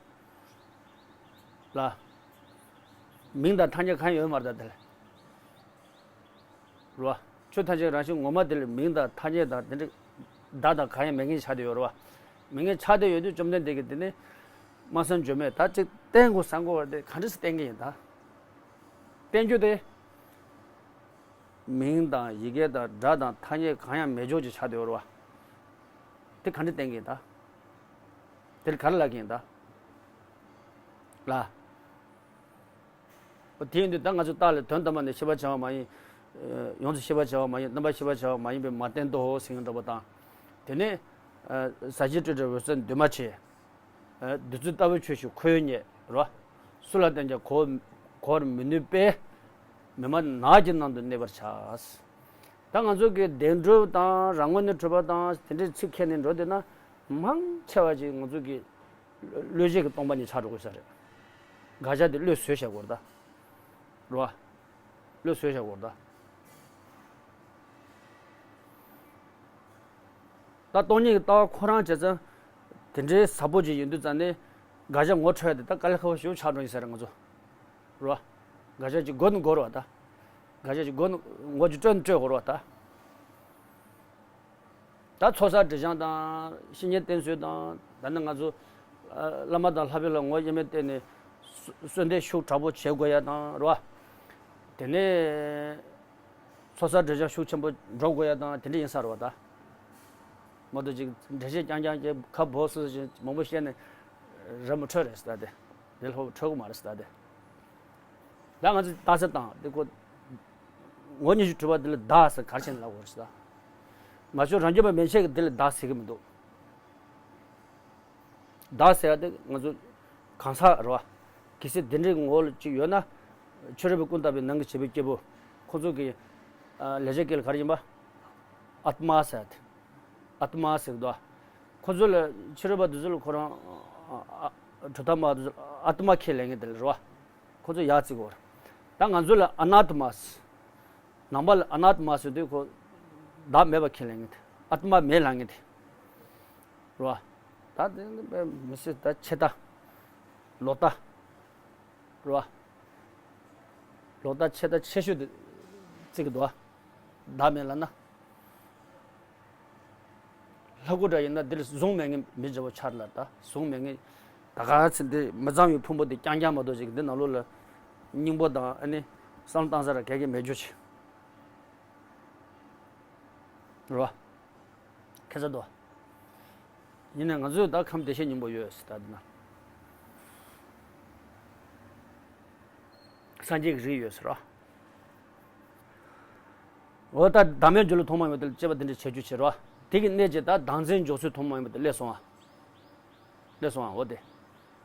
ལ། མིང་དང་ཐ་སྙད་གང་ཡང་ཡོད་མ་རེད་ད་དེ་ལ། རེད་བ། ཆོས་ཐམས་ཅད་རང་བཞིན་ངོ་མ་དེ་ལ་མིང་དང་ཐ་སྙད་དང་དེ་འདྲ་བརྡ་དང་གང་ཡང་མེད་མཁན་ཆགས་བསྡད་ཡོད་རེད་བ། མེད་མཁན་ཆགས་བསྡད་ཡོད་དུས་བཅོམ་ལྡན་འདས་ཀྱིས་དེ་ནི་སྨྲ་བསམ་བརྗོད་མེད་ད་ཅིག་བསྟན་དགོས་བསམ་གྱི་ཡོད་རེད་དེ་ག་འདྲ་སེ་བསྟན་གྱི་ཡིན་ད། བསྟན་རྒྱུ་དེ། མིང་དང་ཡི་གེ་དང་སྒྲ་དང་ཐ་སྙད་གང་ཡང་མེད་ཆོག་ཅིག་ཆགས་བསྡད་ཡོད་རེད་བ། དེ་ག་འདྲ་བསྟན་གྱི་ཡིན་ད། དེ་ལ་ག་རེ་ལབ་ཀྱི་ཡིན་ད། ལ། འོ་དེ་ཡིན་དུས་ད་ང་ཚོ་རྟགས་ལ་དོན་དམ་པ་ནས་ཤེས་པ་བྱ་བ་མ་ཡིན། ཡོངས་སུ་ཤེས་པར་བྱ་བ་མ་ཡིན། རྣམ་པར་ཤེས་པར་བྱ་བ་མ་ཡིན་པས་མ་བསྟན་ཏོ་ཟེར་མཁན་འདྲ་པོ་དང་། དེ་ནས་ཟབ་ཞི་སྤྲོས་བྲལ་འོད་གསལ་འདུས་མ་བྱས། བདུད་རྩི་ལྟ་བུའི་ཆོས་ཤིག་ཁོ་བོས་རྙེད་རོ། སུ་ལ་བསྟན་ཀྱང་གོ་གོ་བར་མི་ནུས་པས། མི་སྨྲ་ནགས་ཀྱི་ནང་དུ་གནས་པར་བྱ། ད་ང་ཚོ་གི་བདེན་གྲུབ་དང་རང་ངོས་ནས་གྲུབ་པ་དང་དེ་འདྲའི་ཚིག་ཁྱེར་ནས་འགྲོ་བསྡད་ན། མང་ཆེ་བ་ཅིག་ང་ཚོ་གི་བློས་བྱས་ཀྱི་སྟོང་པ་ཉིད་ཆགས་འགྲོ་དགོས་ས་རེད། དགག་བྱ་དེ་བློས་བཟོས་བཞག་དགོས་རེད་ད། རོ། བློས་བཟོས་བཞག་དགོས་རེད་ད། ད་སྟོང་ཉིད་ཀྱི་ལྟ་བ་ཁོ་རང་བྱས་ཙང་དེ་འདྲའི་ཟབ་པོ་ཅིག་ཡིན་དུས་ཙང་ནས། དགག་བྱ་ངོ་འཕྲོད་ཡ་དེ་ད་དཀའ་ལས་ཁག་པོ་ཞིག་ཆགས་འགྲོ་ཡིན་ས་རེད་ང་ཚོ། རོ། དགག་བྱ་ཅིག་དགོས་ན་དགོས་རེད་བ་ད། དགག་བྱ་ཅིག་དགོས་ན་ངོ་ཅིག་སྤྲོད་ན་སྤྲོད་དགོས་རེད་བ་ད། ད་ཚོགས་བསགས་སྒྲིབ་སྦྱང་དང་བཤེས་གཉེན་བསྟེན་ཚུལ་དང་། ད་ནི་ང་ཚོ་ཨ་བླ་མ་དང་ལྷ་བུ་ལ་ངོ་དབྱེ་མེད་བསྟེན་ནས་གསོལ་གསོལ་འདེབས་ཤུགས་དྲག་པོ་བྱེད་དགོས་ཡ་དང་རོ། དེ་ནས་ཚོགས་བསགས་སྒྲིབ་སྦྱང་ཤུགས་ཆེན་པོ་འགྲོ་དགོས་ཡ་དང་དེ་འདྲ་ཡིན་ས་རེད་བ་ད། མ་གཏོགས་ཅིག་འགྲེལ་བཤད་རྐྱང་རྐྱང་བྱས་ཁ་སྦུབ་སུ་ཞིག་མང་པོ་བཤད་ནས་ར་མི་འཕྲོད་རེད་ཟེར་ད་དེ། དེ་ལྷོད་འཕྲོད་གི་མ་རེད་ཟེར་ད་དེ། ད་ང་ཚོས་བདག་ཟེར་དང་དེ་ཁོ། ངོ་བོ་ཉིད་ཀྱིས་གྲུབ་པ་དེ་ལ་བདག་ཟེར་ག་རེ་བྱས་ནས་ལབ་དགོས་རེད་ཟེར་ད། ང་ཚོ་རང་རྒྱུད་པ་མན་ཆད་ཀྱིས་དེ་ལ་བདག་ཟེར་གི་མི་འདུག་བདག་ཟེར་ཡ་དེ་ང་ཚོ་གང་ཟག་རེད་བ། གལ་སྲིད་དེ་འདྲའི་ངོ་བོ་ཅིག་ཡོད་ན། ཕྱི་རོལ་པའི་ཀུན་བརྟགས་པའི་ནང་གི་བྱེད་པོའི་སྐྱེས་བུ། ཁོ་ཚོ་གི་ཨ་ལེགས་སྦྱར་སྐད་ལ་ག་རེ་ཡིན་པ། ཨཱཏྨ་ཟེར་ཡ་དེ། ཨཱཏྨ་ཟེར་གི་འདུག་ཁོ་ཚོ་ལ་ཕྱི་རོལ་པ་དེ་ཚོ་ལ་ཁོ་རང་ཨ་ཨ་གྲུབ་མཐའ་སྨྲ་བ་དེ་ཚོ་ལ་ཨཱཏྨ་ཁས་ལེན་མཁན་དེ་ལ་རེད་བ། ཁོ་ཚོ་ཡག་བརྩི་གི་ཡོད་རེད། ད་ང་ཚོ་ལ་ཨ་ནཱཏྨ་ཟེར། ནང་པ་ལ་ཨ་ནཱཏྨ་ཟེར་དུས་ཁོ་བདག་མེད་པ་ཁས་ལེན་མཁན་དེ། ཨཱཏྨ་མེད་ལབ་མཁན་དེ། རེད་བ། ད་དེ་ནི་དཔེ་མི་སྲིད་ད་ཆེ་ལྟ། ལོག་ལྟ། རེད་བ། ལོག་ལྟ་ཆེ་ལྟ་ཆེ་ཤོས་དེ་བརྩི་གི་འདུག་བ། བདག་མེད་ལབ་ན། ལྷ་སྐུ་འདྲ་ཡིན་ན་འདིར་གཟུངས་མེད་མཁན་མི་འདྲ་བོ་ཆགས་ལ། ད་གཟུངས་མེད་མཁན་ད་ག་ཚོད་འདི་མི་གཙང་བའི་ཕུང་པོ་འདི་རྐྱང་རྐྱང་མ་གཏོགས་ཅིག་འདི་ནང་ལོགས་ལ་སྙིང་པོ་དང་ཨ་ནི་བསམ་བློ་བཏང་ས་ར་ག་གེ་མེད་རྒྱུ་ཆེ། རེད་བ། ཁ་ཚ་དོ། ཡིན་ནའི་ང་ཚོས་ད་ཁམས་བདེ་གཤེགས་སྙིང་པོ་ཡོད་ཟེར། ད་འདི་ན་སངས་རྒྱས་ཀྱི་རིགས་ཡོད་ཟེར་རོ། འོ་ད་བདག་མེད་འཇོག་ལུགས་ཐོག་མ་ཡིན་པ་དེ་ལ་དཔྱད་པ་འདི་འདྲ་བྱེད་རྒྱུ་བྱེད་རོ། དེ་གི་གནད་ཀྱིས་ད་བདག་འཛིན་འཇོག་ཚུལ་ཐོག་མ་ཡིན་པ་དེ་སླེབས་སོང་ཨ། སླེབས་སོང་ཨ། འོ་དེ།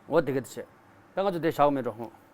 འོ་དེ་གི་དེ་བྱེད། ད་ང་ཚོ་དེ་བཞག་མེད་འགྲོ་ཧོ།